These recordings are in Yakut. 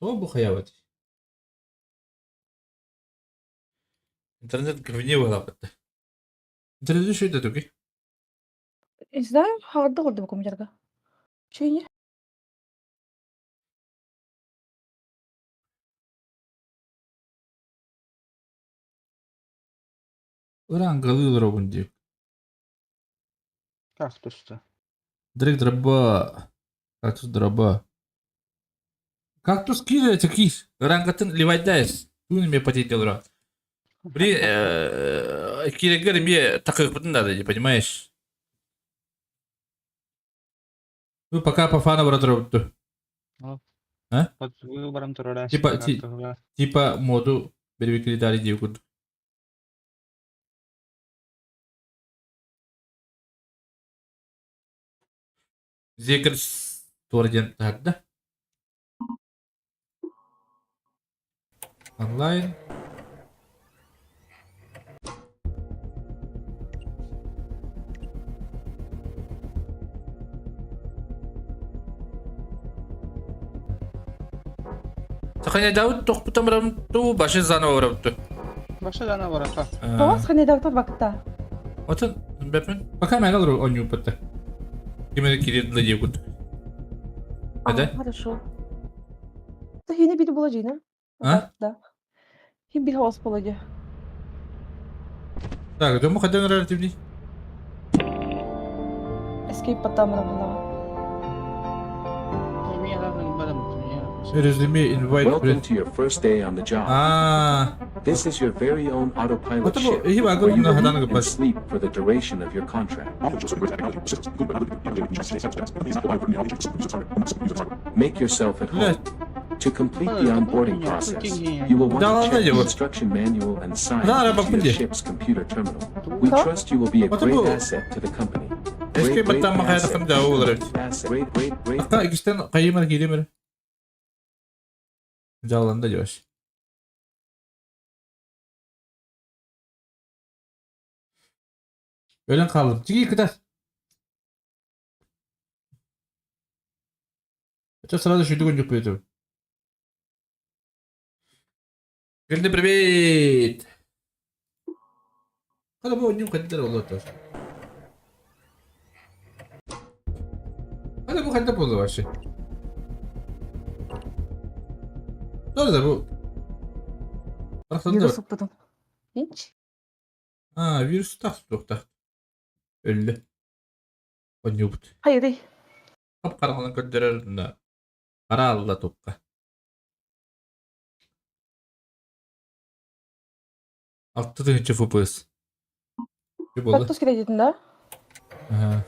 Тоҕо бу хайаабат? Интернет говне буолаабыт. Интернет үчүгэй да тугуй? Не знаю, хаҕырда олордум компьютерга. Чейни. Ыраангалыы олоробун дии. Кактуста. Дрик дроба. Кактус дроба. Кактус киир это киир. Ыраангатын ливайдайс. Туун эмиэ потеть олоро. Блин, киирэгэр эмиэ такыахпытын надо, не понимаешь? Ну, пока по фану бара А? Баран турара. Типа, типа моду бербикили дии курдук. Зекер туора диэн таһаарда. Онлайн. Саханядабыт тохпутам барамту башы заново барамту. Башы заново барата. Тоҕо саханядабыт бакта? Отон бэпин пока мен олору онньууппутта. Кимери кирилл диэкут. А, хорошо. Хини бит була жина. А? Да. Хин бит хаос була же. Так, дому хадан раритивни. Escape потом була. Резюме invite. Welcome to your first day on the job. Ah. This is your very own autopilot What ship, about- where you will Hadan eat and bus. sleep for the duration of your contract. Make yourself at home. To complete the onboarding process, you will want to check the instruction manual and sign into your ship's computer terminal. We trust you will be a great asset to the company. Great, Eski great баттан asset махайрахым to да the олар. company. Asset. Great, great, great. Hatta ikisinden kayımar giremir. Жаланда жабаш. Өлөн қалдым. Тиги кытар. Это сразу шүдүгөн жок бөтү. Келди привет. Када бу нюм каддар болот. Када бу каддар болду вообще. Doğru da bu. Барахсан Вирус укпутун. Инч. А, вирус тах туохтах. Өллө. Онньуубут. Хайырый. Хап-хараҕынан көрдөрөр да хара алла тупка. Алта тыһыынча FPS. Чи буолла? Кактус кредитин да? Аха.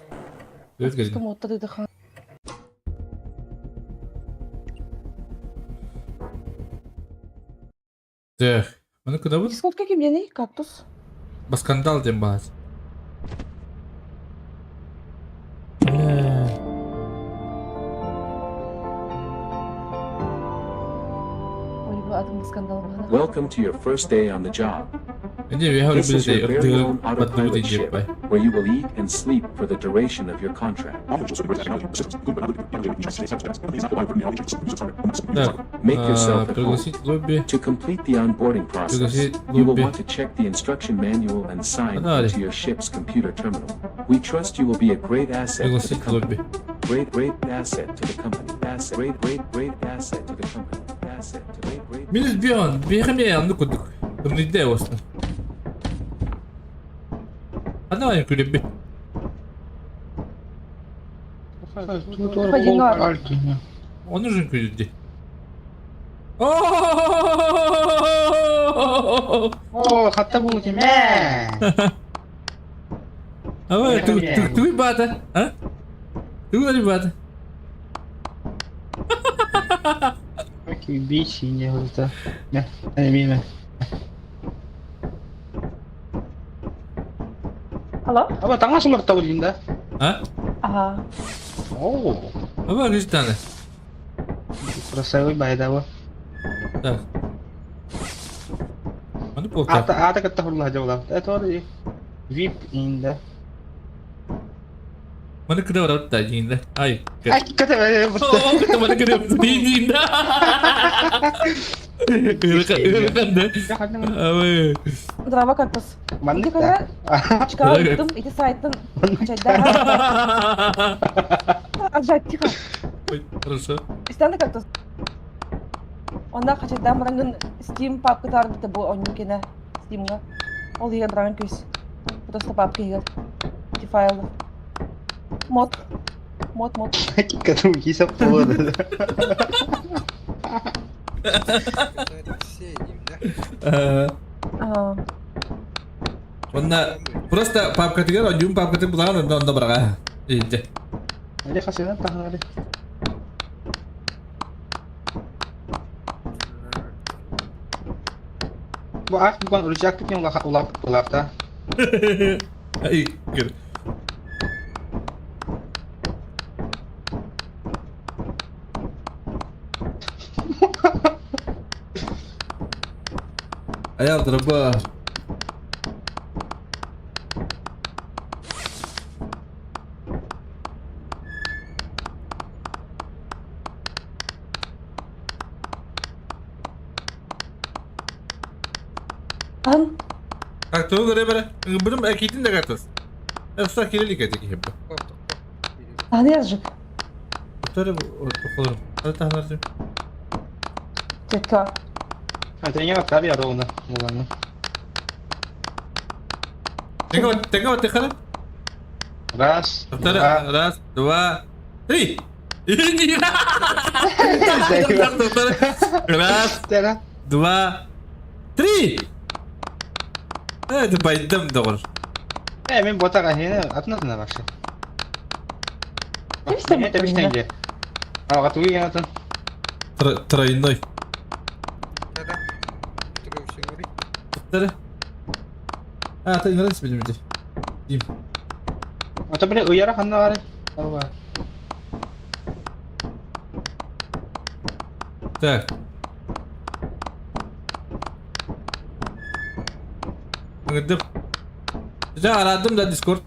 Привет, Кактуска Галина. муотта дыдыхан. Так, маны кынабыт? Дискотка кимдений? Кактус. Баскандал диэн баар. Ой, бу атын скандал баҕана. Welcome to your first day on the job. Эмиэ үөһэ This is your very own баттыбыт autopilot ship, бай. where you will eat and sleep for the duration of your contract. Так, Make yourself at home. пригласить лобби. To complete the onboarding process, Пригласить you will лобби. want to check the instruction manual and sign Далее. into your ship's computer terminal. We trust you will be a great asset to the Пригласить company. лобби. Great, great asset to the company. Asset, great, great, great asset to the company. Asset to great, great. Минус бион, биэхэмиэ оннук курдук. Тымныйда уосна. Ханна күлүбү. Оны жын күлүдү. О, хатта бу тиме. Ава, тугуй бата, а? Тугуй бата. Окей, бичи не вот Не, не миме. Алло? Аба таңа сулар табылдың да. А? Ага. О, Аба, кристаны. красавый байда бу. Так. Аны полта. Ата ата катта хурла жабла. Это вот VIP инде. Маны кыда барат да жиинде. Ай. Драма кактус. Ити көрө чыкаа ыттым, ити сайтын хачайдаан. Ажать, тихо. Хорошо. Истэн кактус. Онна хачайдаан барангын Steam папка таарбыта бу онньуу кэнэ Steamга. Ол иһигэр баран күүс. Просто папка иһигэр. Ити файлы. Мод. Мод, мод. Кәдімгі есеп болады. Онна просто папкатыгар одьуун папкатын булаҕын онно онно быраҕа. Иһинчэ. Али хасынан таһаары. Бу ах буган рычаг кем улап булапта. Иккир. Айал драба. Ан. Так, тугу көрө бere. Бұрым әкейтін де картас. Ұқсақ келелік әтек ехеппі. Аны язжык. Тоқтары тоқылырым. Hadi tahnar Тетка. Тренер tabi arona буланы. Теңге вот техара. Раз. Повтори. Раз, два, три. Раз, два, три. Это байдым доғыр. Э, мен ботаға хені атына бақшы. Тепістен. Аға туги атын. Тройной. Повтори. А, ты не нравится Дим. Ата биле уяра ханна бары. Алла. Так. Ngırdım. Güzel aradım da Discord.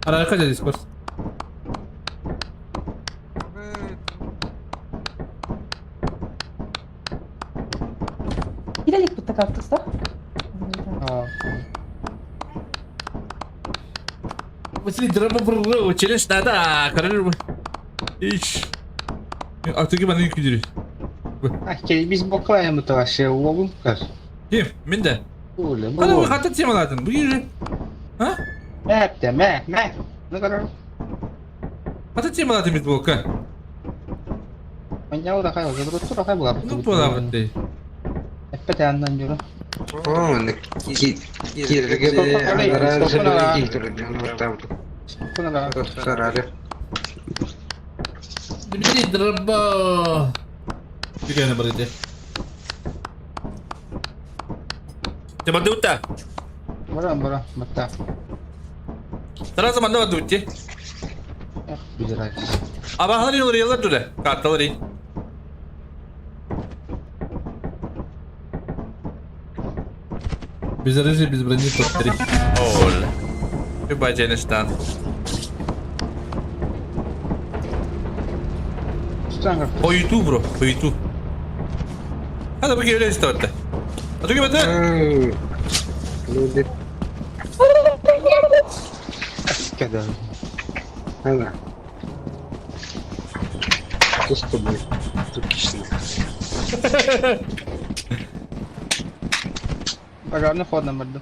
Ararka da Discord. Кирелик бутта кактус, да? Василий драма челлендж надо. Король. Иш. А ты кем аны күдүрү? А, biz боклайым вообще уогун кар. Ким? Мен де. Уле, Кана бу хата темаладың. Бу же. А? Мәп мә, мә. Ну карар. Хата темаладың бит блокка. Мен яу да кай, жодро тура кай була. Ну була бит. Эппете андан жүрү. О, кирге Дмитрий Дроба. Тикай на брате. Ты бадута? Бара, бара, батта. Сразу манда бадути. Аба хали олар ялар дүле. Карталар. Без оружия, без брони топ-3. Ол. Любая штан. По YouTube, бро, по YouTube. Hadi bakayım öyle işte hatta. Hadi bakayım hadi. Люди. Кеда. Ана. Что с тобой? Тукичный. Пожарный ход на барды.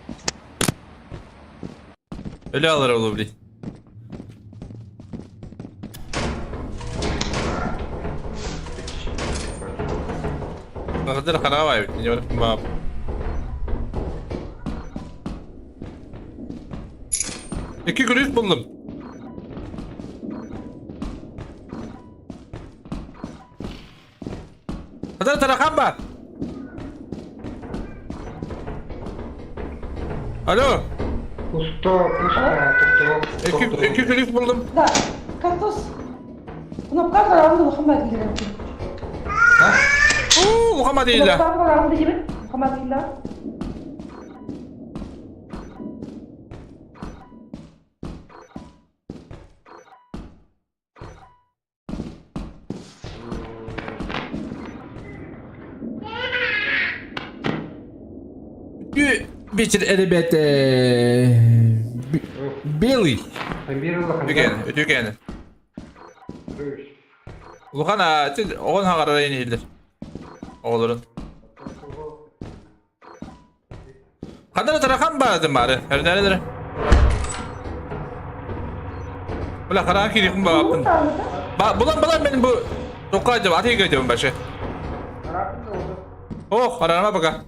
Öyle alır oğlum блин. Bakın kana var bir tane bak. İki kuruş buldum. Hadi tarakan var. Alo. Пусто, пусто, İki, iki kuruş buldum. Да, кактус. Кнопка караңды Мухаммад илер. Ha? Oo, Muhammed illa. Кнопка караңды дебит. Мухаммад илля. Вечер, ребята. Белый. Үтүкэн, үтүкэн. Улахан оҕон хаҕарара иһиллэр. Оҕолорун. Ханна тарахан баадым баары. Эрнэрэ. Бля, хараан киирихин бааппын. Ба, булан булан мен бу тоққа деп атыйга деп башы. Ох, харама пока.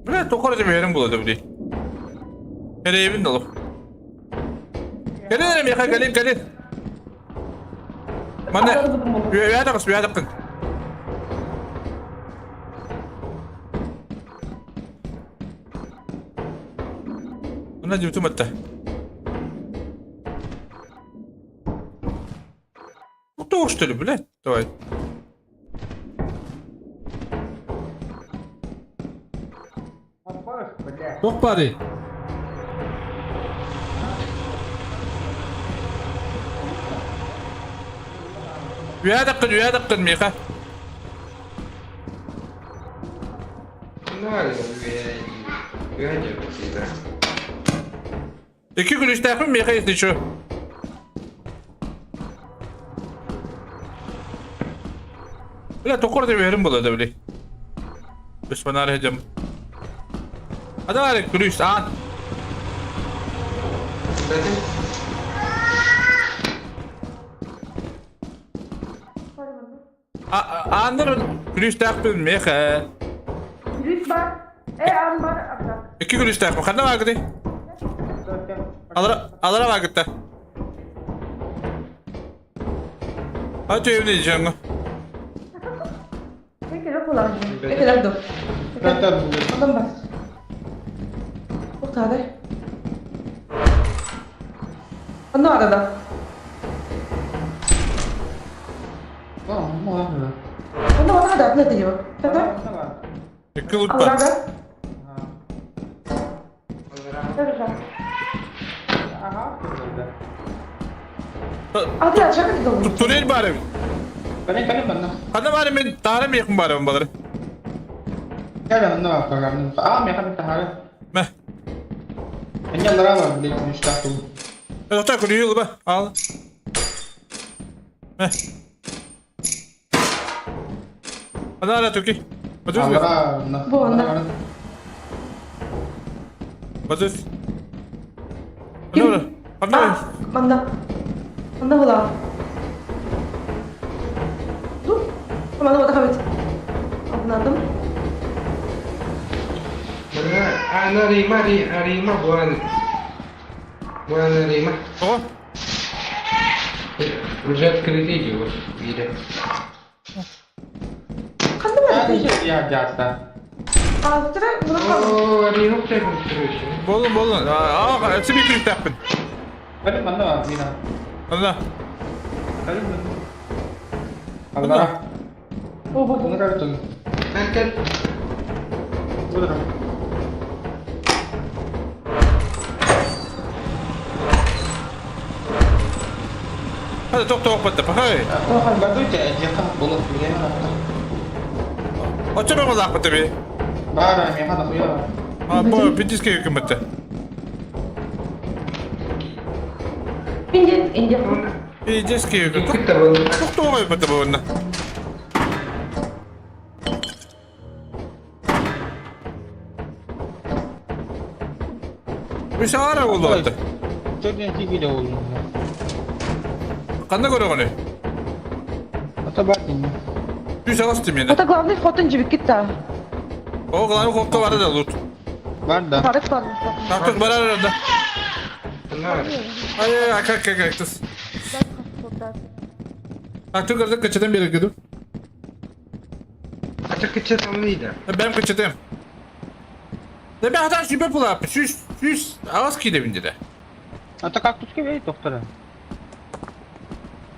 Бля, тоққа деп берем болады бли. Керебин долу. Келин меха келин келин. Мана үөһэ тахс үөһэ таххын. Мына дьүтүм атта. Ну что ли, блядь? Давай. Туох баарый? Үөһэ таххын, үөһэ таххын миэхэ. Икки күлүүстээхпин миэхэ если чё. Бля, токор деп берим болады, били. Düşmanlar hücum. Hadi var күлүүс, аан. Ааннар күлүүстээхпин миэхэ. Күлүүс бар. Э, аан бар. Икки күлүүстээхпин. Ханна баагыты? Алара, алара баагытта. Аты евне дьаҥҥа. Экелер ду. Адам бар. Тоқтады. Онно арада. Онно арада, не дейбі. Тата? Икки лут бар. Алрада. Аты ачак дол. Турель бар эбит. Ханна бар мен таарым якын барым балары. Мэ. Тоқта күлүү ба. Ал. Мэ. Ана ара түки. Бадыз. Бу онно. Бадыз. Ана ара. Манна. Манна була. Dur. Манна ода хабит. Абнадым. О. Уже открыли его, видя. Қандай бар? А, тұра, бұны қал. О, Рима короче. Болun болun. Аа, сиби күлүктээхпин. Ана. О, бу. Как Hadi тоқтоо батта. Пахай. Очо мен лаах батта би. А, бо питиске көмөттө. Инде, инде. Питиске көмөттө. Это был Тоқтоо батта бу. Бишара болду. Кандай көрөгөнү? Үс аласты мени. Это главный вход инжибик кетті. О, главный входко бар да лут. Барык бар. Кактус бар арада. Ай, ай, как как кактус. Кактус көрдүк кычытан бери кеду. А так что там видно? Бэм кычытым. Да мен хатан сүпө пулап. Сүс, сүс агас кийдебин деди.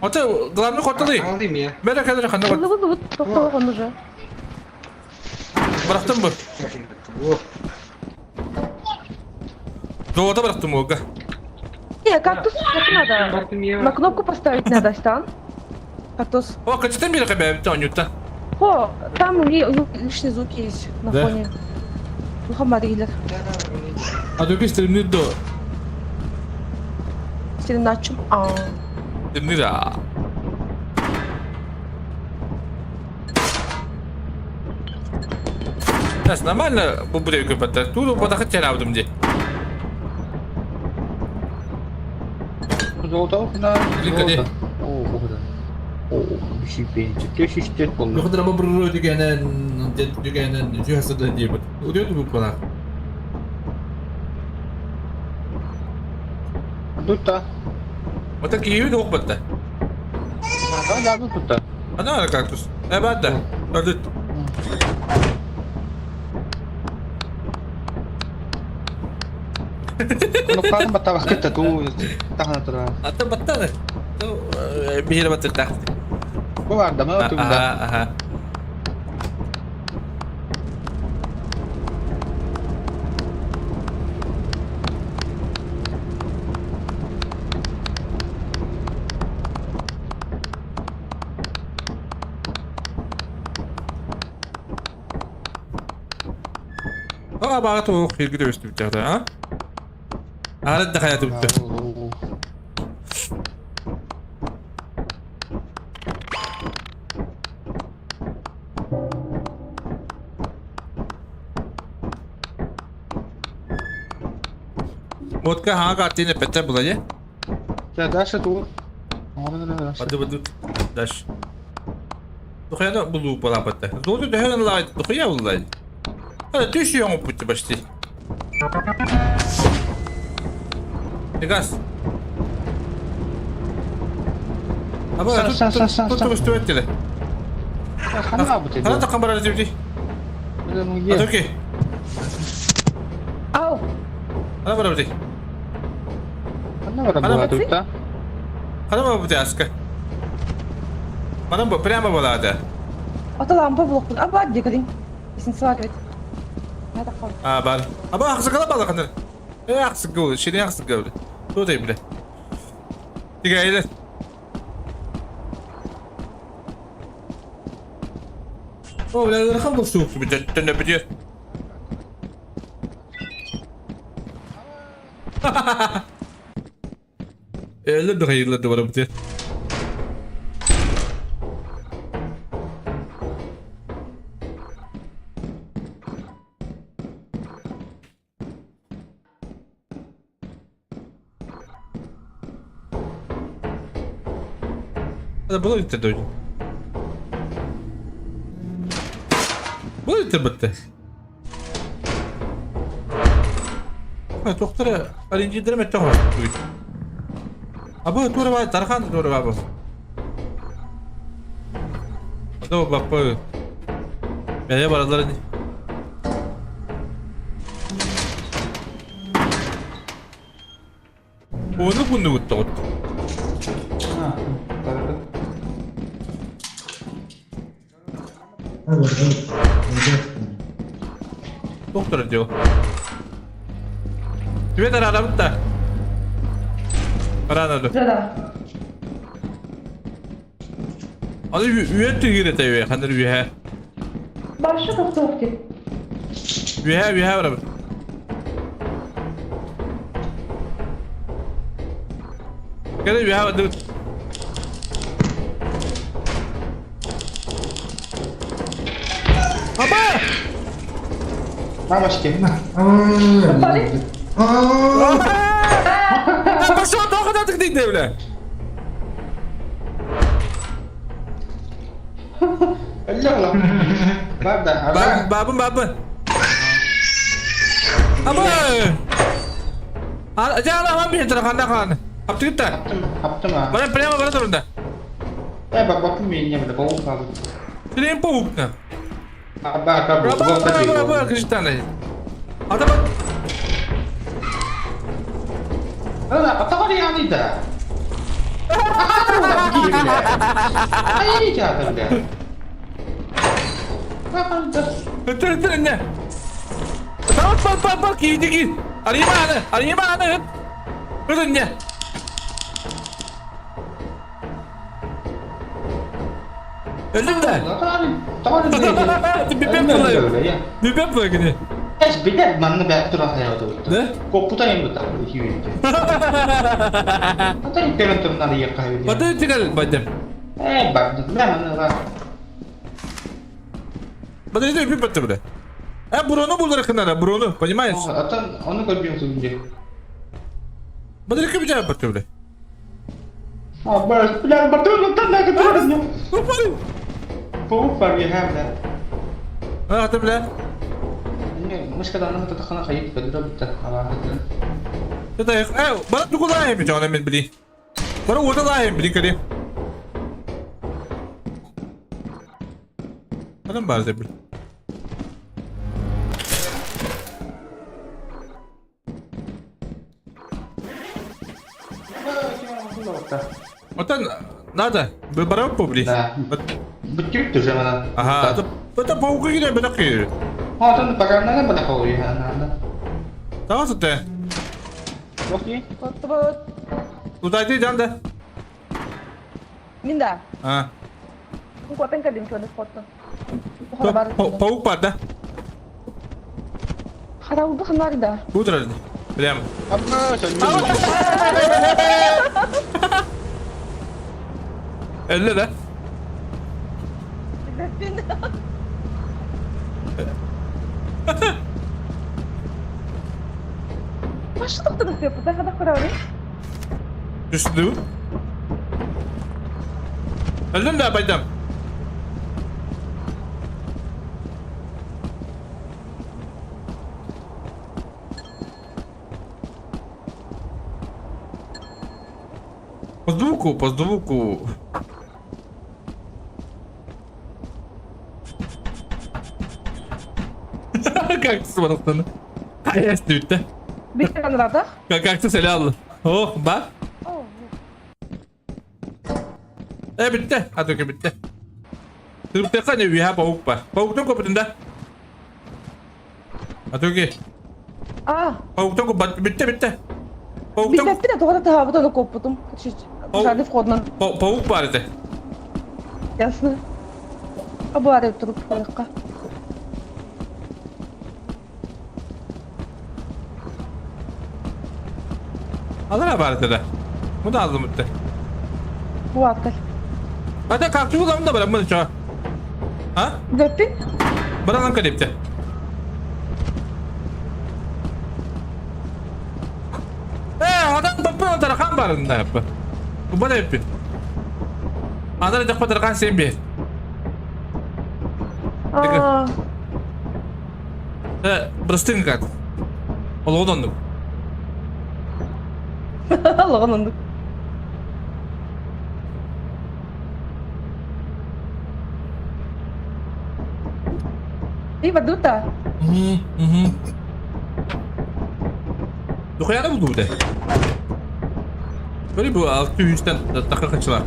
Ата главный хотты. Алдым я. Бері кәдір қандай Бұны бұны бұны тоқталған уже. Бырақтым бұл. О, Золото бырақтым олға. Не, кактус это надо. бардым я. На кнопку поставить надо, Стан. Кактус. О, кычытан бері қабә, бітті оңютта. Хо, там лишние звуки есть на Да? фоне. Мухаммад иһилэр. А то стримнир до. Стримначым. А. Стримнир а. Сейчас нормально бу буря көпөттөр. Тууру бодахыт чараабытым дии. Золото да. Лика, О, да. О, 354 болду. Нөхөдөр ама буруу дигэнэн дигэнэн жүйәсэдэ диэбит. Удиот бу балар. Тутта. Ота киһи туох батта. Да, да, тутта. Ана кактус. Э баатта. Өлүт. Кнопканы баттабак кытта туу тахана тура. Ата баттаны. Биһире баттыктаах. Бу бар да, мына тумда. Аха, аха. Aa баҕа туох иргит өстүбүттэхтэ а? Аара да хайа түбүттэ. Водка хаа картина петте була же. Дальше туу. Бады бады. Дальше. Духаяна булуу балапатта. Золото дөһөн лай духая буллай. А түш яңы пути почти. Газ. Аба тут тут тут тут теле. Хана Хана такан барар дибди. Атоки. Ау. Хана барар ди. Хана барар тутта. Хана барар ди аска. Манан прямо болады. Ата лампа булуқпун. Аба дегерин. Исин сылар бит. А бар. Аба ақсықала бала қандар. Э ақсық гол, шире ақсық гол. Тудай биле. Тигайле. О, бля, рахам был сух, бля, бля. Эле дохайла добра бute. Hadi bunu bitirdi oyun. Bunu bitir bitti. Ha doktora arayıncı direme çok var. Abi dur var Tarhan dur var bu. Hadi bak bu. Beye baralar. Onu bunu tuttu. Доктор дио. Тебе да рада бутта. Рада. Да-да. Аны үйе түгүрэ тайы хандар үйе. Башы тоқтоқ деп. Үйе үйе барабы. Кеде үйе барды. Аба! Бабочки. Пошел, тоқы да дейді бля. Бабын, бабын. Аба! Жа, ала, бир қанда қан. Апты кетті. Аптым, аптым. Бара прямо бара тұрында. Э, бабы мен не бля, паук надо. Сен паук на. Аба, аба, Аба, аба, аба, кричтаны. Адам. Да, потом я не да. Өтір, өтір, не? Тамақ, бар, бар, бар, кейді кей. Арыйма аны, арыйма аны. Өтір, не? Өлдүм да? Бипеп буолай. Бипеп буолай кини. Эс билэр манна бэт тура хайа Да? Коппута им быта хиүнте. Атын көрөн турнар якка хайа. Баты тигел бадым. Э барды. Мен манна ра. Подожди, бипеп баты бля. Э, бурону булдыр кынара, бурону, понимаешь? Атын оны көрбүм сүнде. Подожди, ким баты бля. А, бля, бля, барды там на который. Упали. Пау we have that. А, ты бля. المشكلة أنها تتخنق خيط بدرب على Это их. Э, брат, ну куда я бежал, мен бли. Бара вот да бли кали. Адам бар бли. Отан надо, бара побли. Да. Бутюк тоже она. Ага, это это паука кире бедаки. А, там пока надо бадахой, надо. Давай ты. Окей. Вот. Туда иди, да? Мин да. А. Куотан кэллим чуон споттан. Паук бар, да? Харабы ханар да. Утро. Прям. Элле да? Башы тоқтады сөп, тахада көрәбі. Түстү. Өлдүм да байдам. По звуку, по звуку. Как смотрит? А я стүйті. Бектен радах. Как ты селял? Ох, ба. Э, бітті. А только бітті. Түрікте қане уя паук па. Пауктан көпітін да? А только. А. Пауктан көп бітті, бітті. Пауктан. Бітті, бітті, тоғыда тағабы тоны көпітім. Пожарный входнан. Паук бар еді. Ясно. А бар еді тұрып қойыққа. Алара бар еді да. Бұны aldım bitti. Bu atkal. Hadi kalktı ulan da bırak bunu çağır. Ha? Бөппин? Bırak kalipte. Э, адам баппын тарахан барында yapı. Bu bana yapın. Анара жақпа тарахан сен бер. Аа. Э, бырыстың как. Ол одан. Лоғын И бардута. Угу, угу. Духуяна буду де. Böyle bu 600'den dakika kaçılar.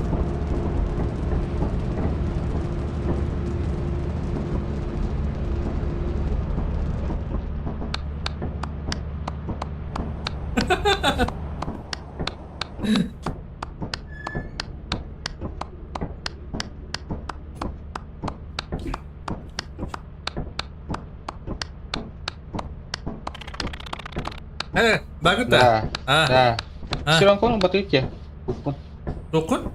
Э, багыта. Да. А. Да. А. Сиранкону батыйте. Укун. Токун?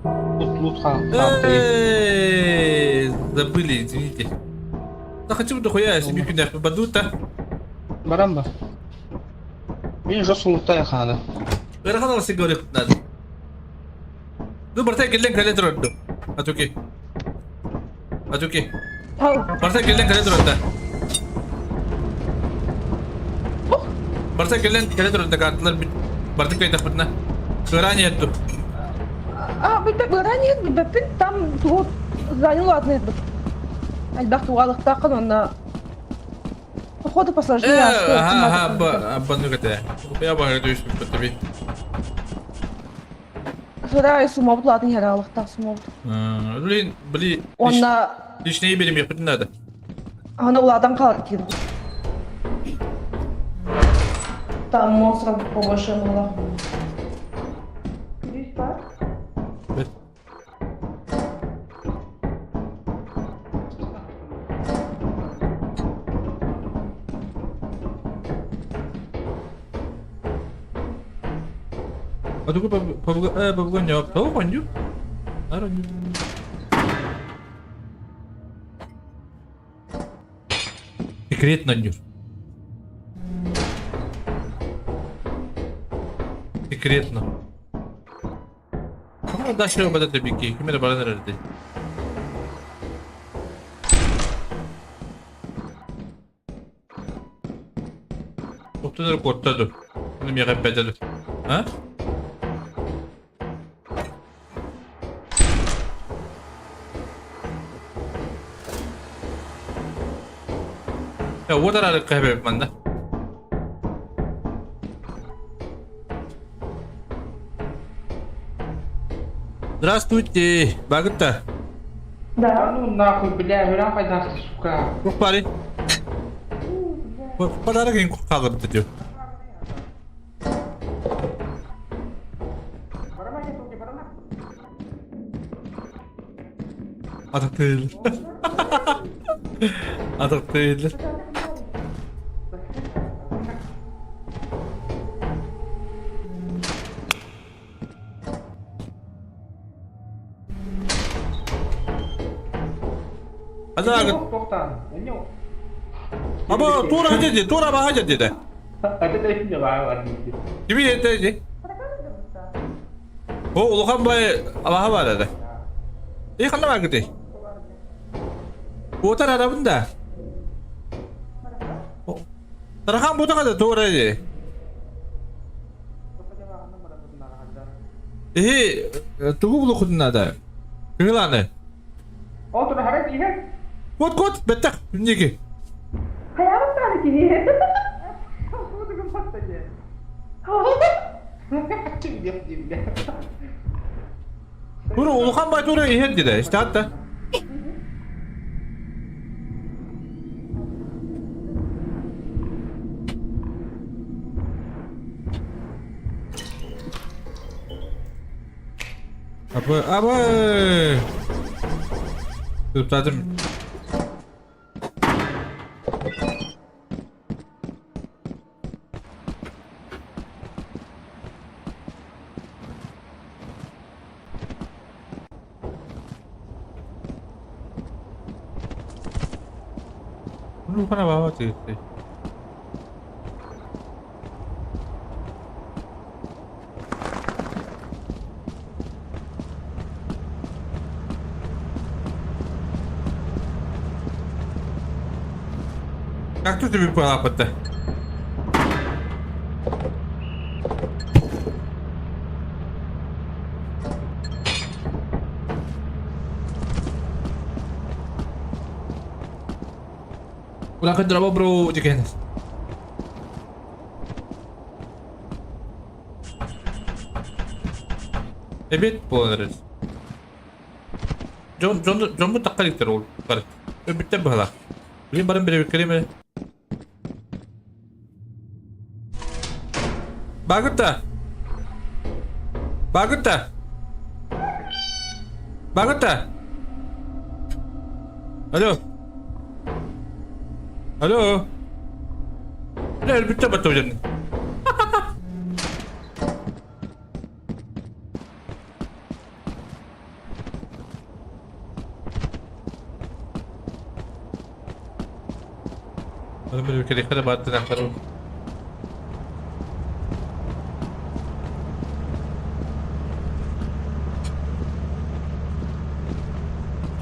Лут лут ха. Эй, забыли, извините. Да хочу дохуя, себе күнә бадута. Барамба. Мен жос лутай ханада. Ырахан алсы говорит надо. Ну, бартай келден кале турады. Атуки. Атуки. Ау. Бартай келден кале турады. Бартай келден кале турады карталар бит. Бартай кайта битна. Кырани етту. А, бит ранее бит там тут занял ладно бит. Альбах тугалык тақын онна. Походу посложнее. Э, ага, ага, ба, бану кате. Я ба говорю, что тебе. Сора сумабыт ладно яралык сумабыт. Блин, блин. Онна Личные берем я надо. аны уладан калар кирди. Там монстров побольше было. Здесь бар? Бит. Хотугу бабыган тоҕо оонньуур? Наар оонньуур. Секретно оонньуур. Секретно. Кому дальше об это бики? Ким эрэ баран эрэр дии. Оттон эрэ куотта ду. Ону миэхэ эппэтэ ду. А? Я уот араарыкка хэбэбит манна. Здравствуйте, Багытта. Да ну нахуй, бля, гуляй пойдашься, сука. Туох баарый? Подарок иһин хаалларбыт этиэ. Атахтыыллар. Атахтыыллар. Адаҕыт. Аба туора деді, туора баҕа деді. Кими деді? О, улахан бай алаха бар еді. И ханна бар кыты? Отар арабын да. Тарахан бутаға да туора ди. Эһи тугу булуоххутун наада? Кыһылааны. Ол тура харах иһэр. Кот кот бэттэх ники. Хайаабыттааны кини. Тура улахан бай тура иһэр диде. İşte hatta. Абы, абы! Туттадым. Улахан баба тигитти. Как тут тебе полапать-то? Улахан драба бро деген. Эбиэт буолан эрэр. Дьон дьон дьоммут тахха иликтэр ол бары. Өлбүттэр быһалаах. Билин баран бэрэбиккэлиэм эрэ. Баагытта! Баагытта! Баагытта! Алло! Алло! Бля, өлбүттэр батта дьон. Кэлиэххэ да бааттан ахтарым.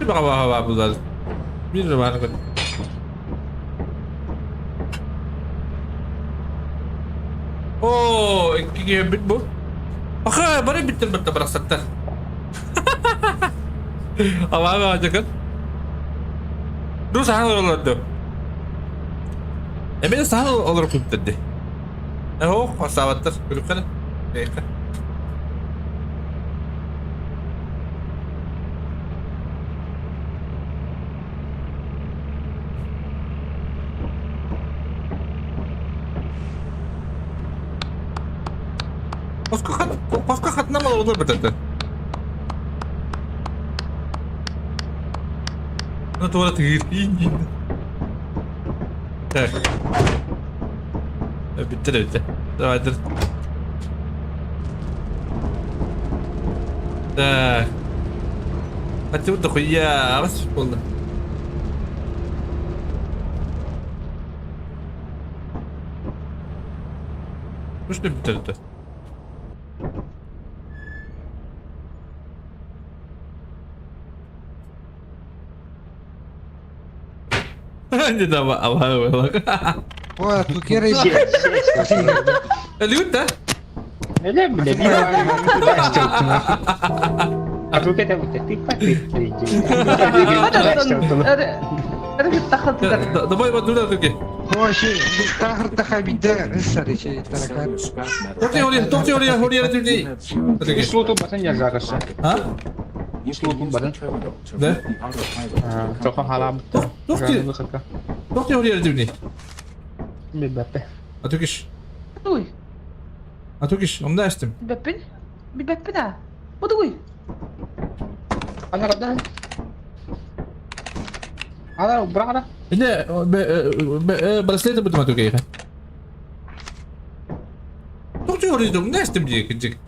Баҕа Биир бааны көр. Оо, икки киһи өлбүт бу. Аха, бары бүттэр бытта барахсаттар. Алаҕа дьакын. Ду саһан олорду. Эмиэ саһан олорор күттэрди. Оо, хасаабаттар. Күлүккэ да. Хоско хат, хоско хатынан олорор бытата. Ну туора тыгыр. Так. Bitti de bitti. Давай dur. Так. Хотел дохуя, раз буолла. Ну что это? Не дава, ала Ой, тукера Люта? А тут это вот ты Давай вот туда таки. А? Да? Тоқти ория дивни. Атукиш. Туй. Атукиш, онда эстим. Билбэппин. Билбэппин аа. Бу тугуй. Не, браслеты будем атукейха. Тоқти ория дивни эстим дии кыджик.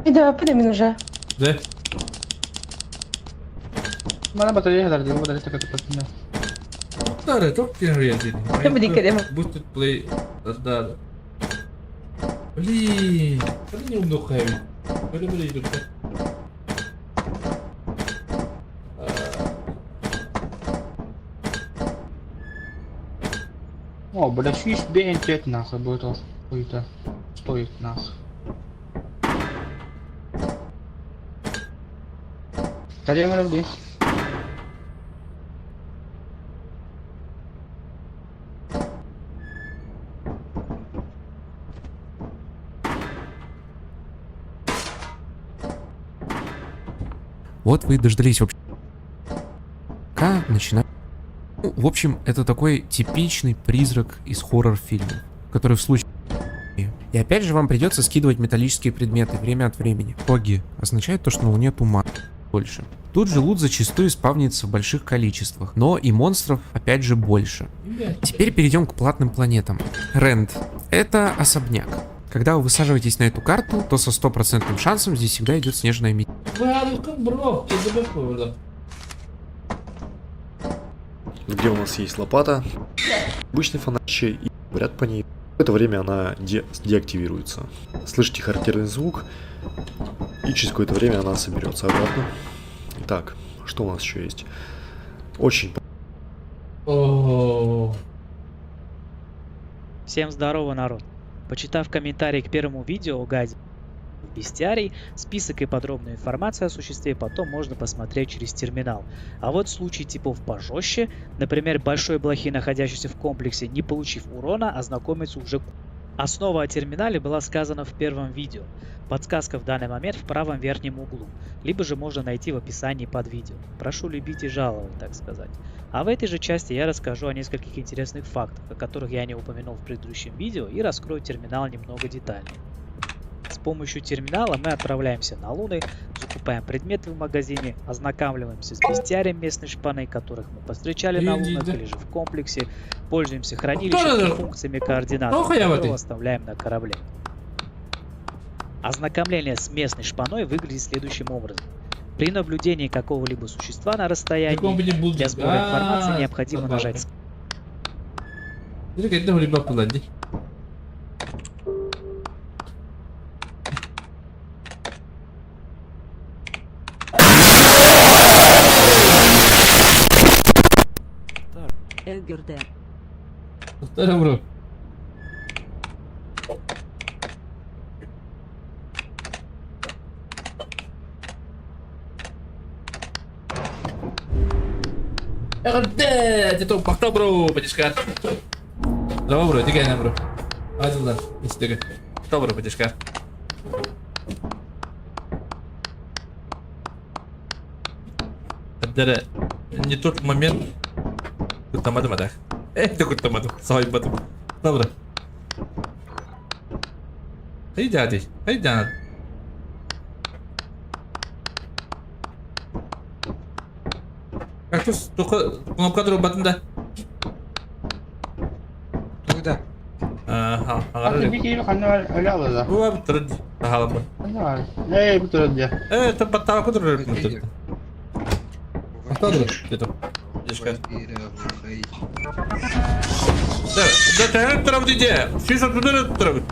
Билбэппин мин уже. Да? Boosted play да. Блин, это не умно хэви. Блин, блин, идут. О, бля, шиш бентет нахуй будет хуй-то. Стоит нахуй. Вот вы и дождались вообще. К начинает. Ну, в общем, это такой типичный призрак из хоррор-фильмов, который в случае... И опять же вам придется скидывать металлические предметы время от времени. Фоги означает то, что на Луне туман больше. Тут же лут зачастую спавнится в больших количествах, но и монстров опять же больше. Теперь перейдем к платным планетам. Ренд. Это особняк. Когда вы высаживаетесь на эту карту, то со стопроцентным шансом здесь всегда идет снежная метель. Где у нас есть лопата, обычный фонарь и говорят по ней. В это время она деактивируется. Слышите характерный звук, и через какое-то время она соберется обратно. Итак, что у нас еще есть? Очень Всем здорово, народ! Почитав комментарий к первому видео о гаде бестиарий, список и подробную информацию о существе потом можно посмотреть через терминал. А вот в случае типов пожестче, например, большой блохи, находящийся в комплексе, не получив урона, ознакомиться уже. Основа о терминале была сказана в первом видео. Подсказка в данный момент в правом верхнем углу, либо же можно найти в описании под видео. Прошу любить и жаловать, так сказать. А в этой же части я расскажу о нескольких интересных фактах, о которых я не упомянул в предыдущем видео, и раскрою терминал немного детальнее. С помощью терминала мы отправляемся на Луны, закупаем предметы в магазине, ознакомливаемся с бестиарием местной шпаны, которых мы повстречали на Лунах или же в комплексе, пользуемся хранилищем и функциями координат, которые оставляем на корабле. Ознакомление с местной шпаной выглядит следующим образом. При наблюдении какого-либо существа на расстоянии для сбора информации необходимо нажать. Bro. Эҕэрдэ! Дето бро, подишкар. Здорово, бро, дигайна, бро. Азылдан, истеге. Добро, подишкар. Дere, не тот момент. Куттамадым атах. Эх, куттамадым. Сойбадым. Добро. Хей, дяди. Хей, дяд. Кактус, только кнопка батында. Туда. А. Аҕара Бики ханна өлө алада. Бу бу турар таһаалабын. Ханна Эй, бу турар дьэ. Э, ты баттаакы турар турар. Ата дето. Дешка. Да, да тәһәр турабыт иде. Сүүс отудар турабыт.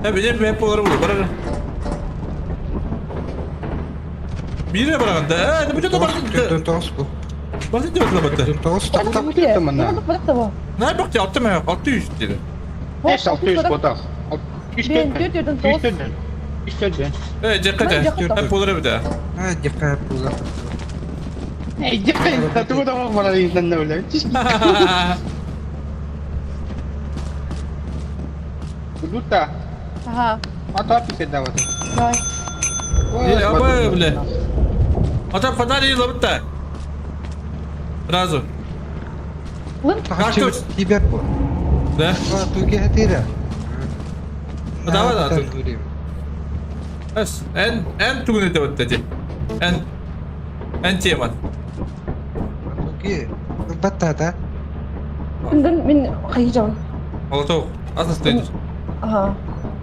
Э, били мен болар бу барар. Бире бараган да. Э, бу жата бар. Бар дип атла. Тоғыз Най бак алты мә, 600 диде. Эш 600 ботақ. Бен, төрт жерден тоғыз. 3 4 Э, жакка да. Э, болар бит. Эй, дикка, тугу да бар инсан өлө. Дута. Ага. Ата писе дават. Давай. Или абы, бля. А там фонарь лабытта. Сразу. Кактус. Да? Давай, да, тут. Эс, эн, эн тугун это вот эти. Эн, эн тема. Күндүн мин хайыжабын. Молотов, аса стоит. Ага.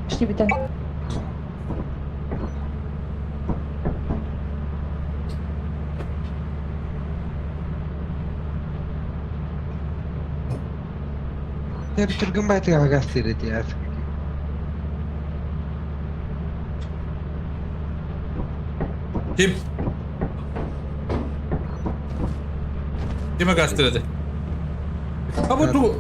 Ишти битен. Ким? Киме гастреді? А вот ту...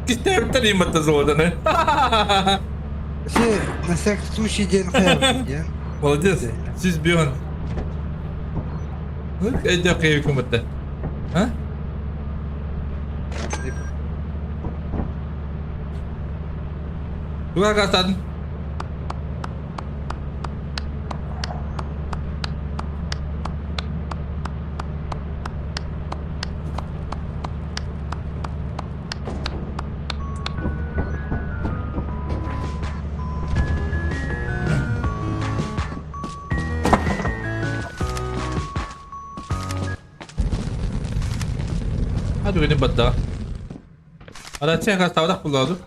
Кистептен иматта золотаны. На всякий случай день хэр, Молодец. Сиз бион. Эдя кыйы кымытты. А? Туга гастадын. Hadi benim batta. Ara çek hasta da kullandı.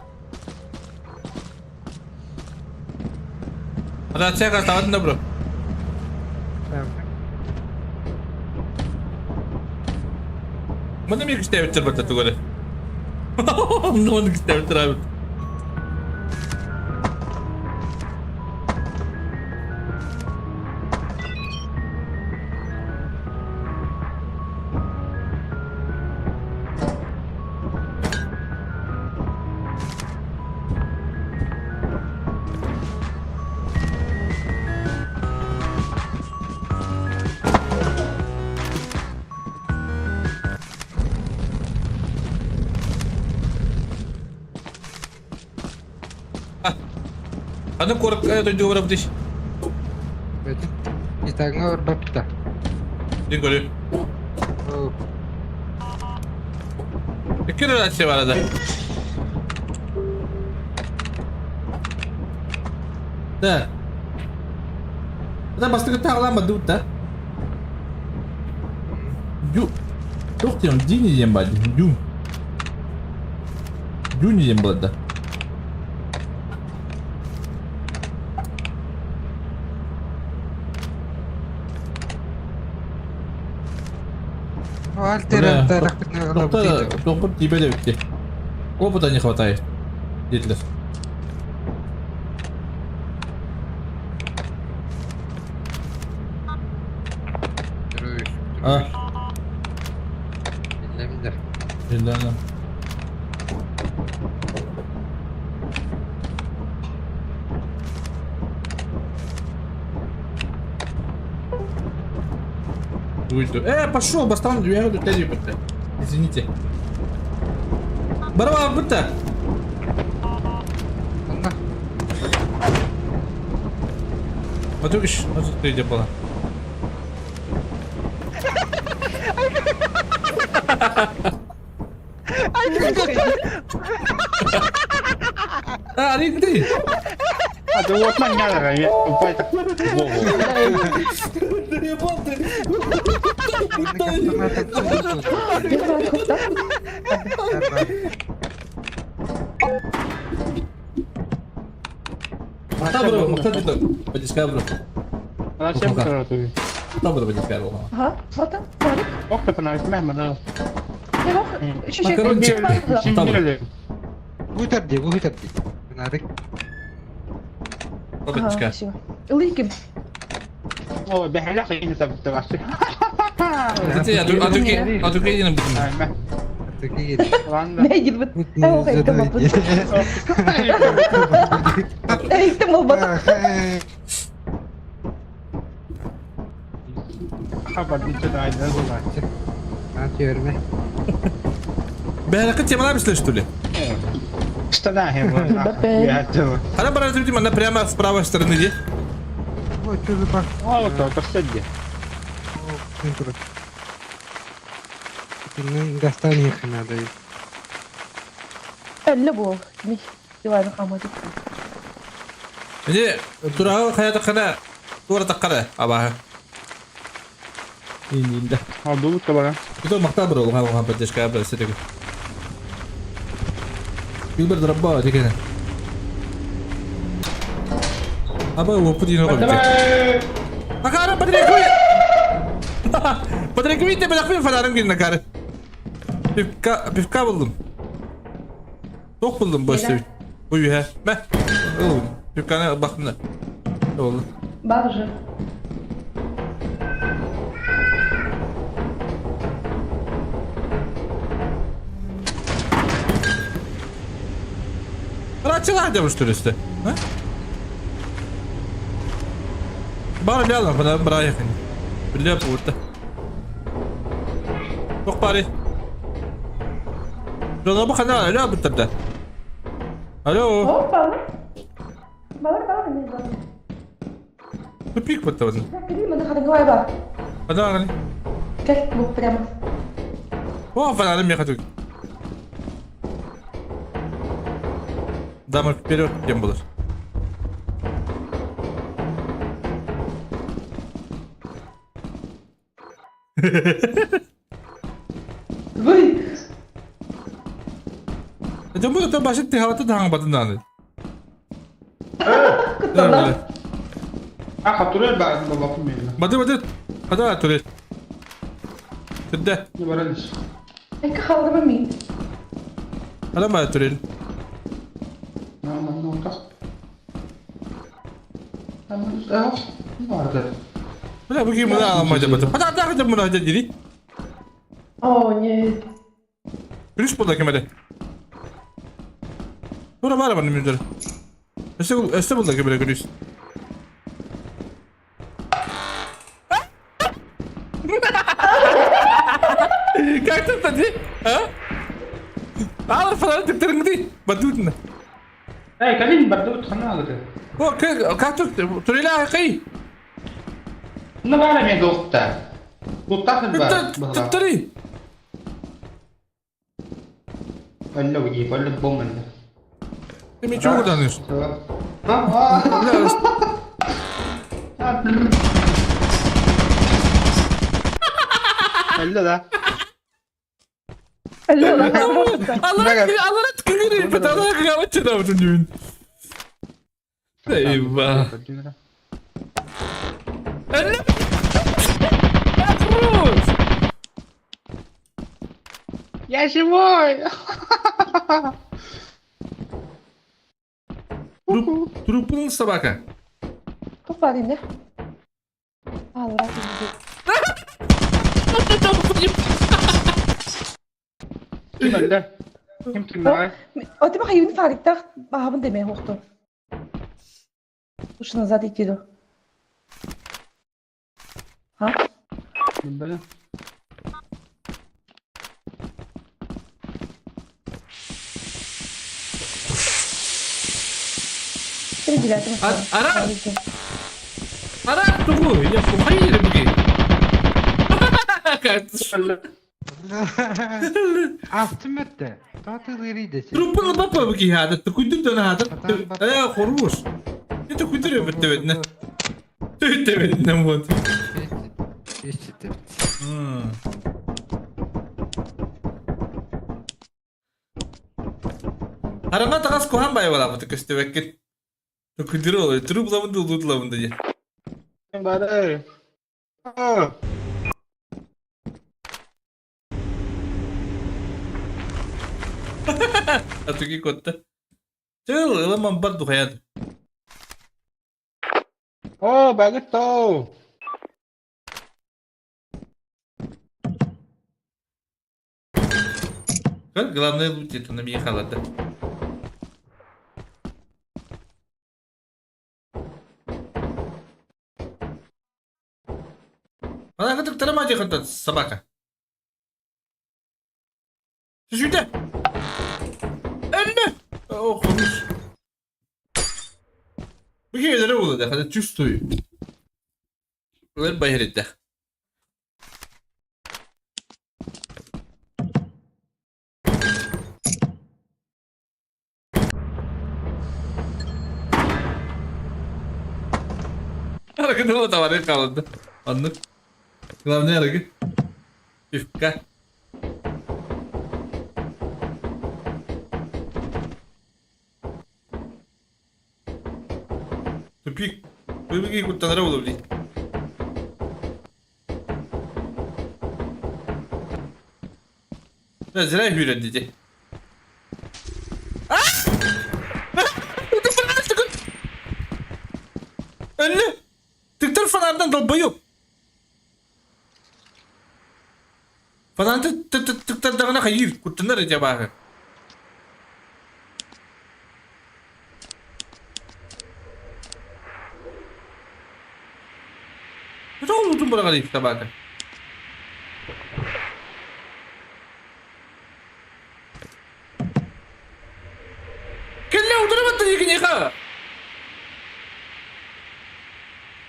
Ara çek hasta da bro. Маны ми күстәбиттер батта тугары. Оны күстәбиттер abi. Аны корып дойдуга барабыт иш. Итаңа бапта. Дин көрү. Кир рация бар ада. Да. Да бастыгы тагылама дут да. Дю. Тух тем дини дем бар. Дю. Дю не дем бар да. Альтер Доктор тебе де битти. Опыта не хватает. Дитлер. А. Да, Уйду. Пошел, бастан, я говорю, Извините. Барва, будто. А ты видишь, а тут ты где была? А, ты? А ты вот на меня, я Ебал ты! Махтал бро, махтал дедо. Подискай бро. Зачем ты? Махтал бро, подискай бро. Ага, вот там, фонарик. Ох ты фонарик, мама, да. Макарончик. Махтал бро. Бу дии, бу дии. Фонарик. Подискай. Ылыйким. О, бэһэлэх ини табыттабасы. А ты где на Ладно. Не гирбит. Эйттим болбат. Бэһэлэххэ темалар бисле, что ли? Что да, Она брат, она прямо с правой стороны, где? Ой, что за пах? О, вот так, посади. Достань их надо. Әлле бу. Ми. Дивайны хамады. Где? Тура хаята кана. Тура таккара, аба. Инде. А дулут кабара. Это мактабр улга улга поддержка бер сетеге. Билбер дробба деген. Аба опыт ино кой. Акара батарейка. Батарейка битте бирок фонарым кирин акары. Пивка пивка булдум. Ток булдум бу işte. Bu yühe. Мә. Пивканы бактым да. Oldu. Бар уже. Рачылар деп что ли Ha? Бар билялар, бана бара yakın. Билеп урта. Ток бари. Жона бу кана, алло биттерде. Алло. О, балар. Балар, балар, не балар. Тупик биттерде. Кири, мына хадыңга бар. Ада гани. Кел, бу прямо. О, фонарым ехать. Дама вперед, тем будешь. Вы. Это будет то башит ты хавата данг батын Куттала. А, турель бар, баба фамилия. Баты баты. Хада турель. Тедде. Не баралиш. Эки халдыма мин. Хада ба турель. Ну, ну, как? Там, барды. Бля, бу ким мына алмайды баты. Хада да хада мына хада дири. О, нет. Плюс булда кем әле. Бура бар бар мүдер. Эсте эсте булда кем әле плюс. Как ты тади? А? Алар фонарь тептериңди. Бадутна. Эй, калин бардут хана О, как как тут турель акай? Ну, бара мен доқта. Доқта бар. Тептери. Әллә уйди, әллә бомбан. Ты мне чего данешь? А? Әллә да. Алло, Алар алар ткыгыры, потому что я вот сюда вот не. Eyvah. Рус! Я живой! Трупун собака. Топ бар инде. Алла. Ким әллә? Ким тыңлай? О, ты баха фариктах бахабын деме хоқту. Ушу назад идти. Ха? Бля. Ара! Ара, тугу, я пухайры буги. Автоматта. Татылырыйды. Трупын бапа буги хада, тукуйдур дана хада. Э, хорош. Это куйдур битте Төттө битте вот. Хараҥа таҕас куһаан байбалаабыты көстүбэккин. Күндүрү олой, туру булабын да улуутулабын да диэн. Бары. Атыги котта. Тыл, ыламан бар духаяд. О, багыт-то! Как главное лут это на меня халата. Она как то собака. Сюда! Önüne! Oh, konuş. Bu şeylere oldu hadi чувствую. Олар байырытта. Арыгы да товары қалды. Анны. Главное арыгы. Пивка. Тупик. Выбеги куттанара буолуо дии. Зря күүрэн дии. Өллө! Тыктар фонардан долбоёб! Фонарты тыктардаҕына хайыыр, куттанар ити абааһы. Тоҕо уутун быраҕар табака? Кэллэ утары баттан киниэхэ.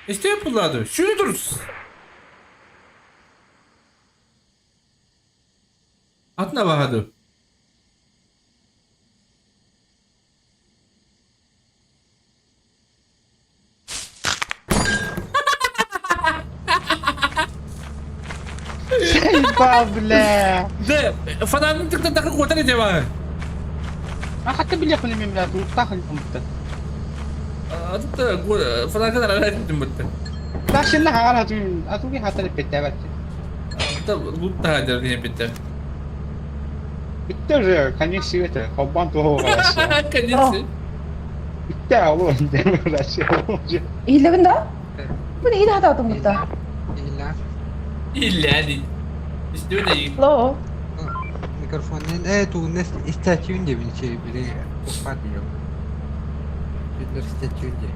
Истиэп буллаады. Сүүрэ турус. Атын абаһады. Заебал, бля! Да, фонарным тыктатака куотар этэ баар. А хата биле хули мен бля, туттах илпымытта. Атта фонарка нарара этим бутта. Ташынна хагар атун, атуги хата леппеттебет. Атта лутта хадер диэн битте. Bitti уже, конец света, хоббан туһу Россия. Конец. Bitti oğlum, Россия уже. Иһиллэбин да? Бу иһин хатаатым бутта. Illa. Иллээни. Истибит Лоо. Микрофонун э тууннес истачүүн диэбин чэй били уппат диэн. Кинилэр истачүүн диэн.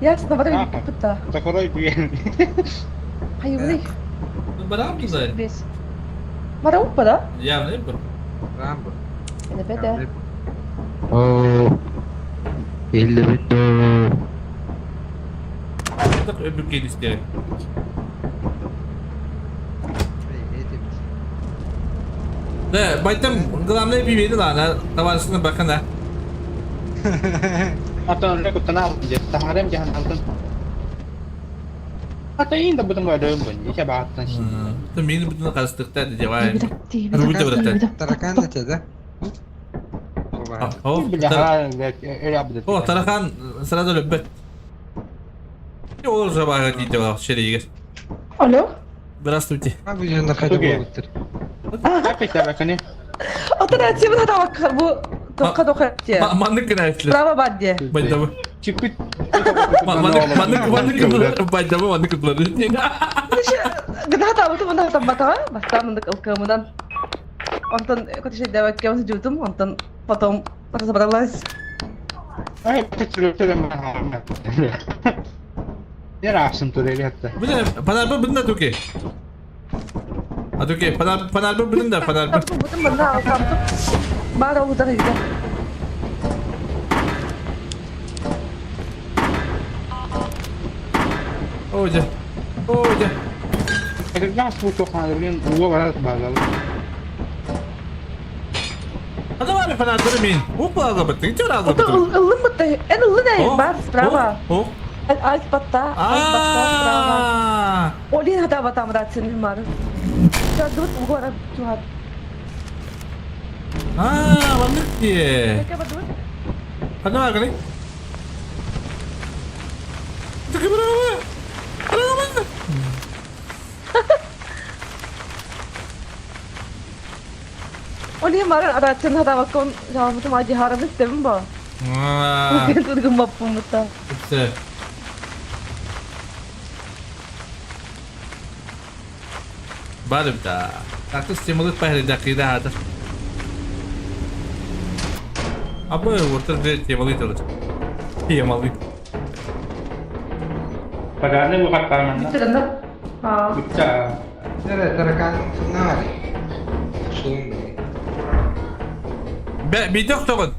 Ясно, бары Аха. бутта. Закрой дверь. Хайыбыный. Барам кызай. Бес. Бара уппа да? Явно бу. Рамбо. Эне Оо. Иллибит Так өбүк истер. Да, байтам главное пивени лана, товарищына бакына. Атын куттана алдым Тахарем жахан алдым. Ата инда бутун барды бун. Иче бааттан шин. Ты мени бутун кастыкта девай. Таракан да да? О, Бля, О, тарахан сразу любит. Ол жабага дейді ол шерегер. Алло? Здравствуйте. А бу жондар хайда болуптур. Операция бу табак бу тоққа тоққа те. Маннык гына айтылар. Право бадде. Байдабы. Маннык маннык маннык байдабы маннык кытлар. Гына табы мында тамбатага, баста мындык ылкымынан. Онтон көтөшө дәвәт кемсе жутум, онтон потом разобралась. Ай, Не рахсым турели hatta. Бile панарбы бында туке. А туке панар панарбы бында панарбы. Бутун мында алкамтып. Бар олудар иде. Оже. Оже. Газ бу тоқаны билен уа барат базалы. Ада бар панарбы мен. Опа, бітті. Че разы бітті. Ыллым бітті. Эн ыллы не бар справа. О. Альт батта, альт батта, справа. Олин хатаабатам рацияны мары. Чадыбыт угара чуһат. Аа, маннык дии. Ханна бааргыный? Олин мары рацияны хатаабаккын жаабытым адьыһарабыт истэбин бо. Тургун баппуммуттан. Үпсэ. Барыбда. Такты стимулы пахли кида хатыр. Абы уртыр бир темалы турur. Темалы. Пожарный выход там. Бүттеренде. Аа. Бүтті. Нere таракан нари. Шулун били. Бе бидок тогун.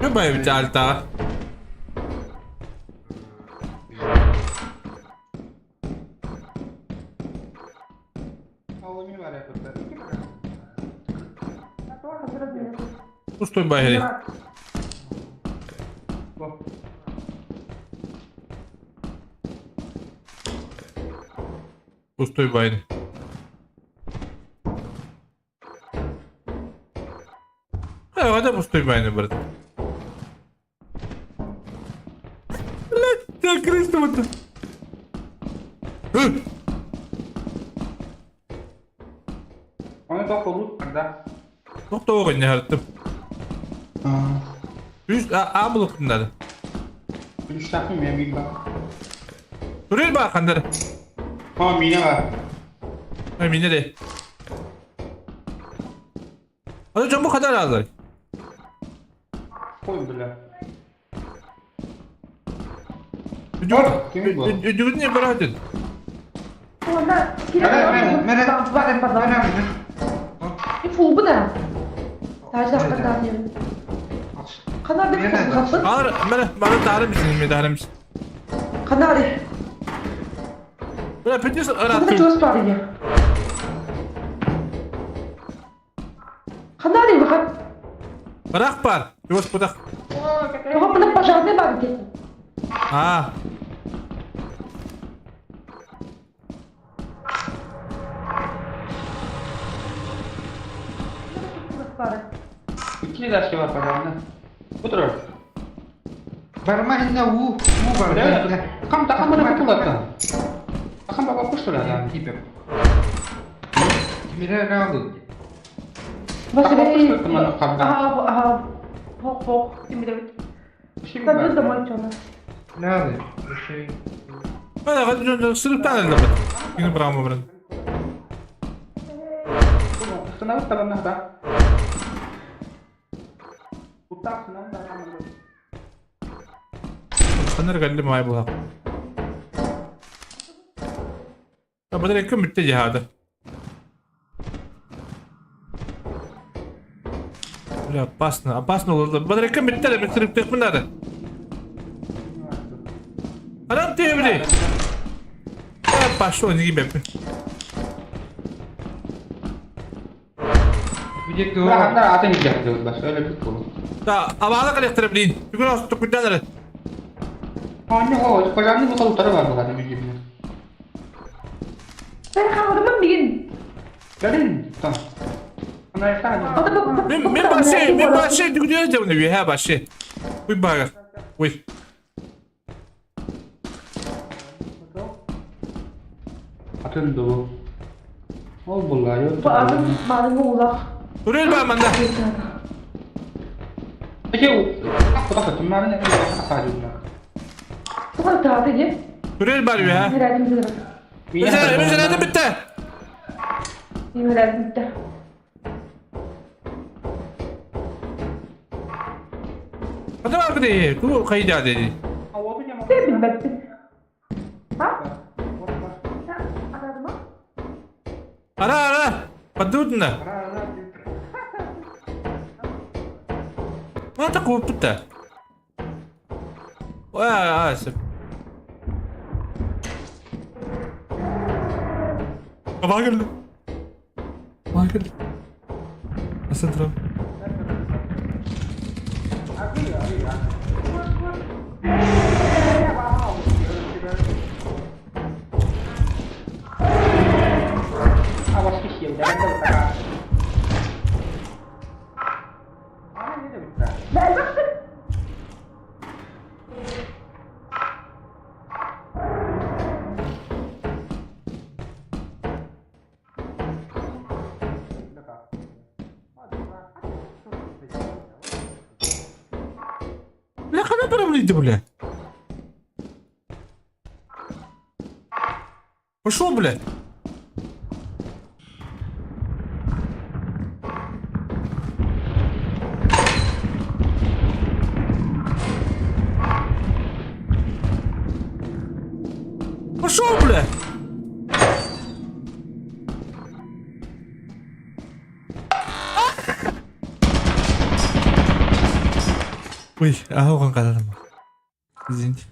Ne bayı bir tane Пустой байри. Пустой байри. Э, пустой байны, брат. Блядь, я крыса вот. Оны тоқ когда? Тоқ не харттым. Үс амылықтындар. Үш тақым мен бин ба. Турел ба қандар. Ха, мине бар. Ай, мине де. Аны жон бу кадар алар. Қой бля. Үдүгүн не барат? Онда Mere mere mere. Фу, да. Тажда Канар бит каппыт. Ар, мене, бары тары мисин, мен тары мисин. Канар. Бля, петис Канар ара. чуас бар я. Канар бахат. Барак бар. Жос бутак. Оға мына пожарный бар екен. А. İki daşka var пожарный. Otur. Барма инна у, у бар. Кам такам бана кутулатта. Такам баба куштура. Типа. Тимире ралды. Василий. Ага, ага. Пок, пок. Тимире. Кадыр домой чона. Нады. Şey. Бана, сырыптан эле бит. Кини брамы брат. Сынабы табанна да. Уттак сынабы да. Канар галли май була. Бадыр ким битте жахады. Бля, опасно, опасно oldu. Бадыр ким битте бит сырыптык мынады. Адам тебри. Пошел, не гибеп. Где Бля, атын жахды бас. Öyle bir kolu. Да, абала калектер блин. Бүгүн асты күндәләр. Anne o пожарный bu kalıpları var bu kadar bir gibi. Ben хабарымын мигин. Gelin. Tamam. Мен мен башы, мен башы дүгүнө жабны би башы. Уй бага. Уй. Атын ду. Ол булла yok. Бу азым марын улах. Турел ба манда. Peki o tımların ne kadar Туга тааты деп. Турел бар би ha. Мирәтим деді. Mesela mesela bitti. Мирәтим битте. Hadi bak de, bu kayda dedi. Sen bilmezsin. Ha? Арадыма? Ara ara. Падудна. Ma ta bitti. Ва, асып. Багыл. Багыл. Асантра. проблемы, бля? Пошел, блядь. Пошел, блядь! Ой, аһылган карарым. Извините.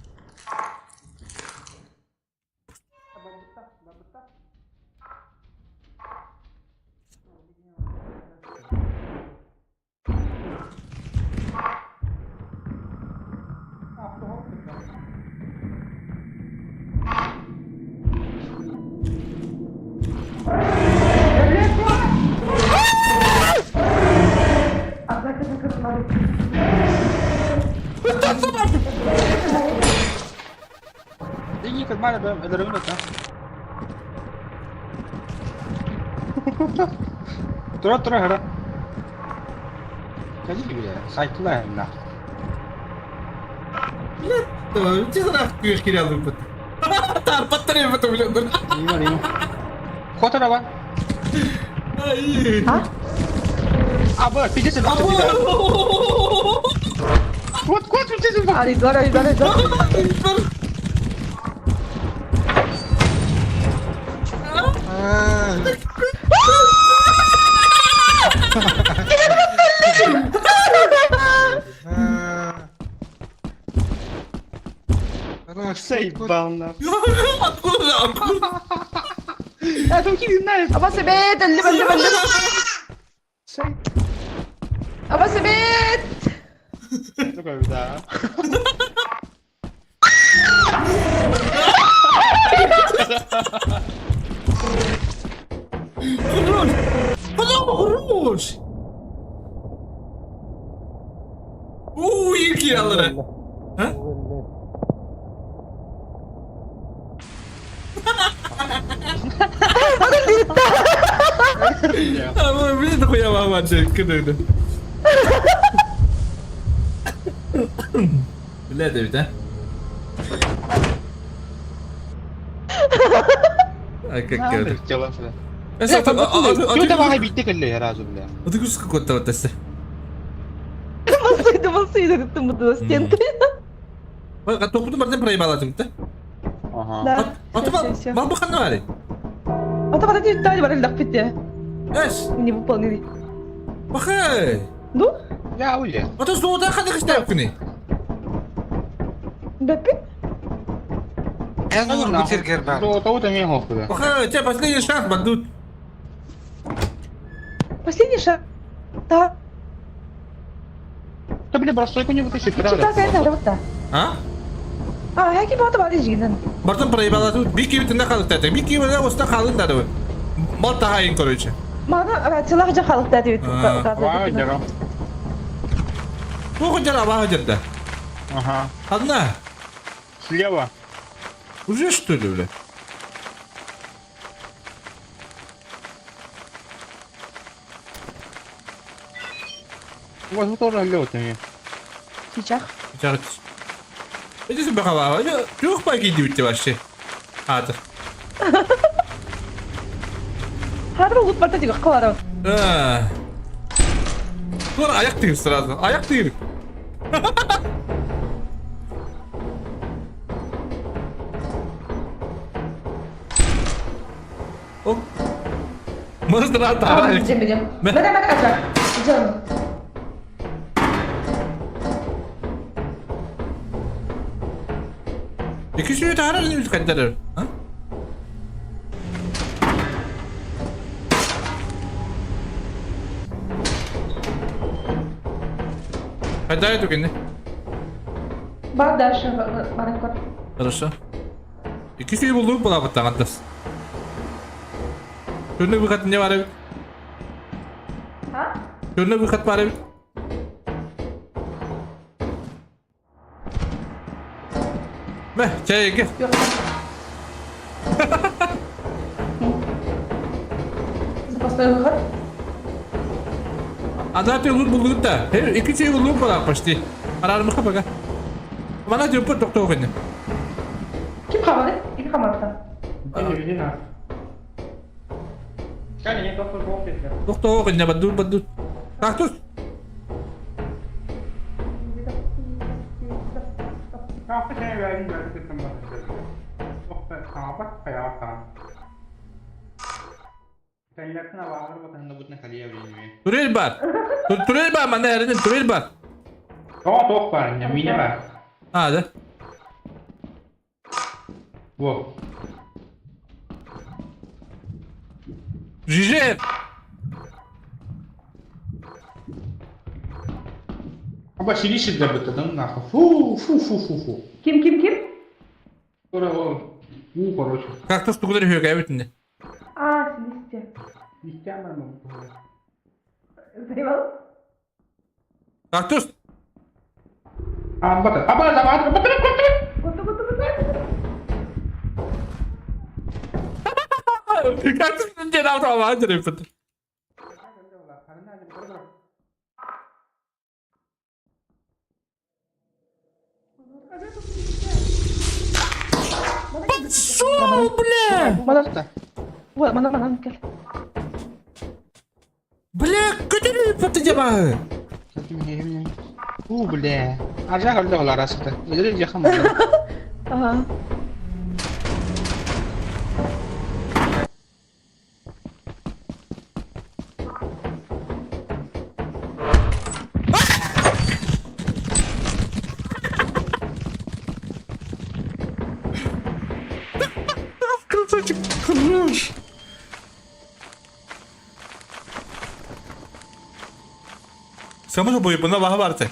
Тура тура хара. Кадили бля, сайтла на. Күөх кирялы Тарпаттар ебет блин. Котора ба. А? А, бля, пиздец, Вот, кот, пиздец, Аридор, аридор, аридор. Заебал нахуй. Откуда? Откуда? А, там не знаю. Аба себет, әлі әлі әлі. Аба себет. Такой, да. Хорош! Хорош! Уй, киялары. А? Блин, хуя мама, кыдыгды. Бля, Давид, а? А как это? Что давай битте кэллэ разу бля. А ты какой-то вот это. Басыйды, басыйды, тымыды стенка. Тоқуды барден проебала да? Ага. Да. А ты мал баханна бари? А то подожди, дали бари лах пите. Эш. Не выполнили. Бахай. Ну? Я уйде. А то зода ханы кыштап күни. Бәппи? Эн ур бутер бар. То то мен хохуда. Бахай, тебе последний шанс, бандут. Последний шанс. Да. Да бля, бросойку не вытащит. Что такое это? А? А, хәки бата бар жигинен. Бартын проебала тут. Бики битинде қалып тәті. Бики битинде оста қалын дады. Мал тағайын, короче. Мана рациялар жа халык дәді бит. Ва, Бу жара бага жерде. Ага. Одна. Слева. Уже что ли, бля? У вас тоже летами. Сейчас. Сейчас. Иди себе хава. Чух пайки дивите вообще. Атыр. Хадыр лут барта тиги калар. А. Тур аяк тыгыр сразу. Аяк тыгыр. Оп. Мыздыра тара. Жем Мә мә ача. Жем. Екі сүйе тара не кайдар. А? Кайда түгенде? Бар дальше барып көр. Хорошо. Екі сүйе булдук була баттагандас. Черный выход не бар бит? А? Черный выход бар бит? Мә, чайге. Yok. Запасной выход. Ада ты лут булдук да. Екі сүйе булдук була почти. Арармыха пока. Мана тюппут тохтоо кэннэ. Ким хаманы? Ким хаманыттан? Тохтоо кэннэ баддур баддур. Кактус. Турель бар. Турель бар манна эринин турель бар. Тоох бар, миинэ бар. А, да. Во. Жиже! Аба силиши для быта, да ну нахуй. Фу, фу, фу, фу, фу. Ким, ким, ким? Скоро ол. У, короче. Кактус тугудар үһүөкээбит А, силисте. Истямар Заебал? Кактус! Амбата. Аба, аба, аба, аба, Готу, готу, готу. Кактус диэн автомат дереппит. Пошел, бля! Манан, манан, манан, кел. Бля, көтөрү дебаһы. Уу, бля. Аржак өлдө ол арасыта. Өлөр жакын Ага. Красавчик, хорош. Само собой, бұна баға барды.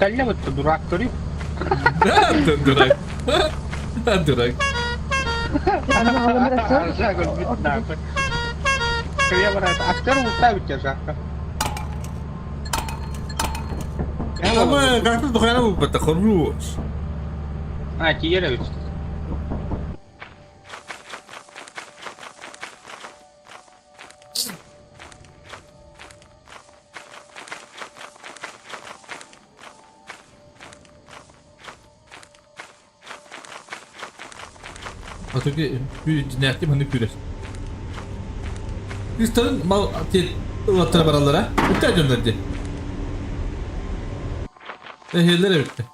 Кэллэ бутта дурак көрүй. Дурак. Дурак. Аржак өлбүт нахуй. Кырия барат. Актер улта бүттер жакка. Ama кактус духана бу хорош. А, тиере бит. Атыгы динәтти маны күрәс. Кристалын мал тет ылаттыра бараллара. Үттә дөннәрде. Эхеллер битте.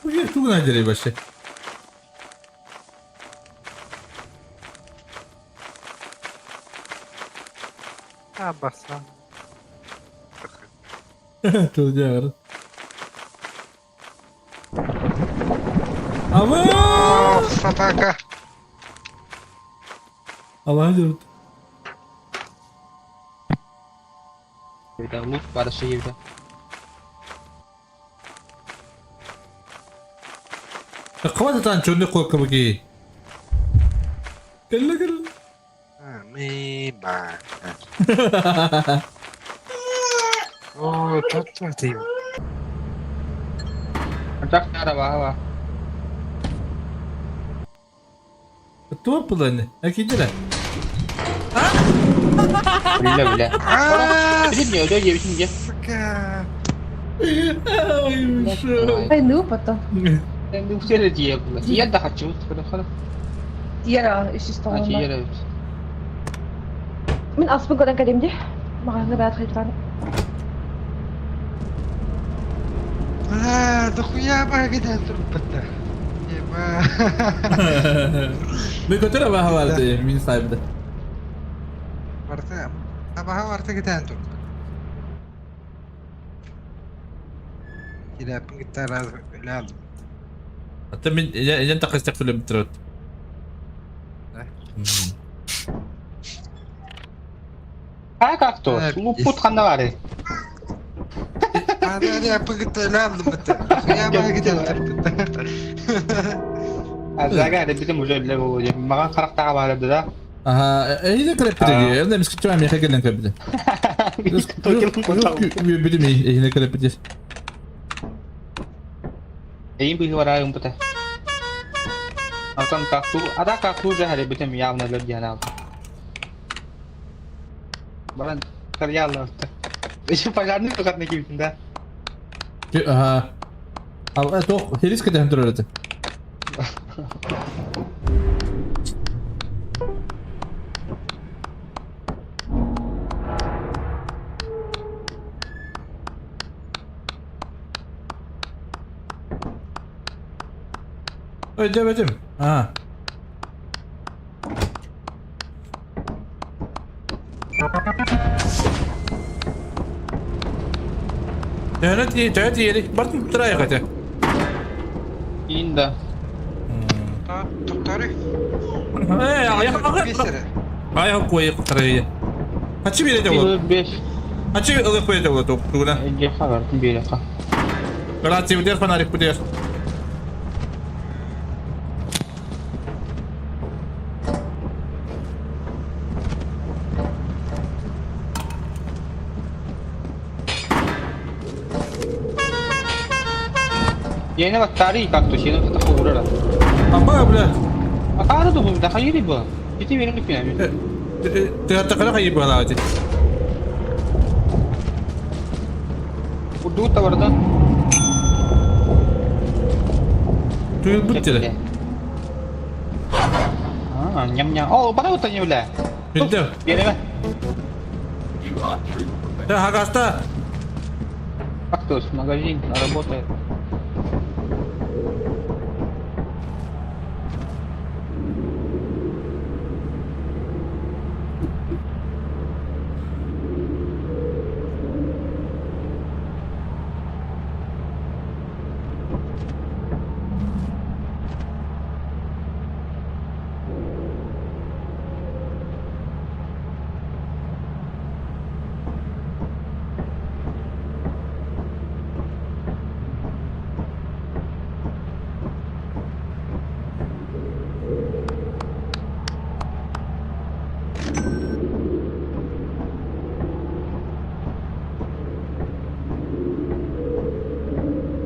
Бу жер тугына дерей башы. А, баса. Тылдягыр. Ама! О, собака. Allah'a emanet. Лут бар шиевде. Хватит чөнне куркыбы Кэллэ кэллэ. Амиба. О, тут ты. Жактара баба. Туох буланы? Акидера. Биле биле. А, Биле өдө жебитин же. сука. Ай, шо. Ай, ну потом. Енді үсері тие була. Тие да хочу. Хара. Тиера, үсіз А тоғынма. тиере. Мин аспын көрөн кэлим дии. Маҕаһыҥҥа бэйэт хайдыран. А, дохуя багидан турбата. Еба. Мен көтөрө баһаларды мин сайбыда. Барта. Абаха барта гитан турбат. Килапын гитара алдым. Ата мен я тақыстақ сөйлеп тұрады. Да. А как то? Луппут ханна баарый? Азага битим уже биле болу диэн. Маған харахтаға баара да. Аха, эйде кэлэппитэ дии. Онно эмискэ чума миэхэ кэлэн кэлбитэ. Үөрбүтүм эйине кэлэппитэ. Эйин быһыы бараа ымпыта. Антон как ту, ада как ту же харебитим явно лөр диэн алды. Баран карьялларта. Еще пожарный тухатна кибитин да. Аха. Ал туох хирис кэтэһэн турар этэ. Өйдөөбөтүм. Аа. Төһөнө төһө тиийэри бартын туттарайык этэ. Иин да. Туттары. Э, аяк аяк куйы кутарайы. Хачы берете болот. Беш. Хачы ылык берете болот тугуна. Эге хабар береха. Рация бутер фонарик бутер. Yeni bak tarihi kalktı. Şeyden fata uğrara. Аба, бля. Акара да бу да хайри бу. Ити берин күпүнә. Тыгаттакара хайы бала ати. Урду тавардан. Түйүл бүттеле. А, ням-ням. О, бара ута не бля. Билдим. Береме. Да, хагаста. Кактус, магазин, работает.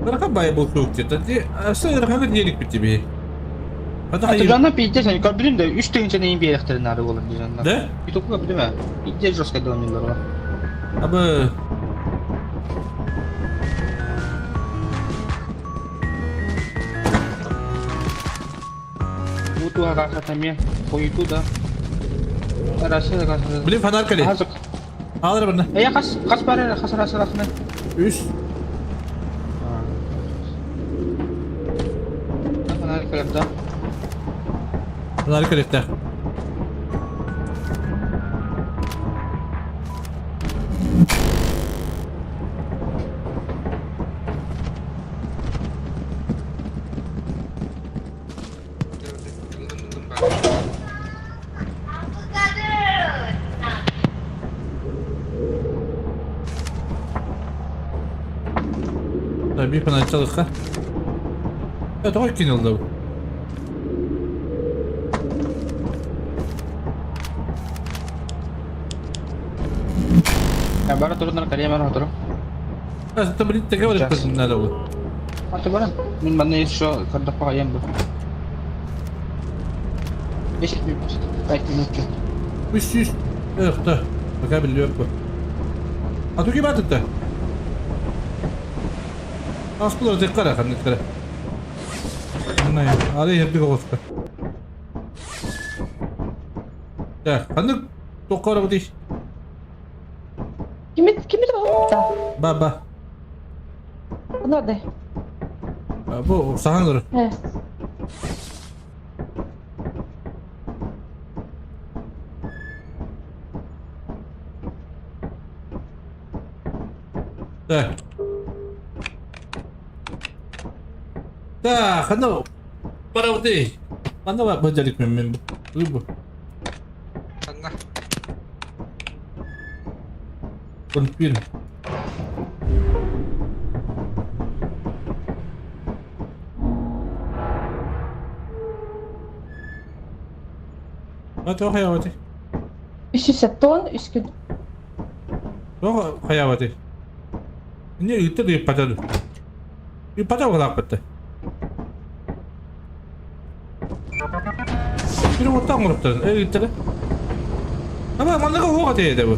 Ырахан бай булсук диэтэ. Өссө ырахан диэлик бит Ата А ты пиздец, они как блин, да, үч тыгынча неyin берехтерин нары болар дижанна. Да? Ютубка билеме. Пиздец жестко донилар. Абы Буту агахатаме, койду да. Россия гасыр. Блин, фонарь кали. Алыр бирне. Э, кас, кас бар, кас расы рахны. Үс. Фонарь калеп да. Фонарь калеп да. Bir фонарь çalıkka. Evet, o kim oldu bu? Ya bana turunlar kaliya bana oturum. Это блин, ты говоришь, надо было. А ты баран? Мен бана еще когда поем бы. 10 минут, 5 минут. Үс үс. Эх, да. Пока билип bu. А tu kim attı? Аспылар тек қара, қандай қара. Мына, ары ердік оғысқа. Так, қандай тоққара бұл дейш? Кимит, кимит Да. Ба, ба. Надо. Бу саған Э. Так. Так, қандай бара бұл дейш? Қандай бар бөжелік мен мен бұл. Бұл. Анна. Confirm. Тоох хайаабатый? 373 күн. Тоох хайаабатый? Не ыытта да ыыппата дуу? Ыыппата буолаахпытта. Бiri оттан оҥоруптарын, э ыыттара. Аба манныга уох этэ этэ бу.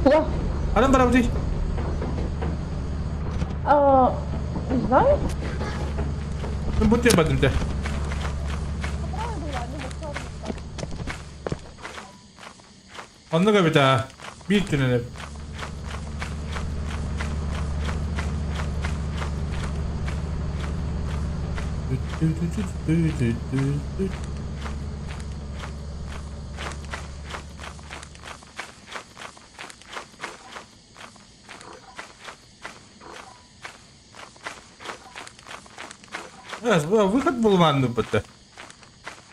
Куда? Анан барабытый. А, не знаю. Бу тем бадым те. Оннук эбит аа. Биир түнэн эбит. Выход был ванну будто.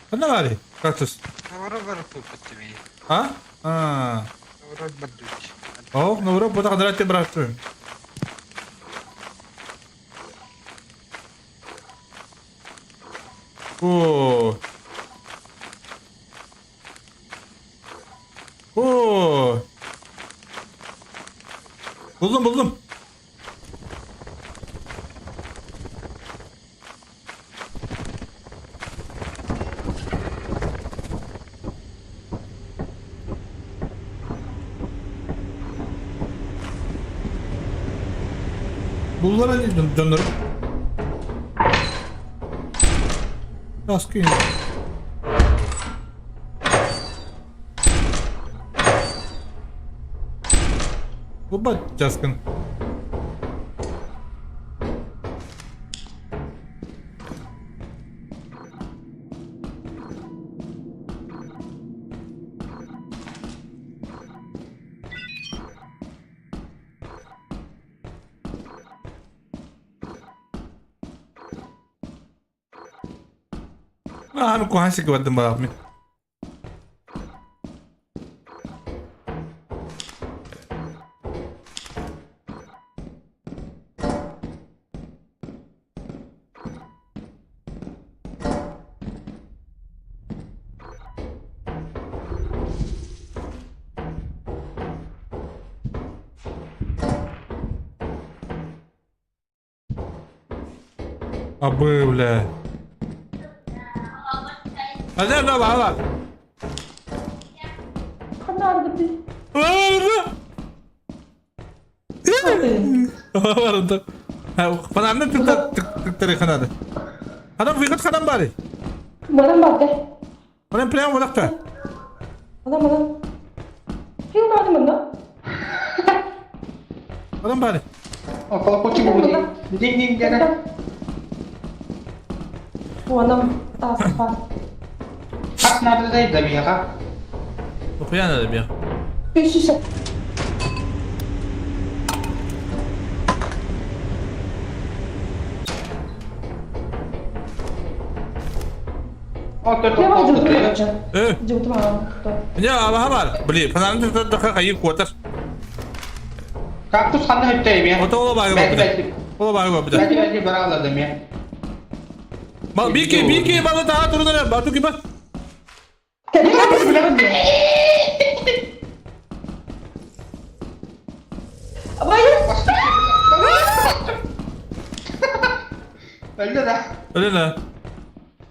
Ханна баарый? Кактус. Наоборот барыппыт дии. А? А. Наоборот бардыч. О, наоборот бута кадрат бырахтым. О. О. Buldum buldum. Buldular canlarım. Baskı Бу Жаскын. Аа, куһаҕан сиргэ бардым баҕар мин. Абы, бля. Hadi lan bak. Ханна аргытый? Барында. Фанамны тыктыры ханады. Ханам выход ханам бары. Манан барды. Манан прямо болакта. Манан манан. Ким барды манна? Манан бары. О, колокольчик будет. Динь-динь, дядя. Онам таспа. Как надо дать до мира? Нахуя надо мне? 300. О, то Я вам то Э, Дьыбытым аҕам. не алаха бар. Блин, фанамны тыктыры хайы куотар. Кактус ханна хөттөйме. Ото ола багы бапыда. Ола багы бапыда. Бәти бәти бара алады ме. Ба бики бики бала та турунара бату киба. Өлді да. Öyle la.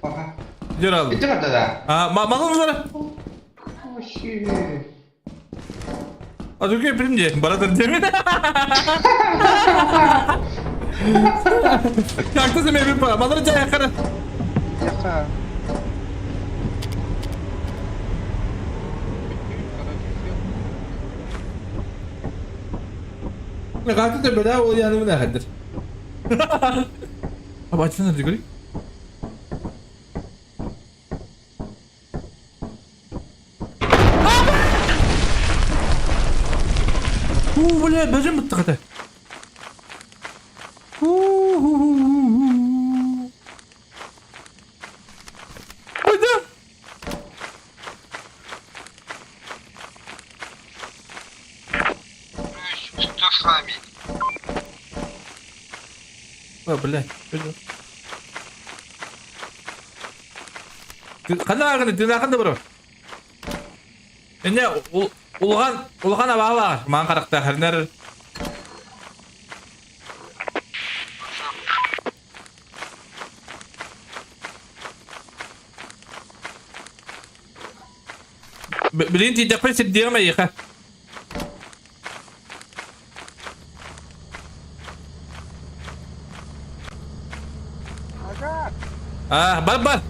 Аха. Дер алды. Ити барды да. А, малым бар. Вообще. А другие примде, баратыр деме. Как ты себе па? Малыр жай кара. Яқа. Картı da bela o yani ne hadir. Abi açsana bir göreyim. Уу, бля, бөжім бітті қата. Қайда? Что с вами? О, блядь. Ханна аганы, тынахан да бро. Эне улахан улахан абаала маан харахта харнар. Билин тиийдэхпин сирдиэҕим эйиэхэ. А, бар бар.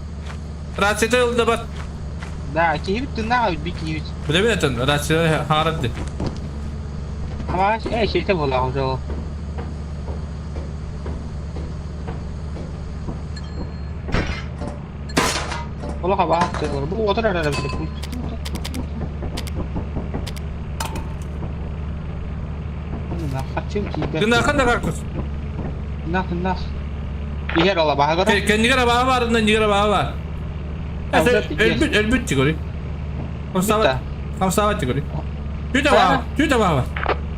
Рацията ылда бар. Да, киһибит тыыннаах эбит, киһибит. Билэбин этэн, рация хаарар ди. Амаас, э, сиртэ буолаҕын ол. Олох абаах тыалар. Бу отор эрэр эбит. Тынахан да кактус. Тынах, тынах. Иһэр ол абаһа көрө. Кэннигэр абаһа баарына, иннигэр абаһа баар. Өлбүт, өлбүт тигори. Хамсаабат, хамсаабат тигори. Түт абаһа, түт абаһа.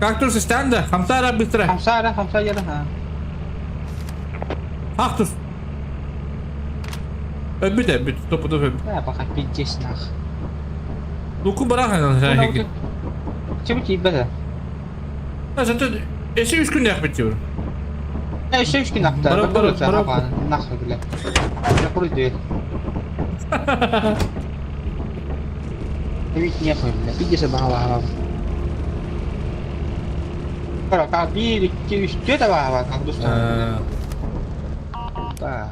Кактус станда, хамсаара быстро. Хамсаара, хамсаара, ха. Кактус. Өлбүт, өлбүт, топудов өлбүт. Да, пока пиздец нах. Луку бырахан эһиги. Чего тиийбэтэ? Зато эси үс күн яхпит диyor. Өссө үс күн ахта. Бара, бара, бара. Нахуй, бля. Закрой дверь. Ведь нехуй, бля. Пиздец баҕалаһабам. Бара, биир, икки, үс, түөрт абаһаба, как дуста. Да.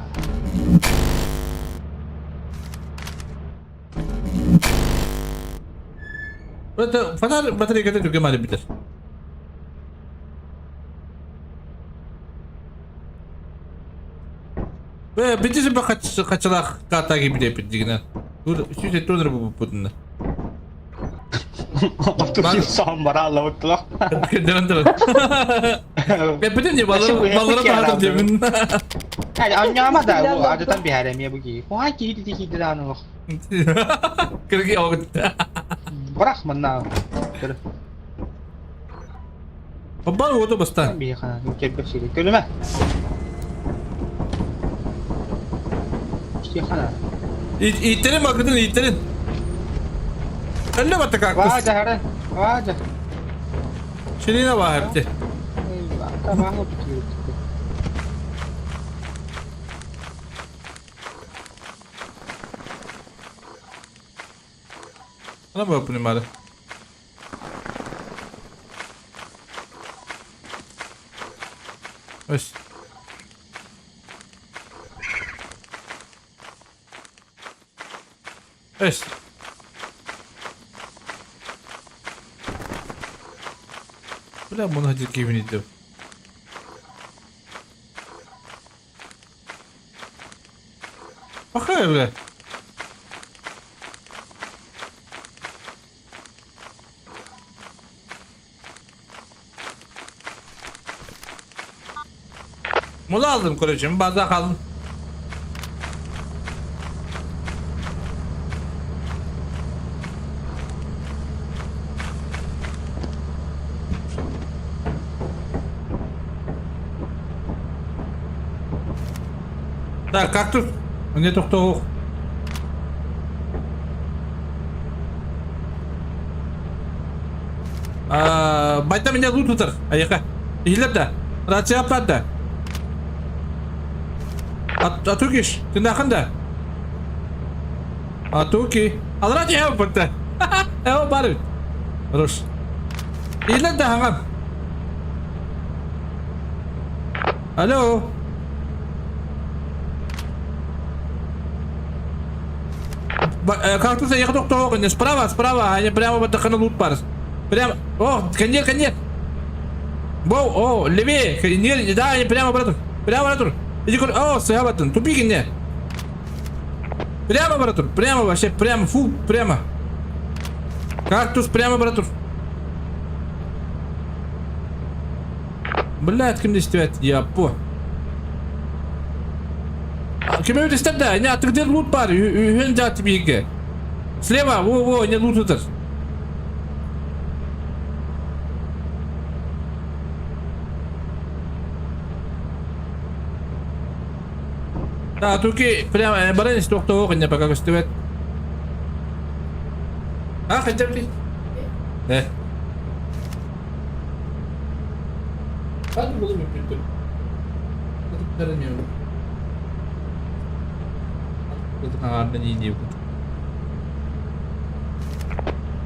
Это фонарь батарейката түргэн маары бүтэр. Э, битисин ба хачылаах каатаа киирбит дигинэ. Сүүс доллар буппутунна. Отут саҕан барааллабыттылар. Кэдэрэн туран. Эппитин дии баллара таһатым диэбин. Анньаама да бу адытан биһэрэ эмиэ бу киһи. Куһаан киһи дии киирдэ даҕаны олох. Кыргый оҕут. Бырах манна. Көр. Бар уоту бастаан. Биһиэхэ кэлбэт сири. Көлүмэ. Стехана. Ииттерин бакытын ииттерин. Өллө батта кактус. Ваажа хары. Ваажа. Ширина баахапты. Она бы понимали. Ось. Эс. Бля, мұны хотел киімін деп. Пахай, бля. Mola aldım koruyucum, bardak aldım. Так, кактус. Мне тохтоох. Байта меня лут утар. Айака. Иһиллэр да. Рация аппаат да. Атукиш, тынахан да. Атуки. Алра тиһэ бутта. Эо бар. Хорош. Иһиллэр да хаҥам. Алло. Кактуса ехал тохтоох, справа, справа, они прямо вот такая лут парс. Прямо, о, конец, конец. Воу, о, левее, не, да, они прямо, братан, прямо, братан. Иди, о, сыгабатын, тупик не. Прямо, братан, прямо вообще, прямо, фу, прямо. Кактус прямо, братан. Блядь, ким действует, я по. Ким öyle istep de, ne artık loot var, ühen zatı bilgi. Слева, во, во, не лут этот. Да, туки прямо баран истохтоох инне пока көстүбэт. А, хотя бы. Э. Hadi bunu bir Көрөнүөм.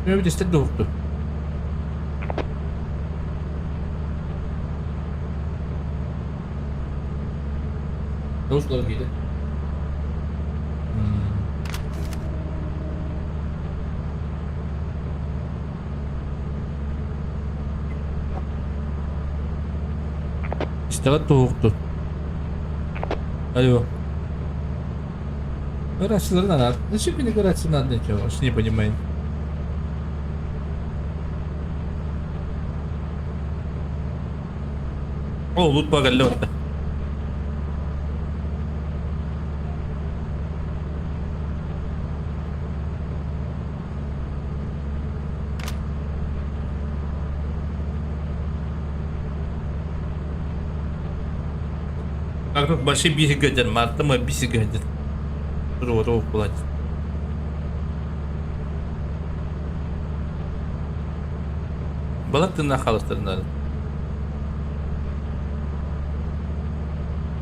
Диэбит истэр дуһукту. Dostlar giydi. Истэҕит туһукту. Алло. Рацияларын надо. Зачем мне рация надо ничего? Вообще не понимаю. О, лут багаллы отта. Так тут большие бисик Марта мы бисик гадер. Туруору булат. Балак тынна халыстырынары.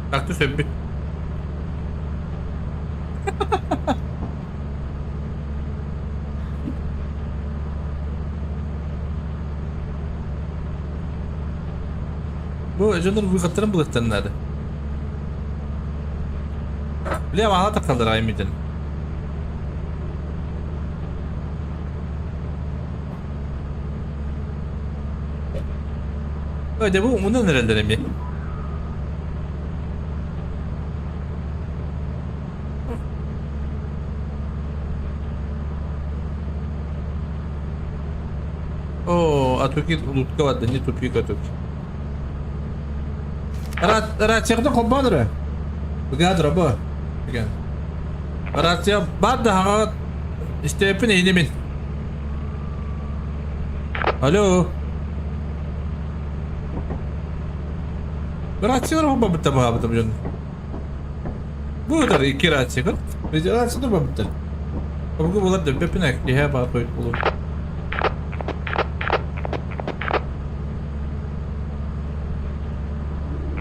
Кактус өппүт. Бу дьоннор выходтарын булыктарынары. Бля, мала таққалдар аймиден. Öyle bu bundan nereler mi? О, а туки лутка вадда, не тупик, а туки. Рацияны холбоон эрэ. Быгаадыра бу. Деген. Рация бар да хаҥаҕа истээппин эйини мин. Алло. Рациялар холбообуттар баҕабытым дьон. Бу ытар икки рация көр. Рацияны холбообуттар. Обугу булар да бэппин киһэ баар хойут булур.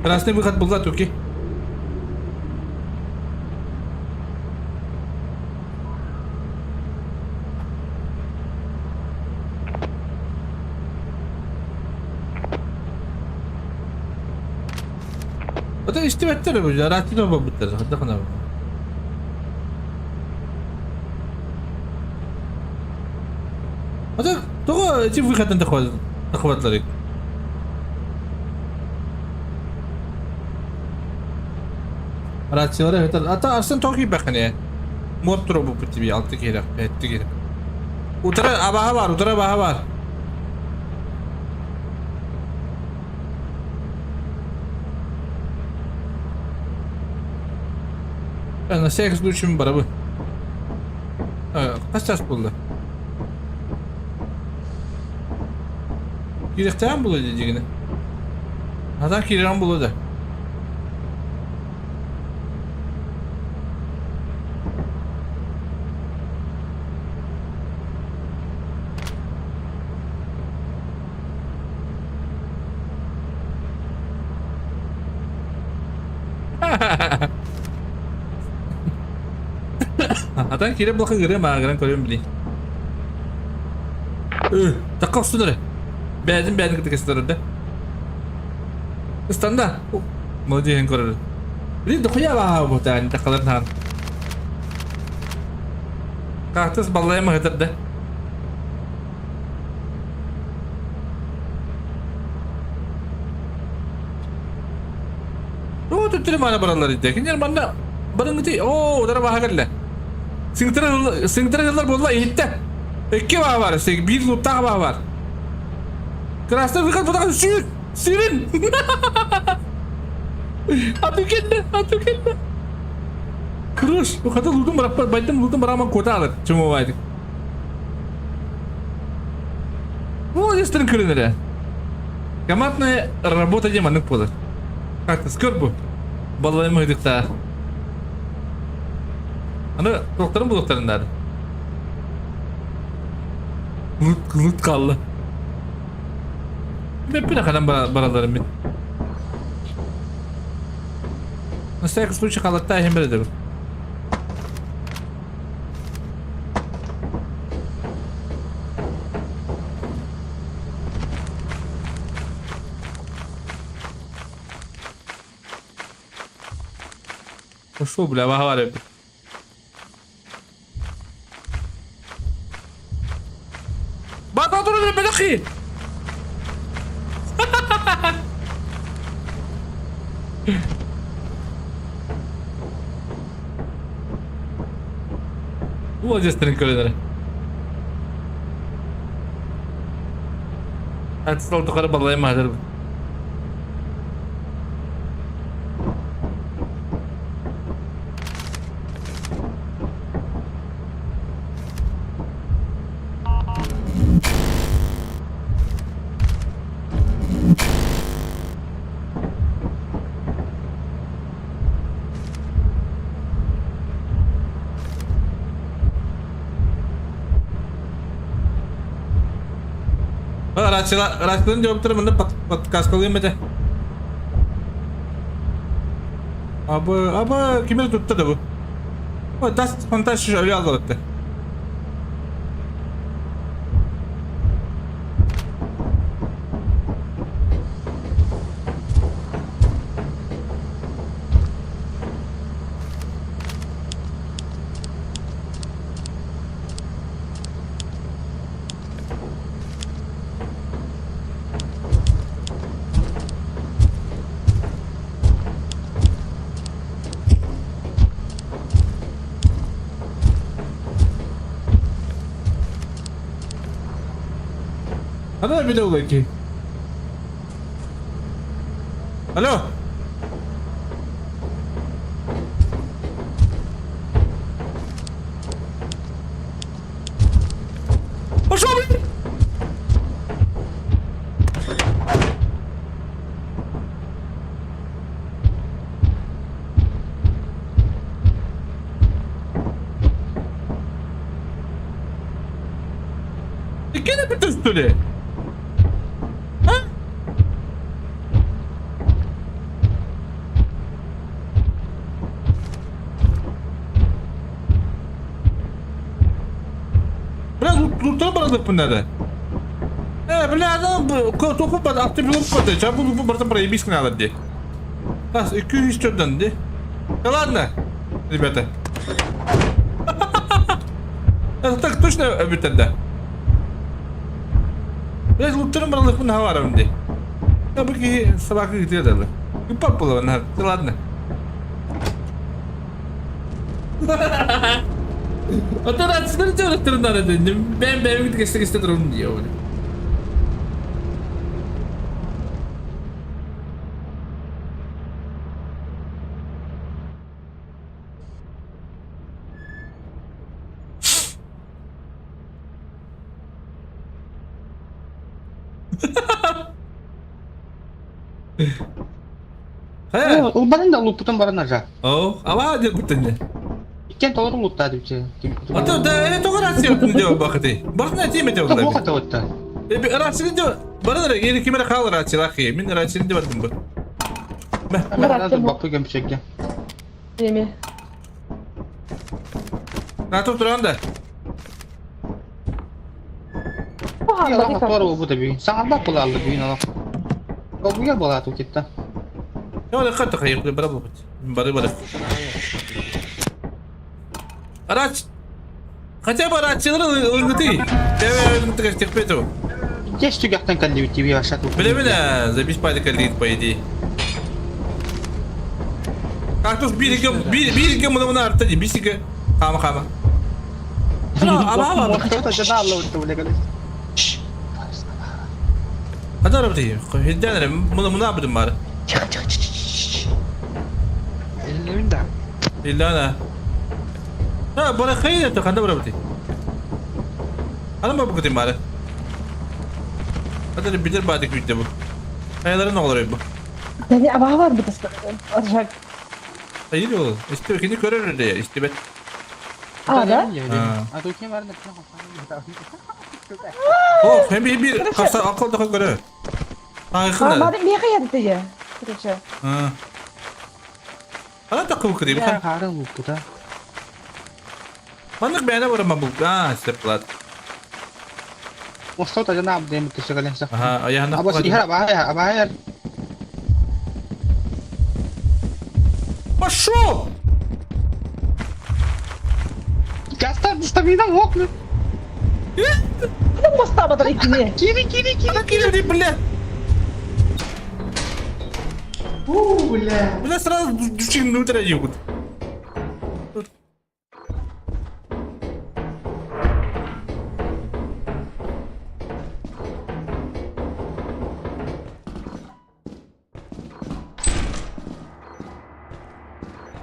Красный выход был туки. Это истибэттэр бу, рацияны холбообуттар. Хаддахына. Ата тоҕо ити выходтан тахыбатларый? Рациялары өтөр. Ата Арсен тоҕо киирбэххиний? Муоп туруорбуппут тибии алта киһилээх, сэттэ киһи. Утары абаһа баар, утары абаһа баар. На всякий случай барабын. Хас чаас буолла? Киириэхтээн буолуо дии дьигинэ. Хатан киирэҕин буолуо да. Атан киирэ булаха ырыа маагыран көрөн билий. Ыы, такка охсун эрэ. Бэйэтин бэйэтин кытта кэпсэтэр да. Ыстанда. Молодец көрөр. Блин, дохуя баха бутаан такалар наан. Кактус баллайма хытыр да. Оо, төттөрү маана бараллар ити. Кинилэр манна барыҥҥыты оо, удара баһа кэллэ. Сыҥтара сыҥтара ыаллар буолла иһиттэ. Икки баһа бар, биир луптаах баһа бар. Красный выход бутаҕын сүүр! Сүүрүн! Аты кэллэ, аты кэллэ. Кырыш, хата лутун бараппар, байдым лутун бараман куота алар, чумовайдык. Молодецтарын көрөн эрэ. Командная работа диэн маннык буолар. Как-то скөр бу. Баллайым ыйдыктаа. Аны туохтарын булуохтарын наада. Лут, лут хаалла. Бэппин ханан баралларым мин. На всякий случай халаттаа иһин бэрэ Пошел, бля, выговаривай. Бататуры бляхи! Уладьястарын көрөнөрө. Ат тухары балайым хазыр. Рацияларын жауаптары мында подкасткалыйм этэ. Абы, абы, кимер тутта да бу. О, тас фантастика өлө аллыбытты. Ана бile улайки. Алло. Пошел, блин! Ты кино что ли? А? Бля, луттан барадык надо. Бля, адам топу бар, атты билип барды. Чабы лупу бартан проебись надо де. Тас, 204 де. Да ладно, ребята. Это так точно өбүтер да. Блядь, луттарын баралык мын хаварым де. Я бы собака где дали. И папа на, да ладно. Оттон ацтар дьоруттарынан этинним. Бэм бэйбит кесте-кесте турун диэбин. Хайа? Улбанын да улуппутун баран ажа. Оо, аваа диэн куттанне. Иккен толору улуттаа дипче. Ото да тоҕо рация диэ бахыты. Бартына тиэмэ Тоҕо диэ хатабытта. Рация диэ баран эрэ ким эрэ хаалар рациялаах мин рацияны диэ бардым бу. Баппы көмсөккө. Эми. Натур туран да. Туора буолбута бүгүн. Саҥарбат буолааллар бүгүн олох. Долгуйар буолаату кытта. Йо, хатта хайы, бара буолбут. Бары бары. Рац... Хотя бы рациялары ылгыты. Тебе ылгыты Здесь түгэхтэн кэллибит тебе ваша тут. Билемин забить палик кэллигит по идее. Кактус бииргэ бииргэ муна арта ди бисигэ хама хама. Ама ама. Хада рабты. Хидден муна муна будum бар. Эллэбин да. Иллана. Ha, бара хайда та ханда барабыты. Ана ба букутин бары. Hadi bilir badik bitti bu. Kayaların ne olur bu? Yani abaha var bu da. Arjak. Hayır oğlum. İşte kendi görür diye. İşte ben. А, да? О, hem bir bir kasa akıl da göre. А, мады меха ядыты я. Короче. Ана такыл кири. Харын луппута. Маннык бэйне барама бу. А, сеплат. Мосто та жана абдем түсөгэлэн сах. Аха, аяна. Абас ихара абая абая. Пошел! Гастар стамина мокну. Куда моста батар икини? Кири кири кири. Ана кири, бля. У, бля. Бля, сразу дючин внутрь ебут.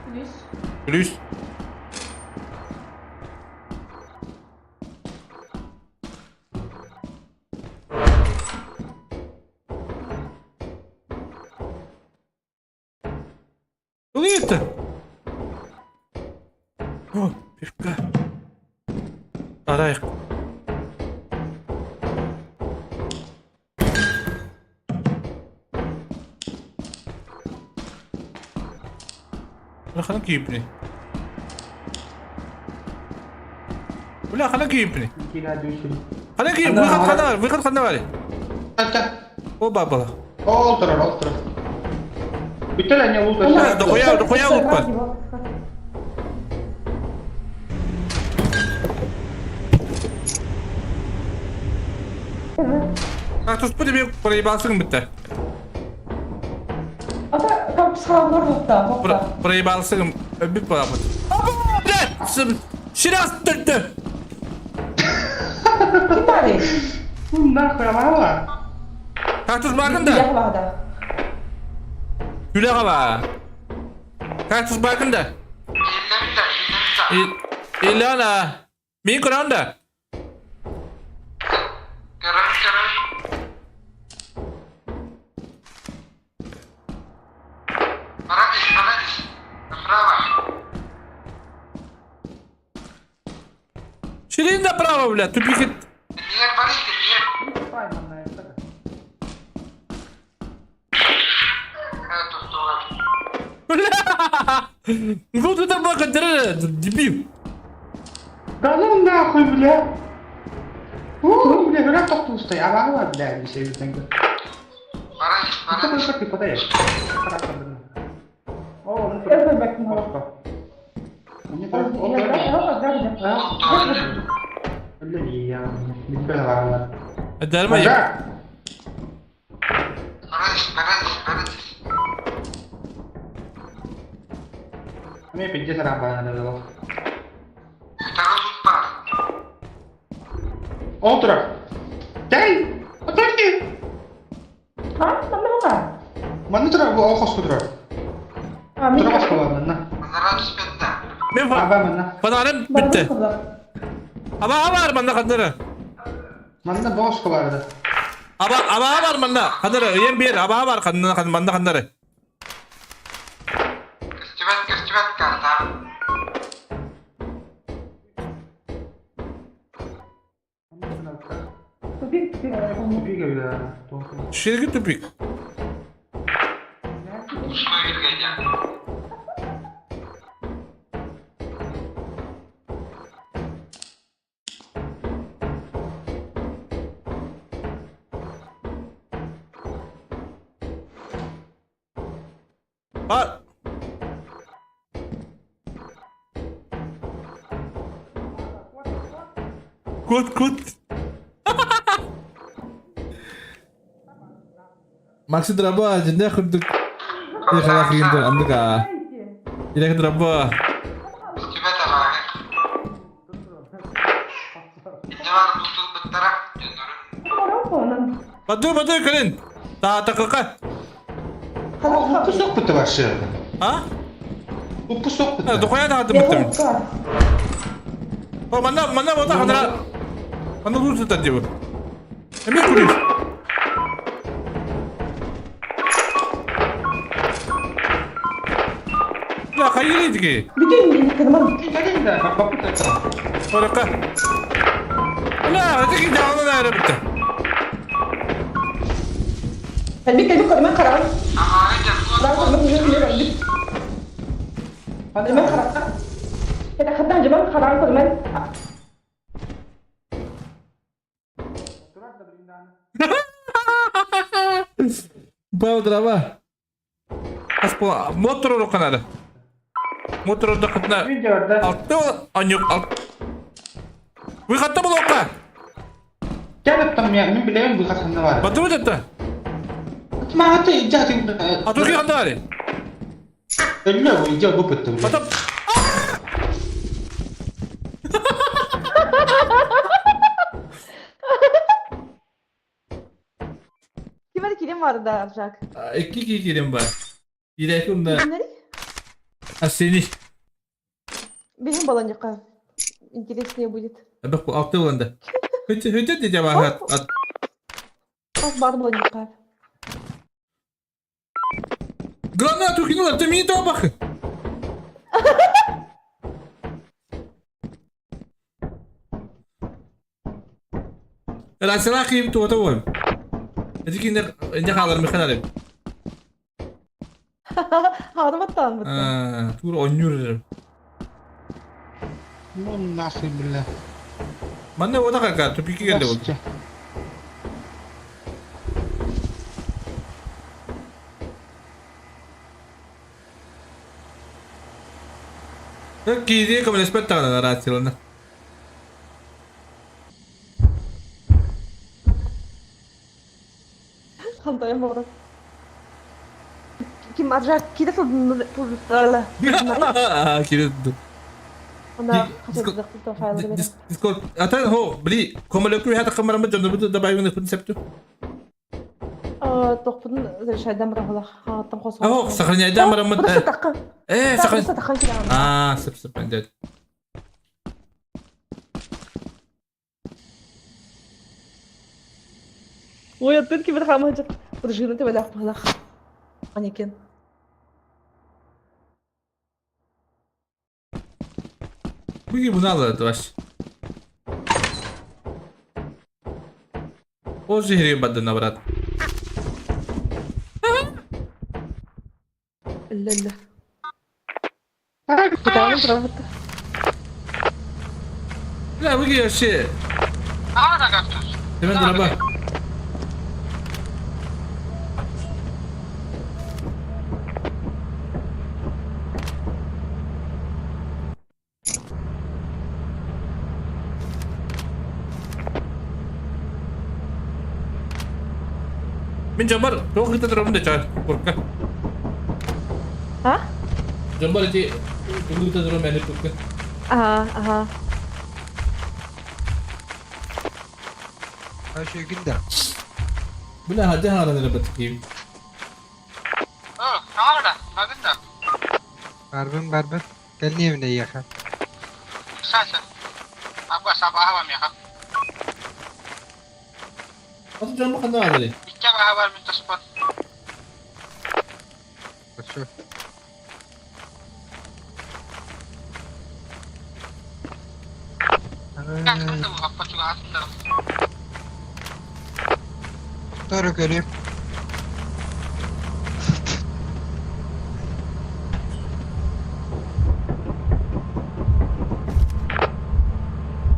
Плюс. Плюс. Это? О, пивка. Арайық. Бля, хана кийипни. Бля, хана кийипни. Хана кийип, выход хана бар, выход хана бар. О, бабала. Ол турар, ол турар. Бүтэн ане лут. Дохуя, дохуя лут бар. Так, тут тебе проебался бітті. Ата, там психолог лутта. Проебался бит балапыт. Блядь! Ширас түртті! Ким бары? Нахуй абала. Кактус баргында? Яхлада. Күле қаба. Кактус баргында? Илана. Мен көрәмді. Ширин направо, бля, тупик. Бля! Вот это бака дебил. Да ну нахуй, бля. У, бля, бля, тохтустай, абала, бля, бисебитен. Баран, баран. О, ну Это бэк. Дарма. Отра. Дай! Отойди! А, намного. Манутра, охос тутра. А, мен. Тура башкаларына. Мен Аба манна. фонарым бітті. Аба бар манда қандыры. Манна бошкаларда. Аба аба бар манда қандыры. Ем бер аба бар қандыры манда қандыры. Тупик, тупик. Тупик бля. Шерги тупик. А. Кот, кот. Максим драба, жинде күрдік. Қалақ енді андыға. Ирек драба. Баду, баду, калин. Та, та, кака. Упусок бітті вообще. А? Упусок бітті. Дохуя да бітті. О, мана, мана, вот так, андра. Мана лучше так делают. Эми куришь. Бля, хайыыр Бүтүн кырман. Оракка. Бля, это дьаалын аара бүтэ. Кэлбит кэлбит кырман хараҕын. Кырман харахха. Хаттан жаман хараҕын кырман. Бау дрова. Мотор урукканады. Мотор урдакытына алты анюк алт. Выходта булокка. Кэлэптам я мин билэбин выход ханна бар. Батыбыт это. Мааты иджати. А турки ханна бар. Өллө бу идея бу көттүм. Потом Ким кирим бар да Аржак? Икки кирим бар. Ирэки унна. Кимнери? Асени. Бихин баланьяка. Интереснее будет. Бак алты боланда. Хөтө хөтө де жабахат. Бас бар баланьяка. Гранату кинула, ты мне табах. Расыла киим туота буолм. Эти киндер инде хаалар мехен алым. Хаадым аттаан бытта. Тур оннюр. Ну нахуй, бля. Манна ода кака тупики келди ол. Киди көмөлөспөт даҕаны рациялана. Хантайым бора. Ким Аржак киде тулдула. Киде. Анда хасадык файлы берем. Дискорд. Ата хо, бли, көмөлөкү хата камарамы жонду бу да байвын концепту. Тохпутун разрешайдан бара хула. Хаттан косо. Ах, сохраняйдан барамы. Просто такка. Э, сохран. Просто такка киле. А, сып сып эндет. Ой, аттын кибер хамажык. Пружина тебе дак балах. Манекен. Бүгүн буну алады ваш. О жири бадына брат. Ля-ля. Бля, бүгүн вообще. Hemen драба. Мен жамбар, тоқ кыта турабын да чар, курка. А? Жамбар эти кыта турабын мен курка. Ага, ага. Aşağı да. Бля, хадя хараныр бат киим. Барбын барбын. Кэлни evine яха. Аты жамбар қандай алыр? Хорошо. Doğru göreyim.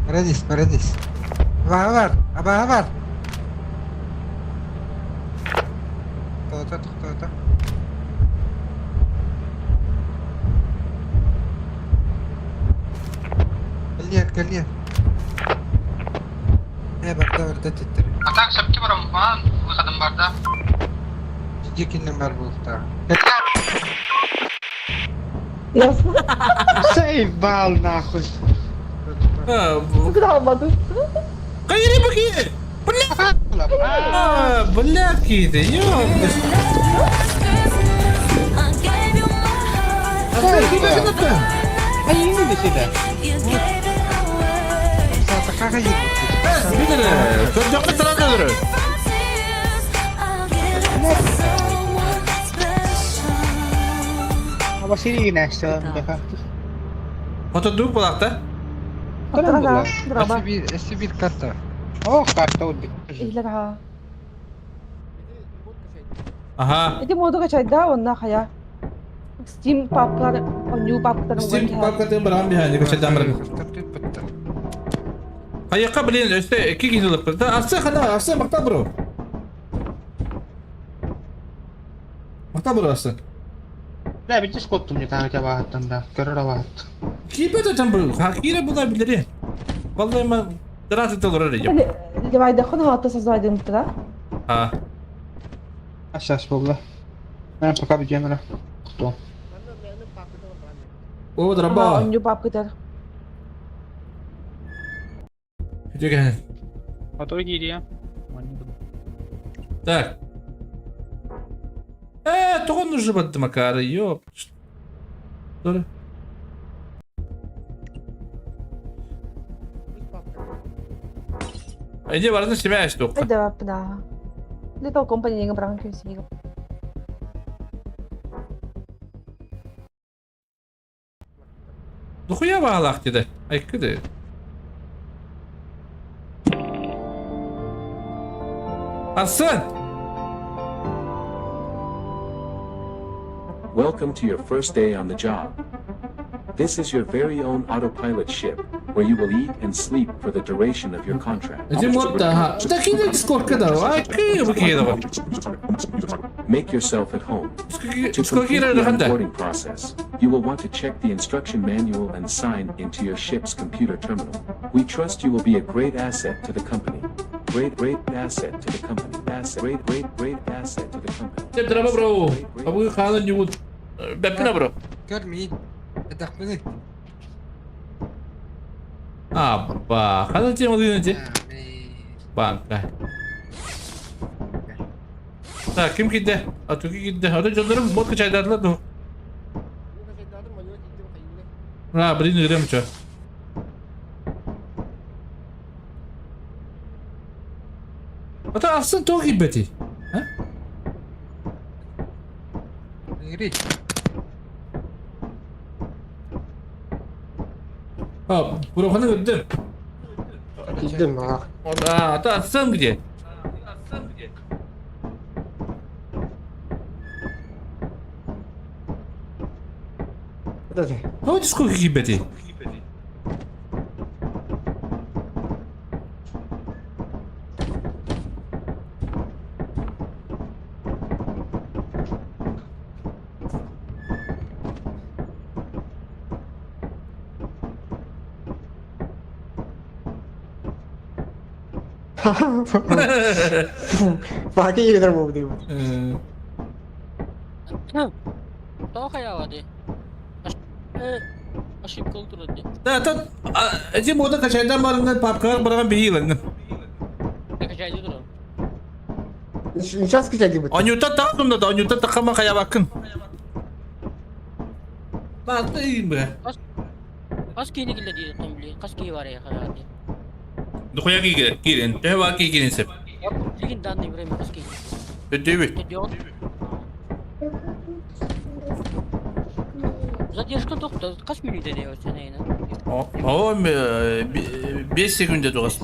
Paradis, paradis. Abaha var, abaha var. Tohta, tohta. Кэлиэр, кэлиэр. Э, барда, барда титтер. Жекинен бар болуктаа. Ясно. Заебал нахуй. Куда алмадың? Кайры баки! Бля! А, бля, киди, ёб. Көрдөккө туран өлөрөр. Василий Игнатьев, бэха. Хотурдук булакта. Ага, дроба. Өссө биир карта. О, карта вот. Иһилэр аха. Аха. Ити моду качайда онна хая. Steam папкалар, new папкалар Steam папкатын баран биһани качайдан баран. Хайыкка блин, өстө ики киһи ылыппыт. Да, арсы хана, арсы макта бро. Макта бро арсы. Да, битис коттум не таҥа табаһыттан да, көрөр абаһыт. Киипе там был, хакира була билери. Валлай ма дыраты толорар идем. Левайда хон хата создайдым да? А. А сейчас буолла. Мен пока бүтүөм эрэ. Кто? О, драба. Онню папкытар. Үтүгэн. Отой киириэ. Так. Тоҕо нужно баттым акары, ёп. Что? Иди барытын сибээс туохха. Эдэ баппына. Little Company деген баран көсиге. Дохуя баалаах диде. Айкы Арсен! Welcome to your first day on the job. This is your very own autopilot ship, where you will eat and sleep for the duration of your contract. Иди модда. Да киде Discord да. Айкы бу киде. Make yourself at home. To Сколько complete the ханда? onboarding process, you will want to check the instruction manual and sign into your ship's computer terminal. We trust you will be a great asset to the company. Great, great asset to the company. Asset, great, great, great asset to the company. Деп драба бро. Абы хаана ньюут. Бэппина бро. Көр миин. Этэхпини. Аппа, хана тема дыйна Банка. Так, ким кидде? Атуки кидде. Аты жолдарым ботка чайдадылар ду. А, блин, игрем чё. Ата асын тоги бети. А? Игри. А, буроханы өттүм. Киирдим, а. А, ата асын где? Тоги сколько кибети? Баки игрер буолду. Тоҕо хайаабатый? Ошибка турар дии. Да, та эти мода качайдан барыңын папкалар барган бейилин. Качайдыы турар. Сейчас качайдыбыт. Анюта тахтым да, анюта тахама хаябакын. Баты бе. Хас киһини киллэрдии оттон били хас киһи бар эйиэхэ дии. Духуя киирин, киирин. Төһө баар киирин сеп. Билигин данный время хас киһи. Өттүбүт. Төрдүөҕүт. Задержка тохто хас мүнүүтэ диэ өссө О, 5 секунда тугас.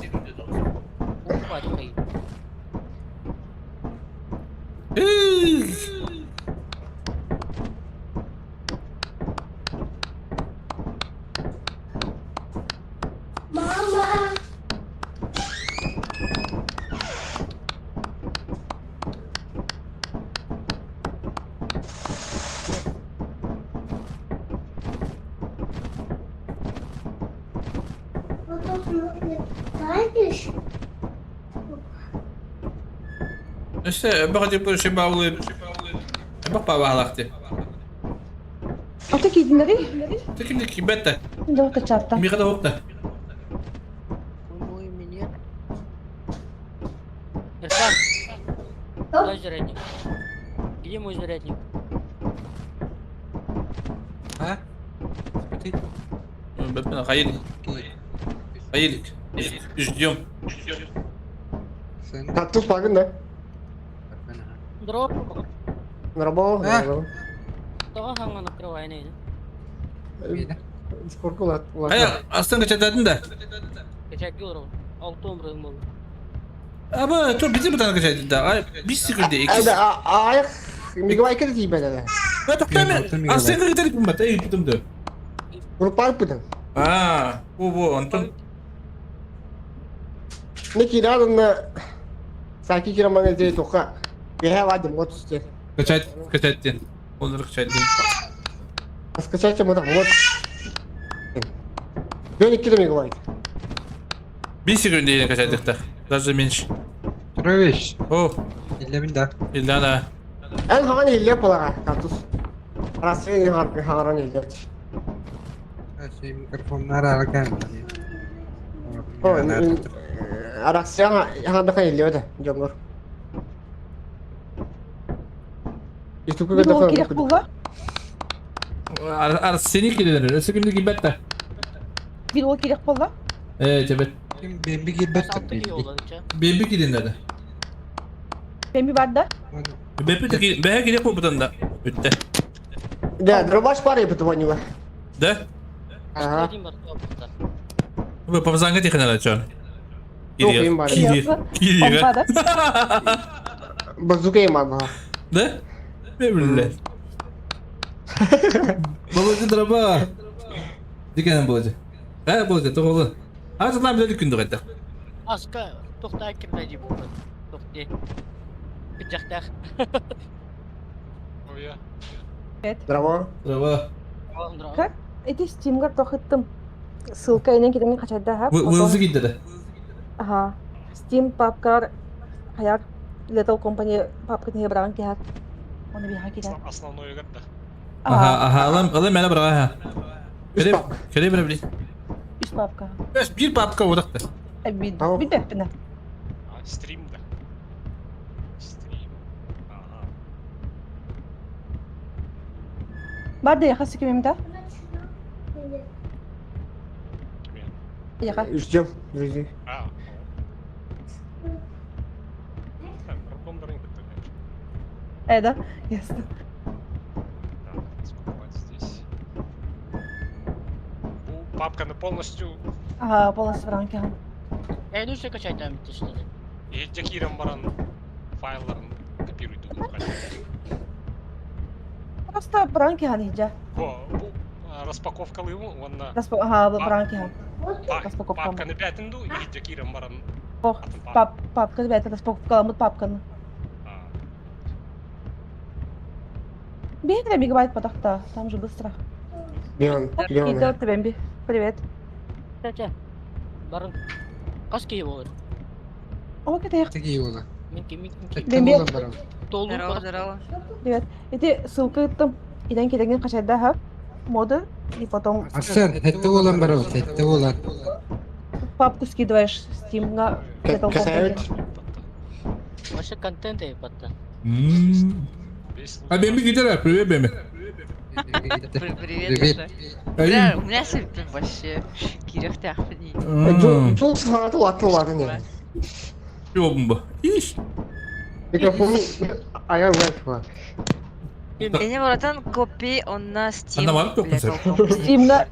Мама! Өссө баҕа бу шибаулы бак баалахты. Ата киидиннери? Текинди кибетте. Да, качатта. Мига да опта. Мой меня. Ирфан, дай зарядник. Где мой зарядник? А? Смотри. Бэппин хайл. Хайл. Ждем. Кактус багын да. Здорово. Норбо. Тоҕо хаҥан открывай Сколько Ай, астан качататын да? Качать олорон. Алты өмрүм болду. Аба, то бизи бутан качать да. Ай, бис секунды, икки. Аяк мегабайка тиийбэт А, тоқтаа, астан качатар ким бат, эй, бутум да. Группа бутан. А, бу бу, онтон. Не кирадын Саки кираманы дей тоқа. Я ладим, вот сте. Качать, качать ден. Олар качать ден. Скачать ему там, вот. Бен 2 мегабайт. 5 секунд качать дыхта. Даже меньше. Петрович. О. Иллемин да. Илля да. Эн хаан илле полага, картус. Рассвен харан илле. Микрофоннар аракан. О, Араксиян хандака илле да, жоңгор. Бир ол керек булла? Арсений келер, өсө күндү кибет да. Бир ол керек булла? Э, тебет. Бемби кирбет. Бемби кирин да. Бемби бар да? Бемби де бәһә керек бу бутан да. Үтте. Да, дробаш бар епі туанюга. Да? Ага. Бу памзанга тихана чон. Кири. Кири. Базука има ба. Да? Не биле. Болоди дроба. Дикен болоди. Э, болоди, тоголу. Азыр биле күндү кайта. Аска тохта кирмеди бу. Тохте. Пиджактах. Привет. Здраво. Здраво. Как? Эти Steam'га тохыттым. Ссылка инен кидемин качайда ха. Вылзы кидде да. Ага. Steam папкар хаяр Little Company папканы браган кихат. Оны биха кидер. Основной да. Ага, ага, алам, алам мена брага. Кере, кере бер били. Үч папка. Бес бир папка одакта. Бит, бит беппине. Стрим да. Стрим. Ага. Бар да яха секемем да? Яха. Ждем, друзья. А. Э, да? Ясно. Так, распаковать здесь. Папка на полностью. Ага, полностью бранки. Э, ну все качать там что И дякирам баран файларын копируй тут. Просто бранки хани жа. Бо, бу распаковка лыму, он на. Ага, бранки хан. Распаковка. Папка на бятинду и дякирам баран. Ох, пап, папка бәтә распаковкаламыт папканы. Бегре мегабайт потахта, там же быстро. Леон, Леон. Бемби. Привет. Ча-ча. Барын. Кас кии болор. О, кете. Тиги болор. Минки, минки. Бемби. Здорово, здорово. Привет. Эти ссылка там. Иден кидеген качайда ха. Моды и потом Арсен, это болан барабыз, это болан. Папку скидываешь Steam на Касают. Вообще контент и потом. А Бемби кидер, привет, Бемби. Привет, Саша. Да, у меня сегодня вообще кирехтях. Жол сағаты латы не. Ёбумба. Иш. Микрофон аян вайфа. Меня братан копи он на Steam. Анда бар копи Steam на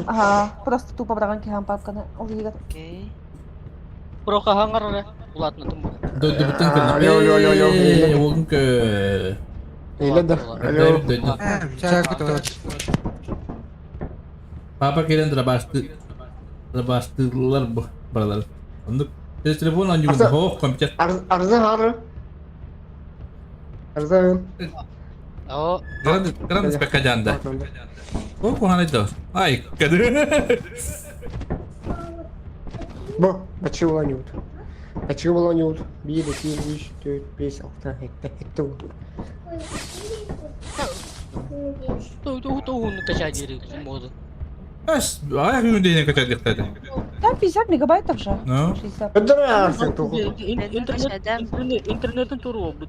Ага, просто тупо браганки хам папканы. Ол егет. Окей. Проха хаңар Ладно, тумбу. Дойду бутын көлнө. Алло, алло, алло, алло. Олгун кө. Иле да. Алло. Папа келен драбасты. Драбастылар бу баралар. Ондук телефон анюгун хох компьютер. Арза хары. Арза. О. Гранд гранд спекажанда. О, куханайда. Ай, кады. Бо, бачы нют. Бачы нют. 1 2 3 4 5 6 7 8. Ту ту ту качать моду. Ас, ай күндейне качать дихтады. Там 50 мегабайтов же. Ну. 60. Интернет интернеттен туру oldu.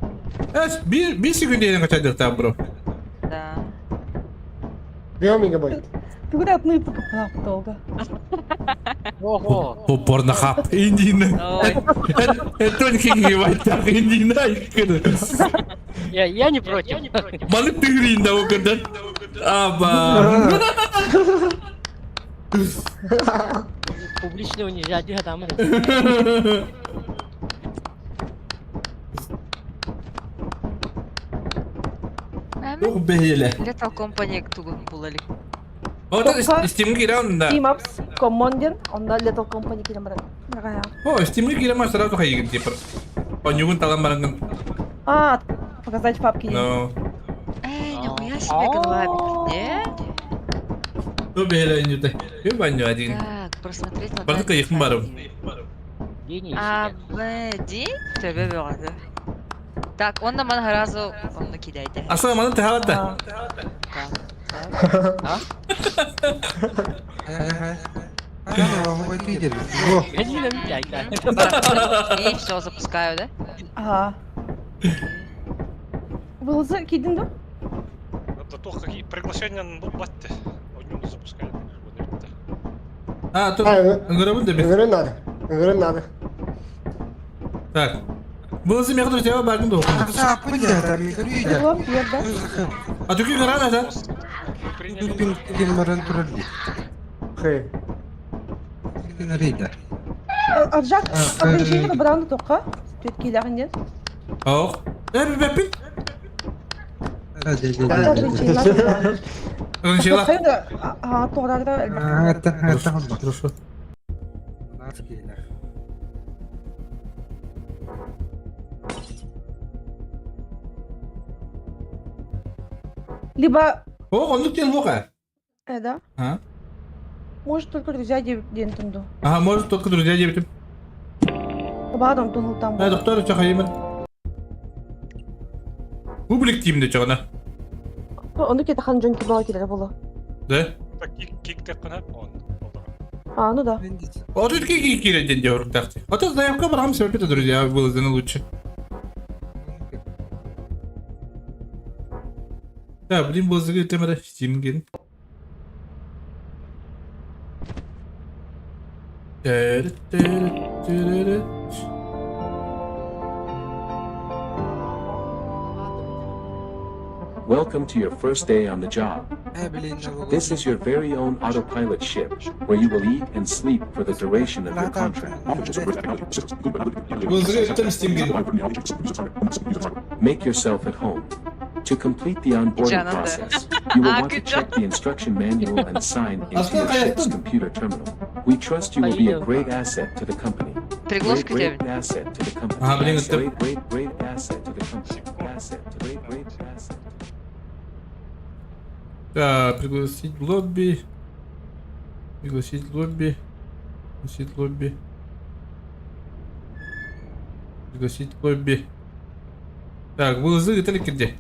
Эс, бир бир секундейне качать дихта, бро. Да. 2 мегабайт. Ты куда одну покупала долго? Ого. Бу порнохаб индина. Это не гигабайт, индина. Я, я не против. Балык тыгырыйын да көрдөн. Аба. Публично унижать там. Ох бэһиэлэ. Lethal Company тугун булали. Ото Steam'e киирэн да. Steam Apps Common диэн, онно Little Company киирэн баран. О, Steam'e киирэн сразу хайыгын типа. Онньугун талан бараҥҥын. А, показать в папке. Ну. Эй, нихуя себе голова, не? Ту бэһиэлэ инньүтэ. Кү банню один. Так, просмотреть Барды кайыхын барым. А, Б, Д, Т, Б, Б, Так, он на сразу он накидайте. Аса манын тахалатта. И все, запускаю, да? Ага. Вылзы кидин да? Да то какие приглашения на батте. Одним запускают. А, тут ыҥырабын да Ыҥырын надо. Ыҥырын надо. Так. Вылзы мех друзья багын да А ты рано, да? Аржак, ограничение бранды тоққа. Түт киләгән нет. Ох. Э, бепин. Ограничение. А, тоғрарда. Хорошо. Либо... О, он тут лука. Да. А? Может только друзья день тунду. Ага, может только друзья дебитим. Бадам тунул там. Да, доктор, что хаймен. Публик тим де чоғына. Оны кете хан жон кибала келер болу. Да? Так кик тек қана он. А, ну да. А тут какие кири день делают так. А то заявка барам себе это друзья было за лучше. Да, блин, был закрыт темір Steam ген. Welcome to your first day on the job. This is your very own autopilot ship, where you will eat and sleep for the duration of your contract. Make yourself at home. To complete the onboarding process, you will want to check the instruction manual and sign into your ship's computer terminal. We trust you will be a great asset to the company. Great, great asset to the company. Great, great, great asset to the company. Asset to great, great asset. Да, пригласить в лобби. Пригласить в лобби. Пригласить в лобби. Пригласить в лобби. Так, вылазы это где?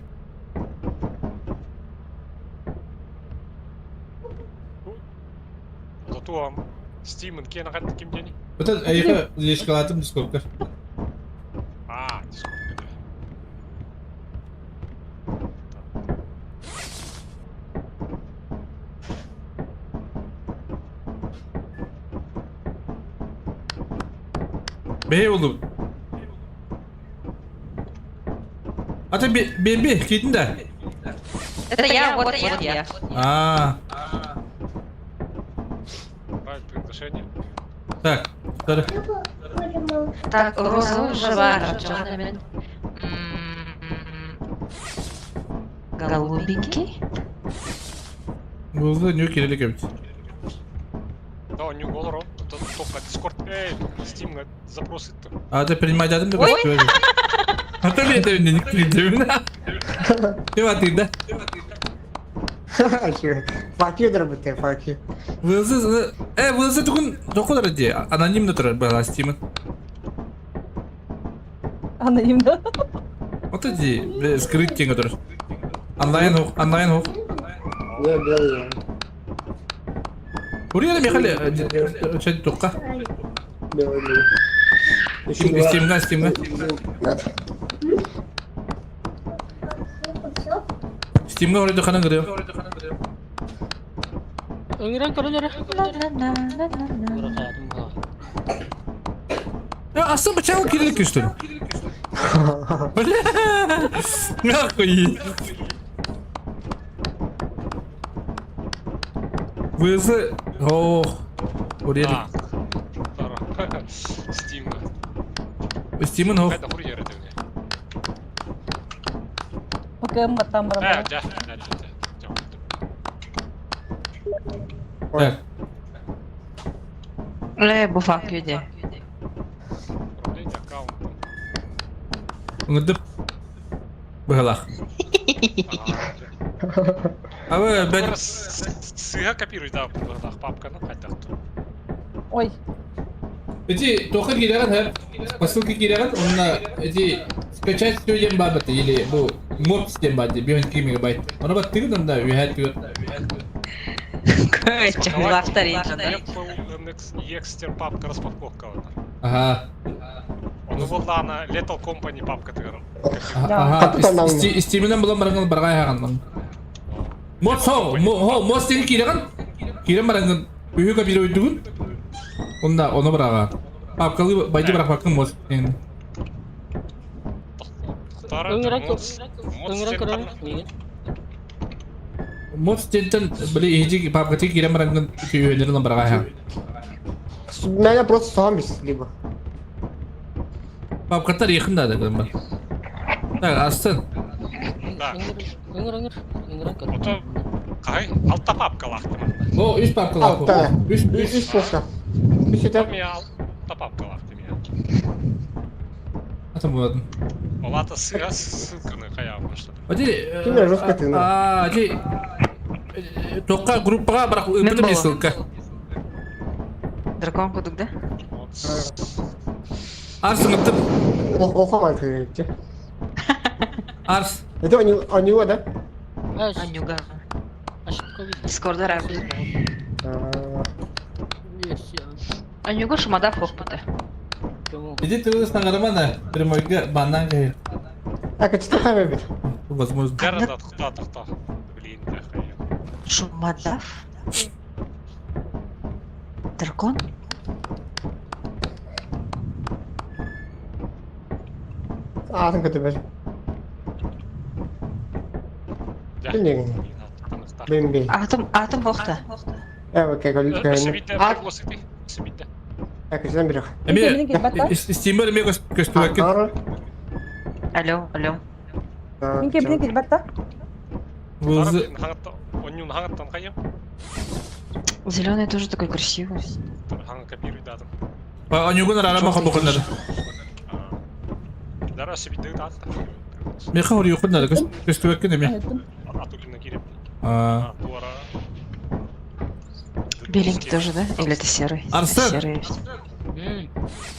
Зато Steam кена хат ким дени? Вот это, а я здесь шоколадом дискордка. А, дискордка. Бей oldu. Ата бемби кидин да. Это я, вот, вот я. А. Приглашение. Так, второй. Так, розовый жабар. Голубенький. Buldu, не келели кебит. Да, у него голору. Только Discord, эй, Steam запросы-то. А ты принимать адам да? А то ли это не клиент. Ты вот ты, да? Факю дробите, факю. Вылзы, вылзы тугун докудар ди, анонимно турар была Steam. Анонимно. Вот эти скрыть тенге турар. Онлайн хук, онлайн хук. Я белый. Урьяна Михаил, что тука? Белый, белый. Steam, Steam. Steam'га оройду ханан гырыа. Ыҥыран көрөнөрө. Асы бычагы кирилик что ли? Бля! Нахуй! Вызы... Ох. Урели. Стимга. Стимын ох. Хайда хур yere dönüyor. ПКМ баттан Э, баран. дьэ, дьэ, дьэ, дьэ. Так. Э, бу фак юде. Управление аккаунтом. Ыңырдып. Быһалах. А вы бен... Сыга копируй, да, папка, ну, хотя Ой, Эти тоха киирэҕин һэр, посылка киирэҕин, онно эти скачать все диэн баар или бу мод диэн баар дии, 52 мегабайт. Ону баттыгын онно үһэ түгэр. Чахлахтар Apple MX Exter папка распаковка. Ага. Ону буоллаана Lethal Company папка тыгырым. Ага. Стиминен булан барангын баргай хаганнан. Мод со, хо, мод сен киирэҕин. Киирэн барангын үһү копируй дугун. Онда ону барага. Папкалы байды барак мод. Мод стентен били иһiji папкаты киирэн барангын үһүлэрин баргай ха. Меня просто сам либо. Папкаттар якын да да бар. Так, астын. Да. Ыҥыр ыҥыр ыҥыран көр. Ото кай алта папка лахтым. О, үс папка лах. Алта. Үс Үс үс. просто. Үс это. Мен алта папка лахтым я. Атам болатын. Олата сыга ссылканы кая что. Оди. Кимер жестко ты, А, оди. Тоққа группаға бірақ өпітім не ссылка. Дракон кудук, да? Арс ыңыттым. Охо короче. Арс. Это у него, у него, да? Анюга. Дискорда раб. Анюга шумада фохпута. Иди ты с награмана прямойга банан гай. Так, а что там бит? Возможно. Да, да, да, Блин, да, Шумадав? Дракон? А, там көтө бер. Билмейм. Бим Атом, атом бохта. Э, окей, көл. А, Сибитте. Так, сен бирок. Эми стимер эме көстүбәкке. Алло, алло. Мин кебинен килбэт да? Вызы. Оннун хаңаттан кайым. Зеленый тоже такой красивый. Хаңа копируй дадым. Анюгун рара маха букыннар. Дара сибитте дат. Меха ор юкуннар көстүбәкке неме. Атулина кирип. А. Туара. Беленький тоже, да? Или это серый? Арсен! Серый.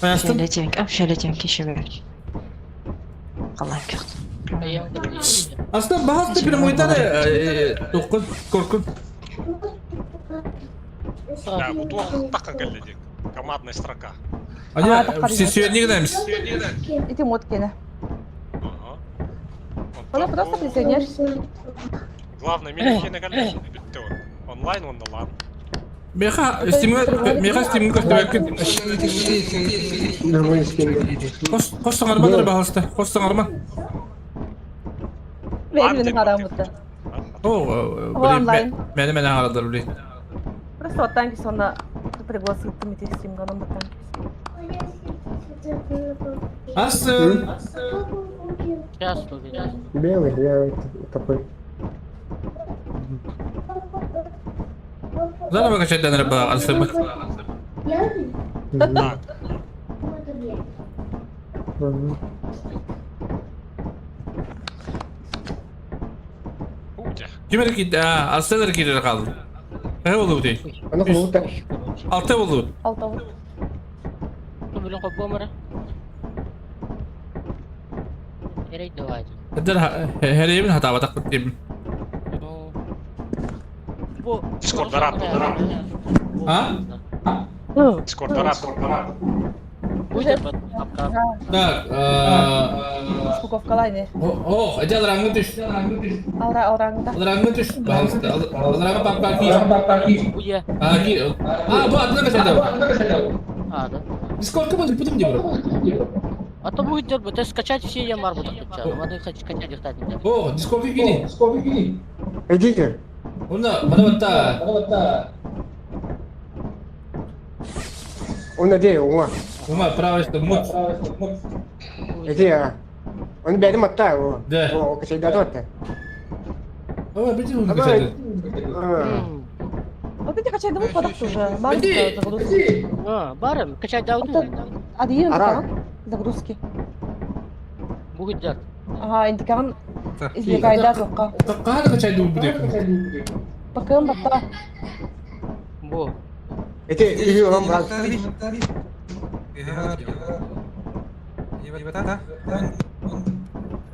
Арсен! Фиолетовенький. А, фиолетовенький еще бер. Аллах Арсен бахасты прямойдан токкун коркун. Да, бу туох таккан келди. Командная строка. Аня, сүйенне генемиз. Ити мод кене. Она просто присоединяешься. Главное, мен кене келди. Битте он. Онлайн он лан. Меха стимге меха стимге көстүбәкке. Нормально стимге. Кос кос саңарман бахасты. Кос саңарман. Бэйбинин харамыта. О, Онлайн. Мени мени харадыр блин. Просто оттан кис онна пригласыттым ити стимга онан баттан кис. Арсен. Сейчас увидим. Белый, я такой. Заново качать данный ба Арсен. Ким эрки а Арсен эрки калды. Э болду дей. Аны кылып Алты болду. Алта болду. Билен копомара. Эрей давай. Эдер херебин хатаба такып Дискорд дарап. А? Дискорд дарап. Так, Распаковкалай не. О, эти алраңны түш. Алра алраңда. Алраңны түш. Пожалуйста. Алраңы папка ки. А, ки. А, бу адына качады. А, да. Дискордка буду потом не брат. А то будет это скачать все я марбу так Маны скачать дихтать. О, Discord кини. Discord кини. Идите. Уна, мана Уна де, ума. Ума, право, что мут. Иди, а. Он бәдім атта, о. Да. О, качайда атта. Ама, бити уна качайда. Вот эти качайда мы подах тоже. Иди, загрузки. А, барым, качать дауды. Адиин Ара. загрузки. Будет дат. Ага, индикан извлекайда тоққа. Қана качайда убудек. Бакым батта. Бо. Эти, иди, он брат.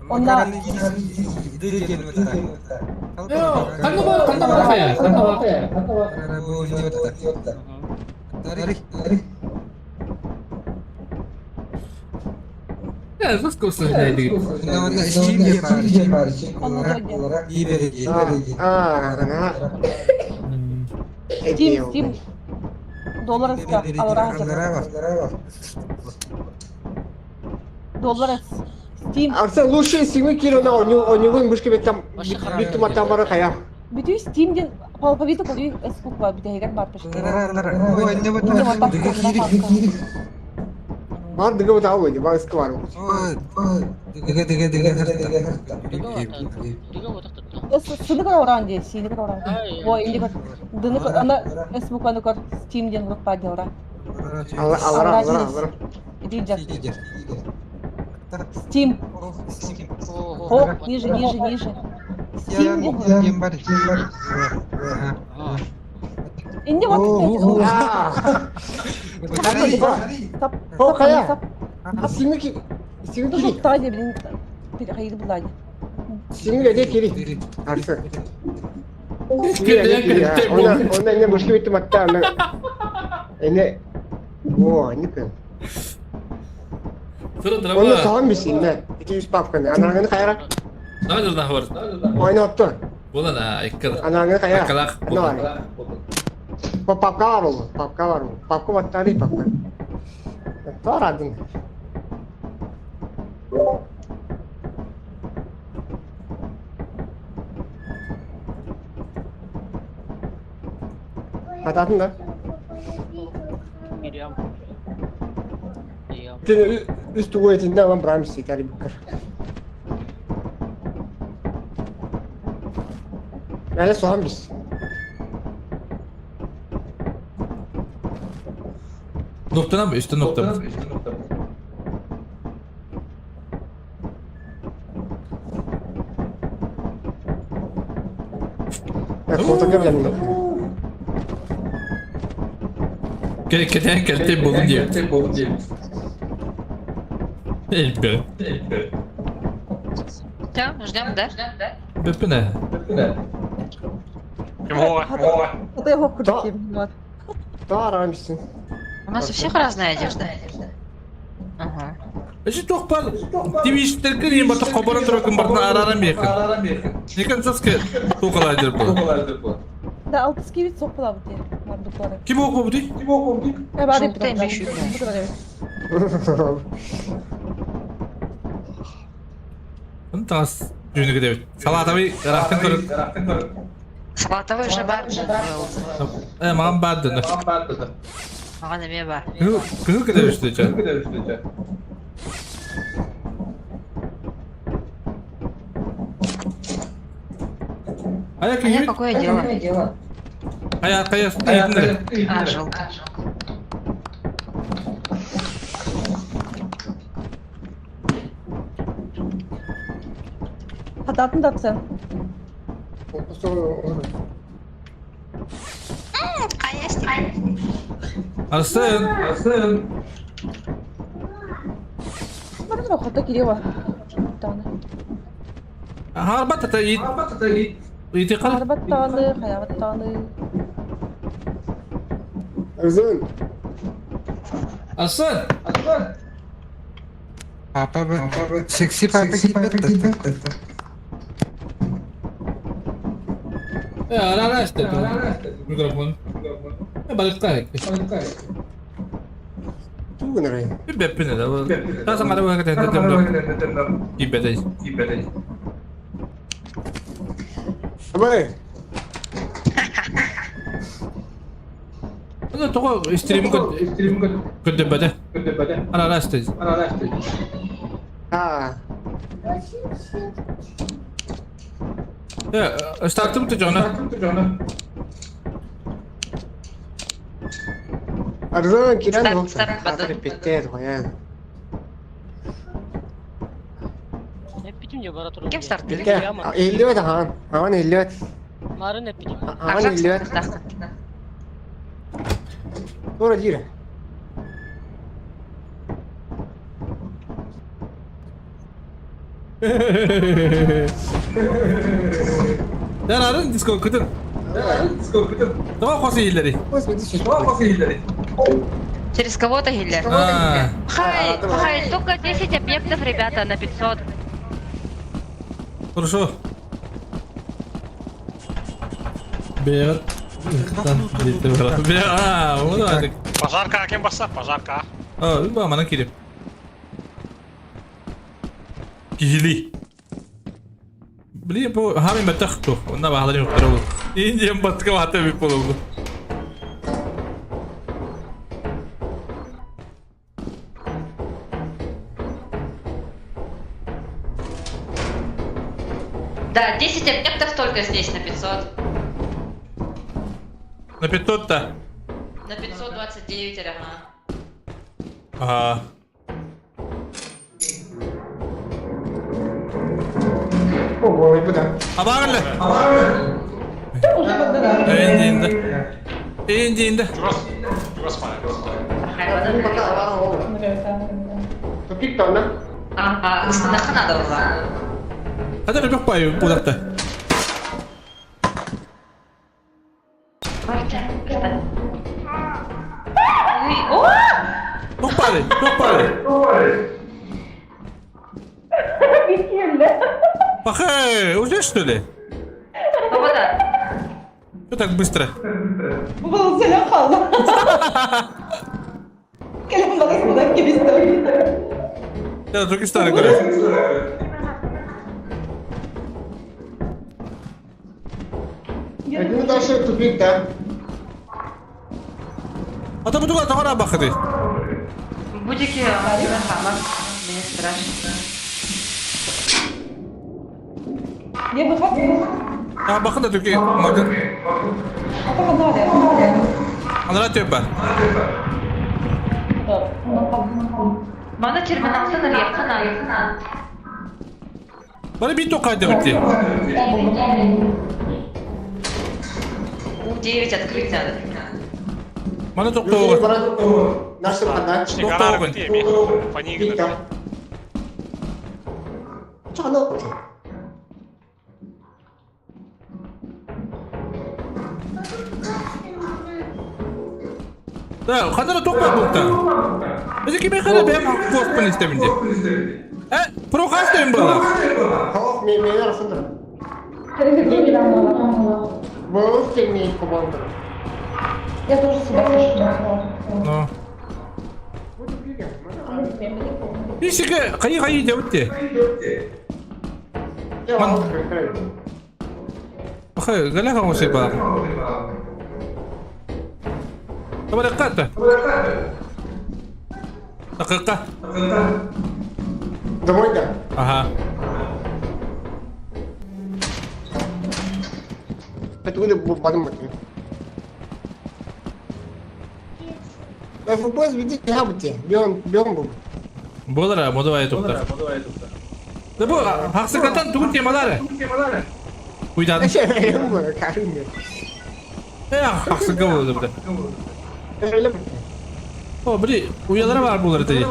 Онда Қанна бар, қанна бар қая, қанна бар. Я жестко усложняет игру. А, она. Steam, Steam. Долларска, алра. Долларс. Steam. Арса лучше симы киро на у него мышки бит там бит матамара кая. Бүтүн Steam ден алфавиты көрүй эс буква бүтәйгән бар пеште. Бар дыгы вот ауы, бар сквару. Сыны көр оран де, сины көр оран. О, инди көр. Дыны көр, ана эс букваны көр Steam ден группа делра. Алара, алара, алара. Иди жак. Steam. О, ниже, ниже, ниже. Steam ден. Инди вот. О, кая. Симы ки, симы Тут ки. тади, блин. Хайды булади. Симы где кири. Арса. Она, она не мышки бит матта, она. Эне. О, не пен. Оны саған бисин, не? 200 папканы. Анаңын кайра. Надо нахвар. Ойнатты. Була на иккал. Анаңын кайра. Акалах. Папка бар ол, папка бар ол. Папка баттары папка. Тарадын. Ататын да? Мириам. Үсті өтінде алам брамс етәрі бүкір. Әлі соған біз. Ноктана mı? Üstte nokta mı? Фото келді. Кетен келте болun diye. Ey be. Все, ждем, да? Бепіне. Хата его крутим. Тарамсың. У нас у всех разная одежда. Ага. Эши тоқ бар. Тивиштер кирин бата коборон туракын бартына арарам бекин. Некен саске тоқалайдыр бу. Да, алтыский вид соқ була бу Мардуклары. Ким оқу бу ди? Э, бар Желтый мешок. Тас жүнүгө деп. Салатабы рахтын көрүп. Салатовый же бар. Э, маған барды. Маған эме бар. Кызыл кеде үстү жа. Ая А я какое дело? Ая кая үстү. А, желтый. Хататын да сен. Арсен, Арсен. Бары хата кирева. Таны. Харбат та ит. Ити кал. Арбат таны, хаябат таны. Арсен. Арсен. Папа, секси папа кипет. Э, ара işte. Микрофон. Э, балыкка. гынарай? Бэппин это. Та саңара быһа кэтэн Киипэтэй. Абай. Ну тоҕо стрим көрдөрбөтө. Ара ара Аа. Стартым тujона. Арзан киран Старт, болса. старт, Хатыр потом. питер гоян. Эппитим же бара турар. Кем старт? Билге. Эллиот ахан. Ахан эллиот. Марын эппитим. Ахан эллиот. Тура дира. Yararın disko kıtın. Tamam kosa iyileri. Через кого-то Гиллер? А. Хай, хай, только 10 объектов, ребята, на 500. Хорошо. Бер. А, вот так. Пожарка, кем баса? Пожарка. А, ба, мана кирip. Кихили. Блин, бу хами баттахту. Онна бахаларын юктарабы. Индиан батка бата бит болобу. Да, 10 объектов только здесь на 500. На 500-то. На 529, ага. Ага. Ого, бу да. Абагылы. Инди инди. Инди инди. Чугас, чугас Тупик тона. Ага, нахана дала. Хата рыбак паю будакта. О! Тупали, тупали. Пахай, уже что ли? Бабада. Что так быстро? Bu bana selam kaldı. Келем баласынан кебисти. Я другие стороны говорю. Это дальше тупик, да? А то буду товара бахады. Будики, Мне страшно. Не выход. А бахында түки мага. Анара төп бар. Мана терминалсын рехана. Бары бит тоқайды бітті. У9 открыть надо. Мана тоқтауға. Наша Тоқтауға. Фанигна. Чано. Да, хадара тоқпа бұлта. Өзі кеме қара бәм қорқпын істемінде. Ә, прохас дейм бала. Хох, мен мен арасында. Бұл теңмей команда. Я тоже себя слышу. Ну. Ишігі қайы-қайы деп өтті. Ман. Бақай, галяға осы бала. Таба даққа Дақиқа. Домой да. Ага. Откуда подумать? ФБС видите, хабте, бьем, бьем был. Болара, модавай тукта. Да бу, хақсыкатан тугун темалары. Уйдадым. Э, хақсыка болды буда. О, бри, уялары бар булар dedi.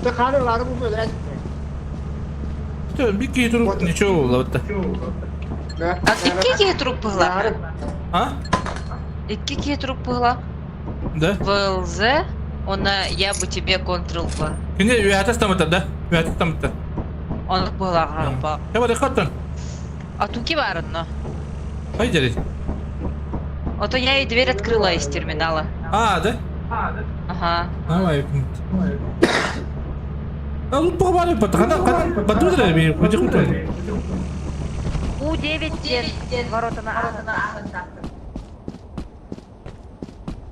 Это хары лары бу böyle. Что, bir кей туруп ничего болды бутта. А икки киһи труп быһла? А? Икки киһи труп быһла? Да. ВЛЗ, она я бы тебе Ctrl-В. Кине үйәтәс тамыта да? Үйәтәс тамыта. Он быһла гарпа. Я бар хаттан. А туки барынно. Ай дери. А то я и дверь открыла из терминала. А, да? Ага. Аха. Давай. А тут поговорим, потом потом У9 диэн воротаны ааһын.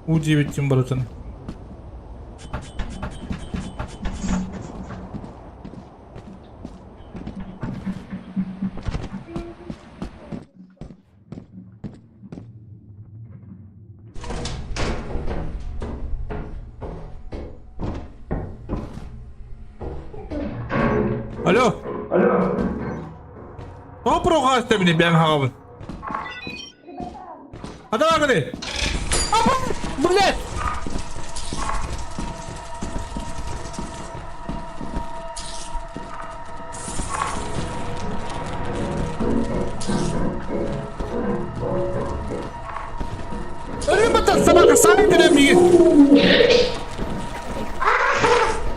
У9 тем воротаны. Алло. Алло. Тоҕо проҕаста мини бэм хаҕабын? Атаҕа Блядь! Рыба-то собака сами берем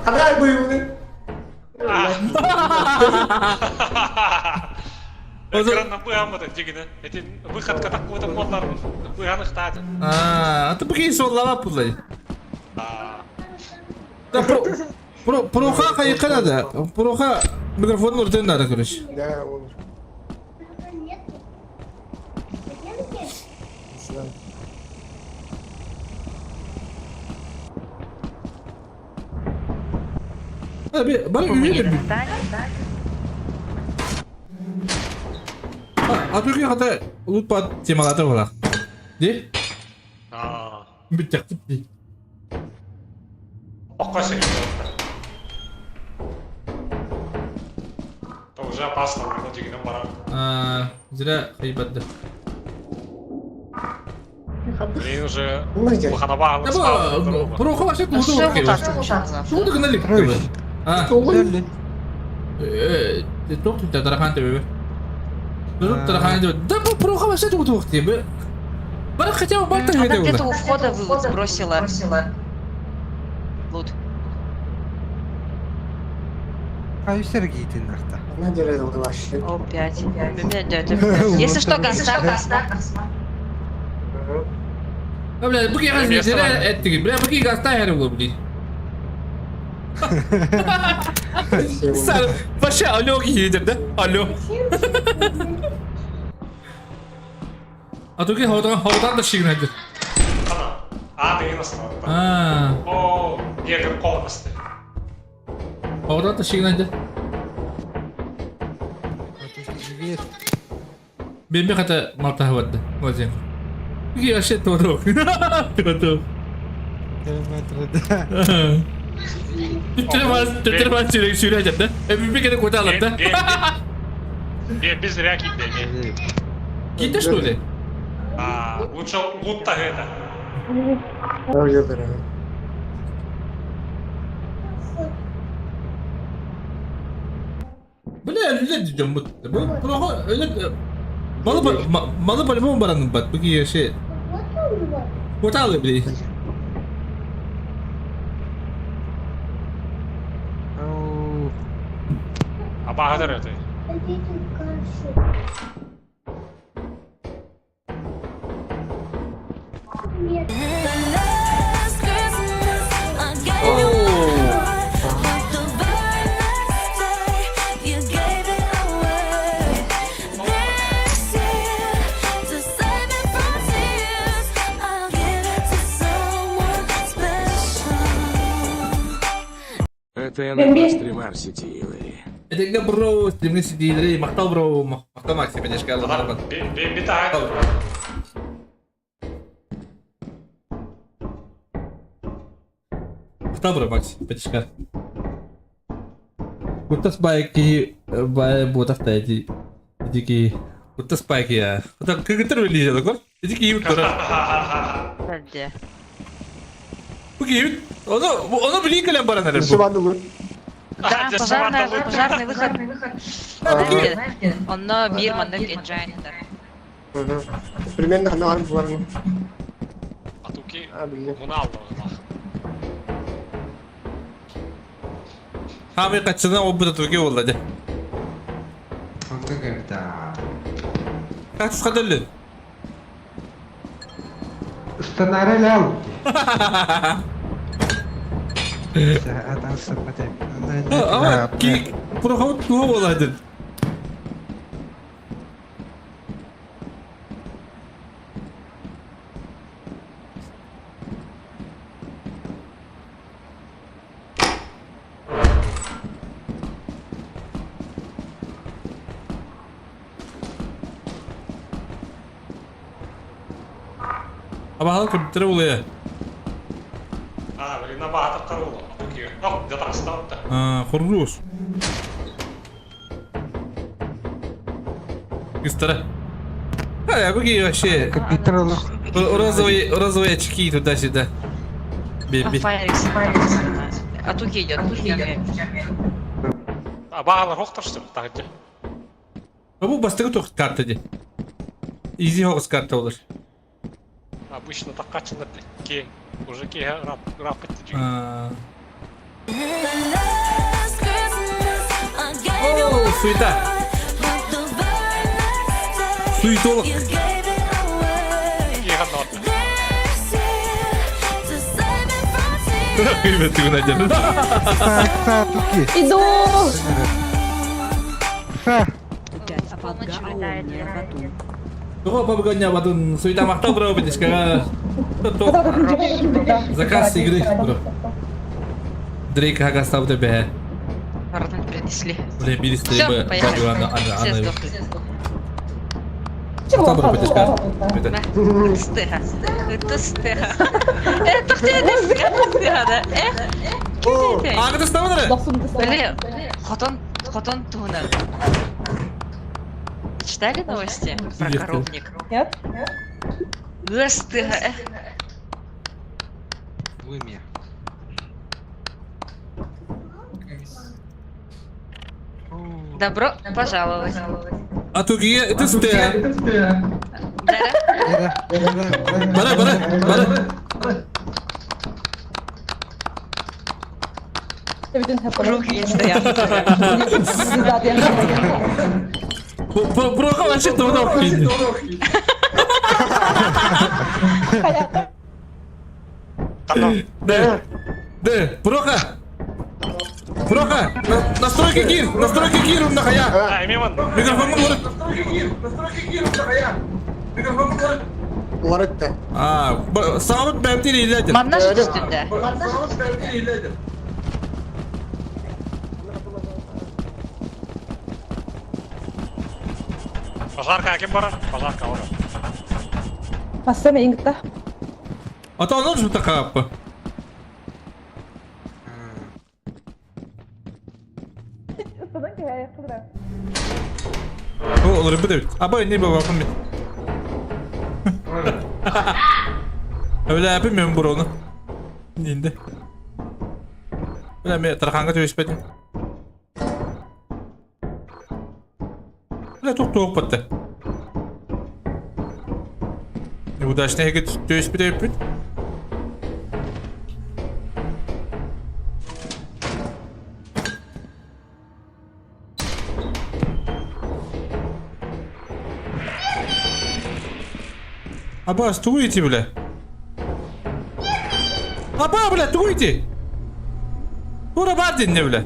Адай быйылны. Экран быһаммыта дигинэ. Эти выходка такой-то модлар быһаныхтаатын. А, ты пока суоллаабат буллай. Да про про проха хайыкка надо. Проха микрофон уртен надо, короче. Да, он. Бары үйе А түрге хата лутпат темалаты болақ. Де? Бүттәктіп дей. Окко сен. Это уже опасно, ол дегеннен барам. Зря хайбатты. Блин, уже улаханаба Проха вообще куда Шуды гына лик. А. Э, тоқ тут тарахан тебе. Тут тарахан тебе. Да бу проха вообще тут тух тебе. Бара хотя бы барта Она где-то у входа вывод сбросила. Лут. А Сергей ты нарта. Опять. Если что, гаста. Бля, бу киһи зря эттиги. Бля, бу киһи гаста хәрі бол, блин. Сар, вообще алло киһи да? Алло. А то ки ходан ходан да шигнәде. А, деген астына. А. О, негр қолын Ходан да шигнәде. Бембе хата малта хавадды. Мазен. Ки вообще тодок. Тодок. Километр, да. Түттермас, түттермас сүрек сүрек да? Бембе кеде кота алып да. Не, без зря китте. Китте что ли? А, лучше лут-то это. Бля, öyle diyeceğim bu. Bu proha öyle malı malı по-любому баранын бат. Бу şey. Коталы бли. А багадыр это. Это на стримар сетилы. Это бро, стримы сидели, мактал бро, мактал Макси, поддержка. Мактал бро, Макси, поддержка. Кутас байки, бай ботах та эти эти Кутас байки я. Это кыгытыр вели же, такой? Эти киют тура. Где? Бу киют. Оны, оны билин кэлэн баран эрэ бу. Да, пожарный, пожарный выход. Онно бир маннык engine. Примерно хана барым буларны. А туки муна алды. Хами качына обыта туки болла де. Онда когда. Как сходили? Станары лял. Ама ки проход туһа буолаатын. Абаһал көмтөрө булуя. А, блин, абаһа тахтар буолла. Ох, да тахстаатта. А, хоргуус. Кыстара. А, я бы вообще. Розовые, розовые очки туда-сюда. Беби. Файрикс. А тут идет. Абаһалар хохторстур, тахыджа. Бу бастакы туох карта дии. Изи хоҕус карта болар. Обычно таккачылар кең. Уже кеһе рап рапыт А. О, суета. Суетолог. Ребят, ты Иду! Тоҕо пабыганньабатын суетамахта бро битишкаҕа. Заказ игры бро. Дрейк хагастабыта бэһэ. Обратно принесли. Блин, биир Всё, стримы поехали. Ана Все Ана сдохли. Махтал бро битишка. Стыха. Это стыха. Это стыха, да? Эх. Аагыта ставынары. Блин, хотон, хотон туна. Читали новости про коровник? Нет? Стыха. Вымя. Добро пожаловать. А тугие это стыха. Бара, бара, бара. Руки стоят. Броха вообще давно Да, да, Броха! Броха! Настройки гир! Настройки гир, нахая! Микрофон говорит! Настройки гир! Настройки гир, нахая! Микрофон говорит! Уларытта. А, сағабыт бәмтер иләдір. Манна же үстінде. Сағабыт бәмтер иләдір. Пожарка ким барар? Пожарка ора. Бассама иңгитта. Ата онун жута қағаппы. О, олар бит. Абай не баба мен. Öyle yapayım ben bunu. Indi. Öyle mi tarханга төспедим. Öyle çok тоқ батты. Неудачный хекет төспеде өппүт. Абас, туйте, бля. Аба, бля, туйте. Ура бар дедin бля.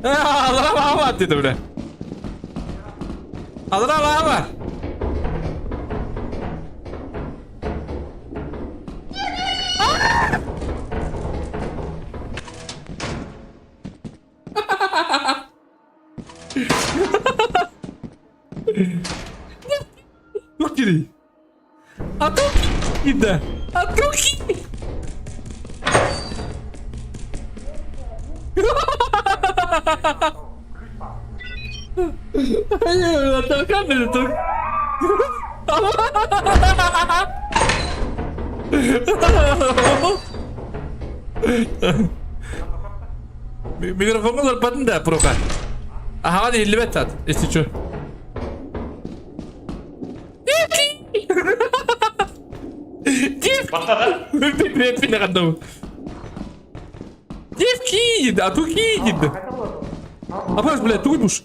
Алара бар dedi бля. Алара бар. Тух кири. А тух да. А тух. Микрофоҥҥа олорбатын да, Проха? Аһаҕан иһиллибэт таат, истичу. Барта да? Привет, Девки, а ту кидит. Апаш, блядь, тугуй буш.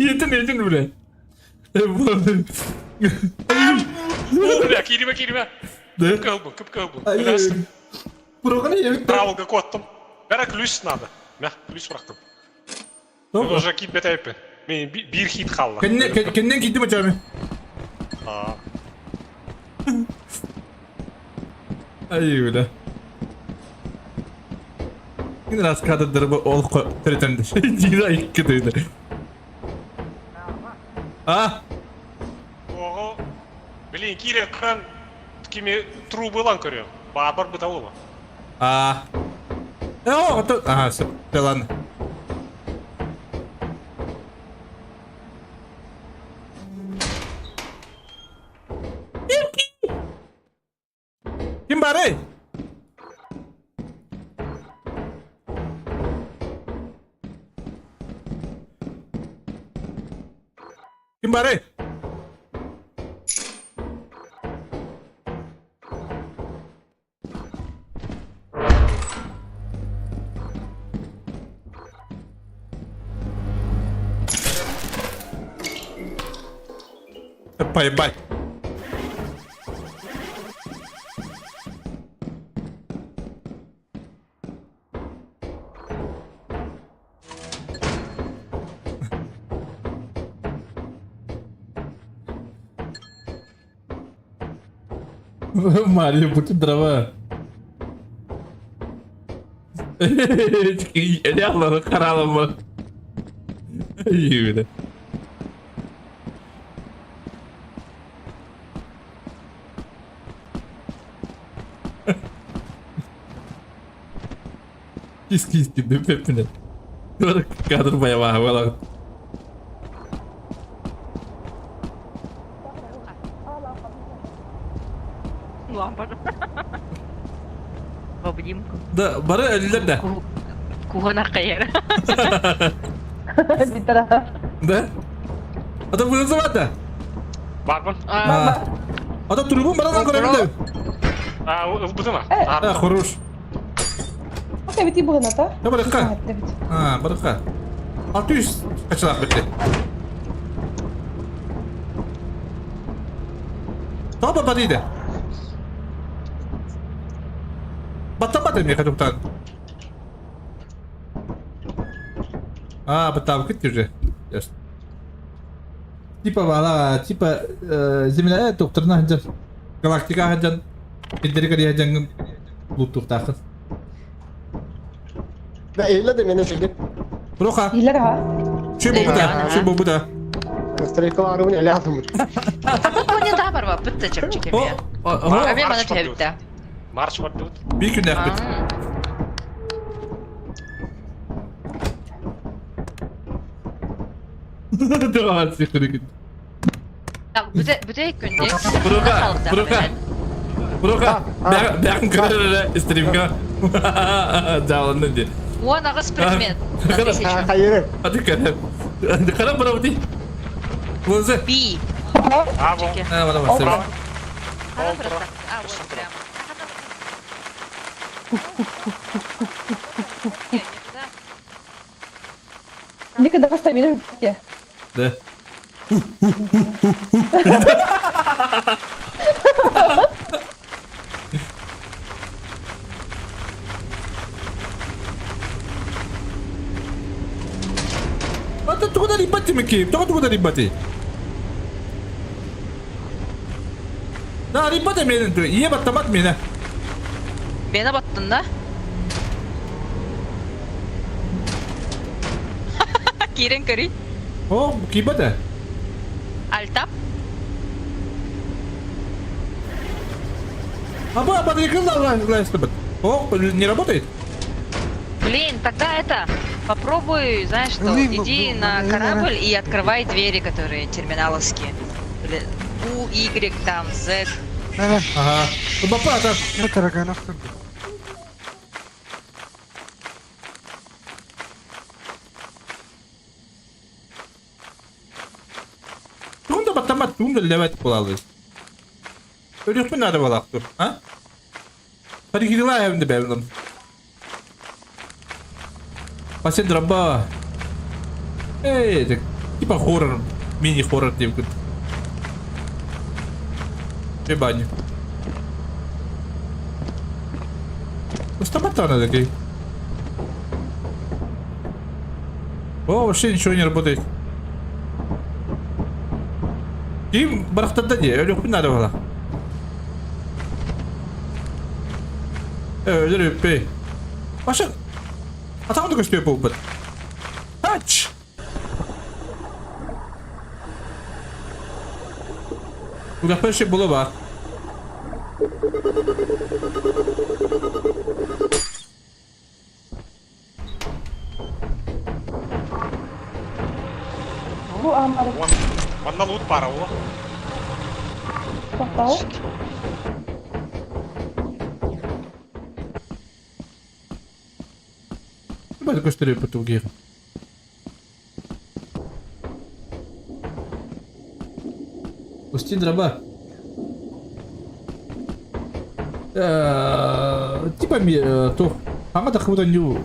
Етин етин бля. Бля, кииримэ, кииримэ. Кып-кыһыл кып-кыһыл Правилга куоттум. Бәрі ключ надо. Мә, ключ бырахтым. Уже кииппет эппин. Мен биир хит хаалла. Кэннен киирдим очами. Ай, бля. Кин раз кадрдары ол төрөтөндө. Дина икки тыйды. А? Ого. Блин, киирэн көрөн кими трубы ылан көрүөм. Баар быта буолуо. А. О, это... Ага, все, ладно. Ким баарый? Ким баарый? Поебать. Мария, будь дрова. Реально харалама. Юля. Кис-кис диде Кадр боевая была. Лампа. В обнимку. Да, бары өлүлэр да. Кухона хайар. Да? А то вызывать да? Барбын. А то трубу баран көрөбүн да. А, ылбытым а. А, хорош. Эбити быһыната. Да барыкка. А, барыкка. 600 качалак битти. Таба бар иде. Баттамат эми кадуктан. А, баттам кит уже. Ясно. Типа бала, типа земля докторна хаджан. Галактика хаджан. Пиддери кари хаджан луттуктахын. Да, Эйла да меня сидит. Броха. Илер ha. Чү бу буда, чү бу буда. Стрейкаларыбын эле атымыр. Коне да бар ба, бітті чепчик эме. Эме мана түһэбитте. Марш бар дебит. Бир күн бит. Давай, сихрик. Так, бүтэ бүтэ күндик. Броха, броха. Броха, бәрін көрер стримга. Жалынды ди. Уон ағыс предмет. Хайыры. Hadi көрер. Кара бро ди. Лозы. Би. А, вон. А, бара бар. А, вот прям. Никогда стамина битте. Да. Ата тугуда рибати меки, тугуда тугуда рибати. Да, рибати менен ту, ие баттамат мене. Мені баттын да? Кирен көрүй. О, кибата. Альтап? А ба, О, не работает? Блин, тогда это, попробуй, знаешь что, иди на корабль и открывай двери, которые терминаловские. У, Y, там, Z. Ага. Бапа, там. Тугун да баттамат, тугун да левет булалы. Өлүөхпүн наада балаактыр, а? Паригилаевны бэвлым. Пасен драба. Эй, это типа хоррор, мини-хоррор деп Ебани. Устаматана такой. О, вообще ничего не работает. Ким барахтарда дии, өлүөхпүн наада буолла. Өлөр үппэй. Паша, атаҕын да көстүө буолбут. Ач! Күрэхпэр ши була бар. Бу аамары. Манна лут баара ол. Тоқтау. Бары көстөрү потугир. Пусти дроба. Типа то аңа да хыбыта нью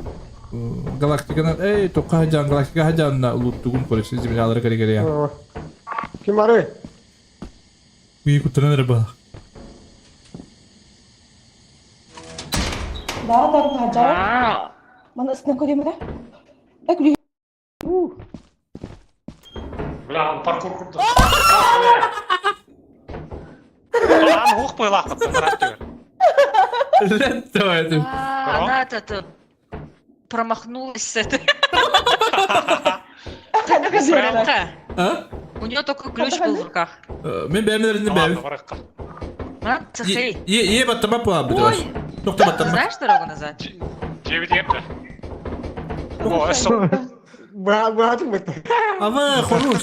галактиканан эй тоққа хаджан галактика хаджанна улуттугун короче землялары кере кере Ким бары? Уи куттанан эрэ баах. Да, да, хаджар. Маны ыстынан көрейін бе? Э, күле. Бля, он паркур курдук. Аан ух пылаахпыт барат Давай ты. Она этот промахнулась с этой. А? У нее только ключ был в руках. Мен бәмелеринде бәм. Е, е баттама пуа Ой! Знаешь дорогу назад? Ава, хорош.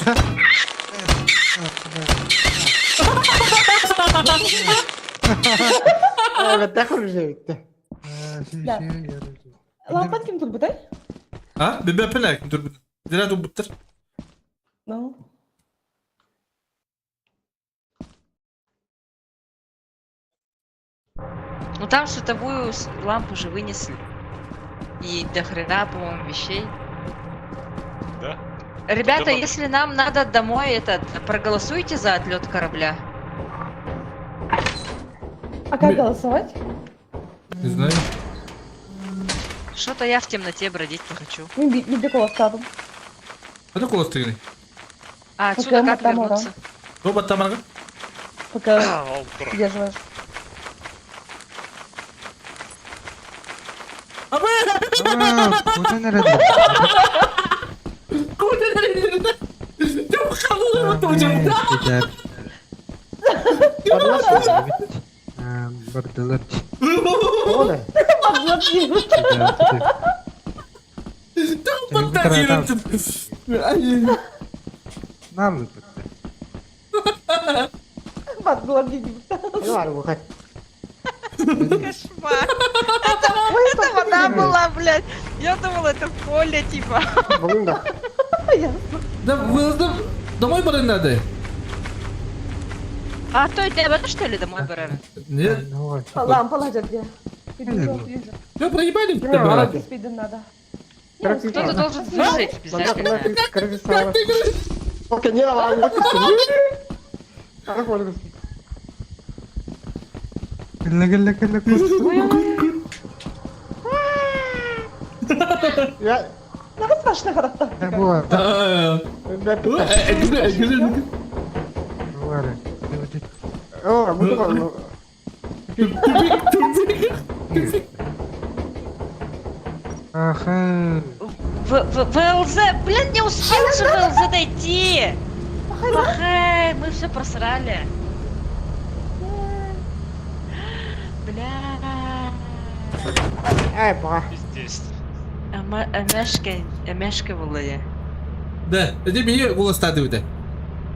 Лампан ким турбутай? А? Бебе ким турбут. Дера турбуттар. Ну. Ну там световую лампу же вынесли. И до хрена, по-моему, вещей. Да. Ребята, если нам надо домой, этот, проголосуйте за отлет корабля. А как голосовать? Не знаю. Что-то я в темноте бродить не хочу. Мен колостадым. А ты колостыгны? А отсюда как вернуться? Робот там Пока удерживаешь. Бардылар. Кошмар. Это вода была, блядь. Я думала, это поле, типа. Да, домой барын надо. А то это что ли домой барын? Нет. Лампа ладят где? Все, проебали? надо. Кто-то должен выжить обязательно. Надо страшно характер. В, ВЛЗ, блин, не успел же ВЛЗ дойти. Пахэ, мы все просрали. Бля. Эй, ба. Пиздец. Эмешка, эмешка была я. Да, это бии голостады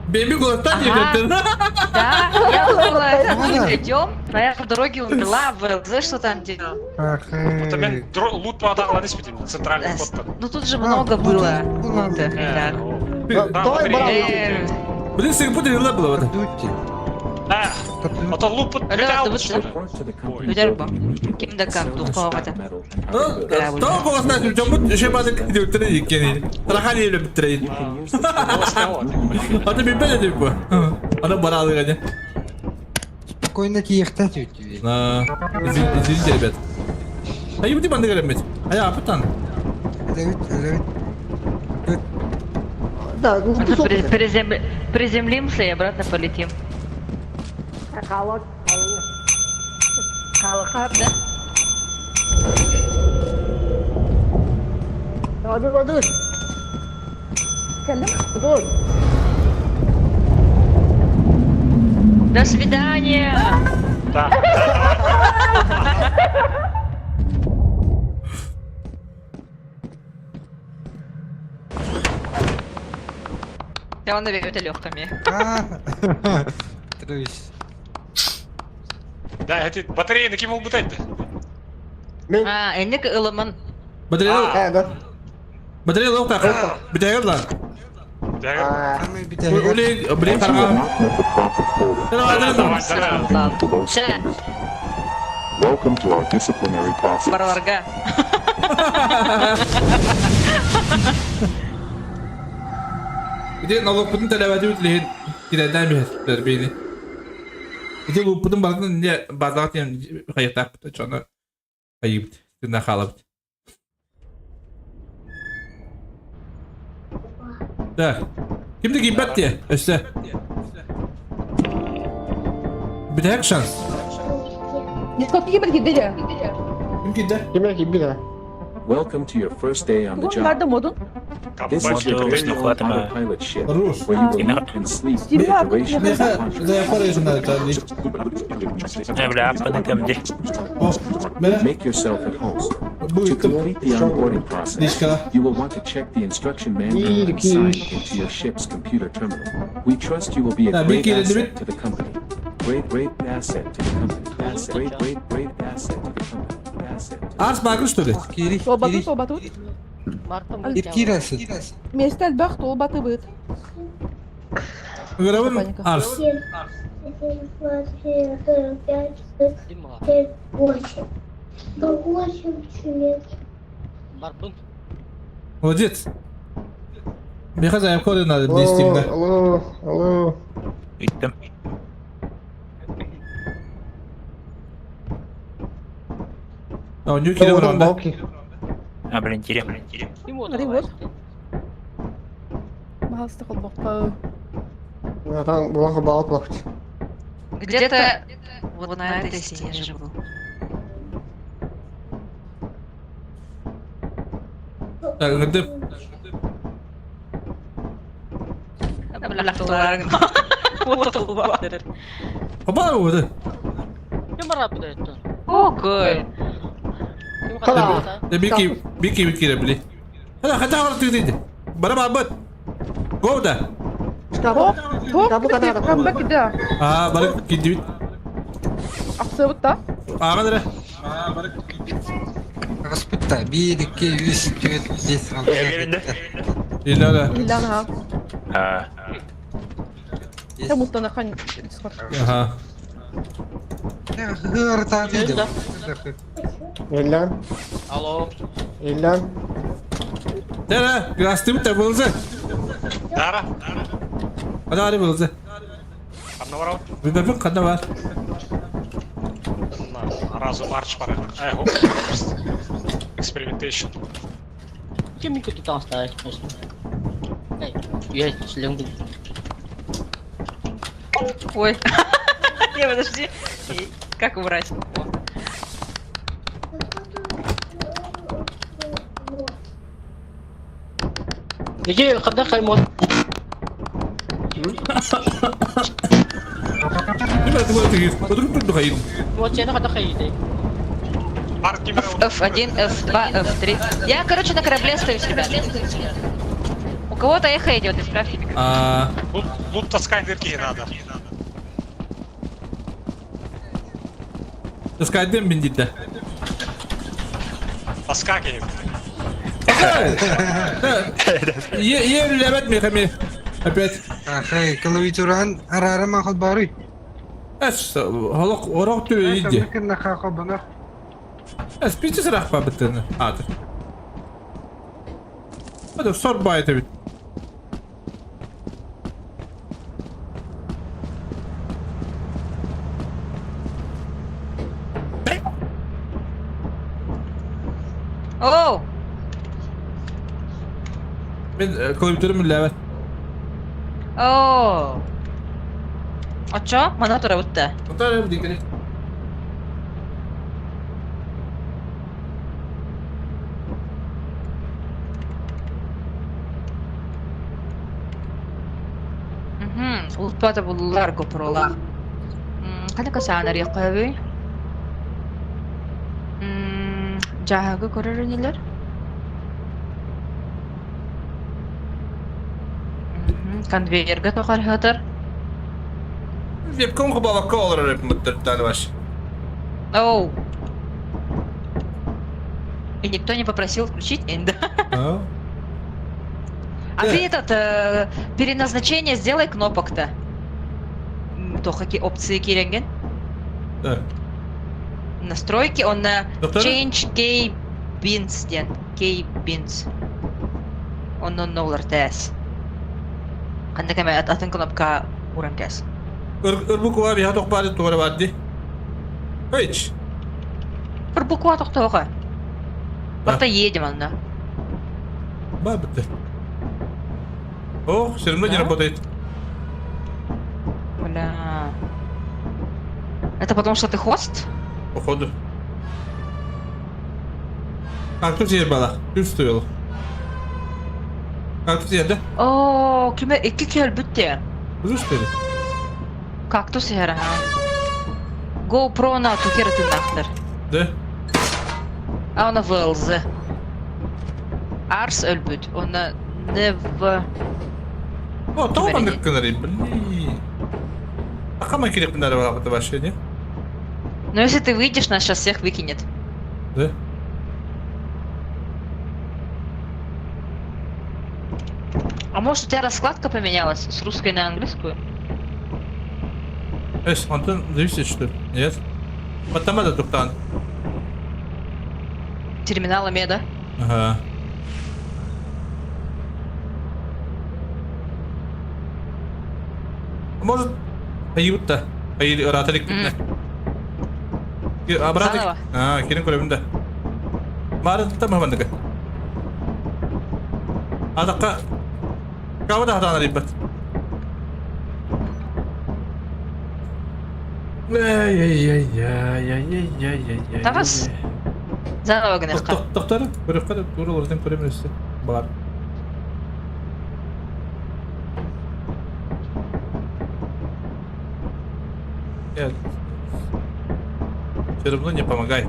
Бэби голостады Ага. Да, я думала, мы идем, но я по дороге умерла, ВЛЗ что там делал. Вот мен лут падағылан испитим, центральный входтан. Ну тут же много было лута. Так. Давай, брат. Блин, Сингапур не было это. А, а то лут Алло, Ким да как, духовата. То голос на чем бады дюктри икени. Трахали или бтрей. А ты бибеле типа. Ана баралы гадя. Спокойно тиехта тютю. На, извините, ребят. А ебути банды говорят, А я апытан. Да, ну Приземлимся и обратно полетим. Да? Воды, воды. До свидания! Да. Я он навеет легкими. Трус. Да, это батарея на кем убытать-то? А, энник ылымын. Батарея. Да. Батарея локтак. Битәгәр ла. Ули, блин, карга. Welcome to our disciplinary process. Бараларга. Где налог путын талабаты үтлehen кидәдән бихәтләр бейни. Ити луппутун бардын не базар тем хайта чона айып тына халап. Да. Кимди кимбет те? Өстә. Битәк шанс. Дискот кибер киде. Ким киде? Ким киде? Welcome to your first day on the Тугун job. барды модун. This is your very own autopilot ship, where you will eat and sleep for the duration of the contract. Make yourself at home. To complete the onboarding process, you will want to check the instruction manual and sign into your ship's computer terminal. We trust you will be a great asset to the company. Great, great asset to the company. Asset, great, great, great asset to the company. Asset. Арс багыр что ли? Толбатут, толбатут. Кирасın. Местел бах толбаты быт. Гравын Арс. 7, 2, 3, 4, 5, 6, 7, 8. 8 чумет. Молодец. Меха заявка надо для Steam, да. Алло, алло. Иттим. А, у нее кило да? А, блин, терем. Смотри, вот. Махалста холбокка. Там была балка. Где-то вот на этой стене же был. Так, где? Опа, вот. Окей. Да бики, бики, бики, бли. Хада, хада, хада, ты, ты. Бара бабат. Го да. Топ, киде. А, бара киди. Аксы да? А, бара. Распыта. 1, 2, 3, 4, 5, 6. Илана. Илана. А. Там уттана хан Дискорд. Ага. Ильян. Алло. Ильян. Да, да, гастым та булзы. Дара. Хада, хада булзы. Ханна бар Бибебин хада бар. Разум арч бар. Ай, хоп. Experimentation. Кем микро там ставить? Эй, я шлем. Ой. Не, подожди. Как убрать? Иди, когда хаймон. F1, F2, F3. Я, короче, на корабле остаюсь, ребят. У кого-то эхо идет, исправьте микрофон. А... Лут, лут таскать дырки надо. Таскайдым мин диде. Таска киһи. Е үлэлээбэт миэхэ эмиэ. Опять. Ахай, клавиатуран араарам ахал бары. Эс, холох орох түбэ иди. Эс, пичи сырах бабыттыны. Аты. Это сор байт эбит. Оу! Мин клавиатурам үлэлээбэт. Оо! Оччо, мана турабыт да. Утарым дикери. Улутпата буллар GoPro-лаах. Ханна касаанарыахха Дьааһыгы көрөр инилэр. Конвейерга тоҕор Вебком хабалакка олорор эпмыттар ваш. Оу. И никто не попросил включить, да? А? А ты этот, э, переназначение сделай кнопок-то. То какие опции киирэнген? Да. Настройки, он на Доктор? Change Key Bins диэн. Key Bins. Онно уларытаас. Ханна кэмэ атын кнопка уран кэс. Ыр буква биһа тохпаады туора баадди. Эйч. Бір буква тохтоға. Барта едем анна. Ба бітті. О, все равно не работает. Бля. Это потому что ты хост? Походу. А кто тебе бала? Чувствовал. А кто тебе, да? О, киме икки кел бүтте. Чувствовали? Кактус яра. GoPro на тукер тынахтыр. Да? А она ВЛЗ. Арс өлбүт. Она не в... О, тоҕо маннык гынарый, блин. А хама керек бынары вообще, не? Но если ты выйдешь, нас сейчас всех выкинет. Да? А может у тебя раскладка поменялась с русской на английскую? Эс, Антон зависит, что ли? Нет? Потом туктан. Терминала меда. Ага. Может, айыбытта. Айы раталик битне. Обратно. Заново. А, кирин көрөбүн да. Марын там хабандыгы. Адакка Кабада хатан рибат. Ай-яй-яй-яй-яй-яй-яй. Тарас. Заново гынахка. Токтор, көрөп тура олордон көрөм өстө. Бар. Нет. Все равно не помогает.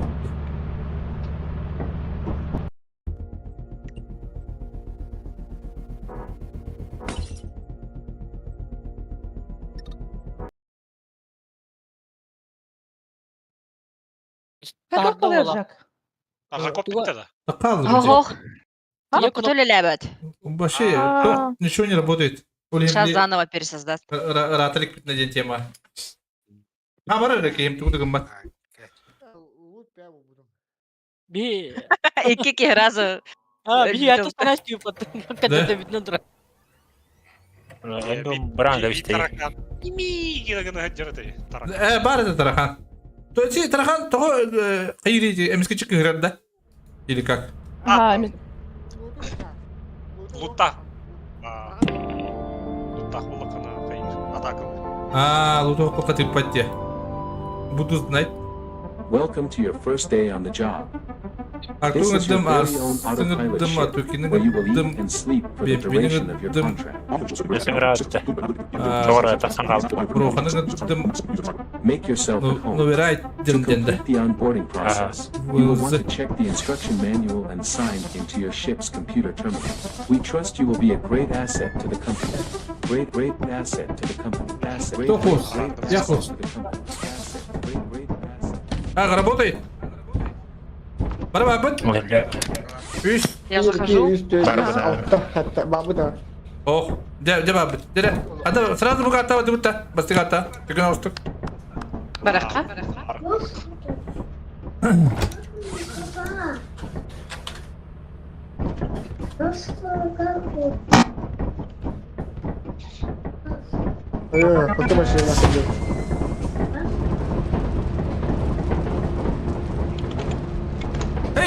Как Жак? Жакоп битте да. Ого. Кнопку лебед. Вообще, то ничего не работает. Сейчас заново пересоздаст. Раталик на день тема. А, бары кем тугу гыммат. Би. Икки разу. А, би я тут Да? видно Бранга висте. Ими гына жерде тарахан. Э, бар это тарахан. То есть тарахан того кайри эмискечик кыгырар да? Или как? Ага, Лутта. Лутта улакана кайыр. Атака. А, луток пока ты патте. Буду знать. Welcome to your first day on the job. This is your Артур very own autopilot Артым ship, where you will eat and sleep for the duration of your contract. Make yourself at home. To complete the onboarding process, you will want to check the instruction manual and sign into your ship's computer terminal. We trust you will be a great asset to the company. Great, great asset to the company. Asset, great, great, great asset to the company. Asset, great, great asset. Так, работает. Барабабыт. Үс. Я захожу. Ох, де, де бабыт. Дере. Ада сразу бугата вот будто. Бастыгата. Түгін ауыстық. Барахка.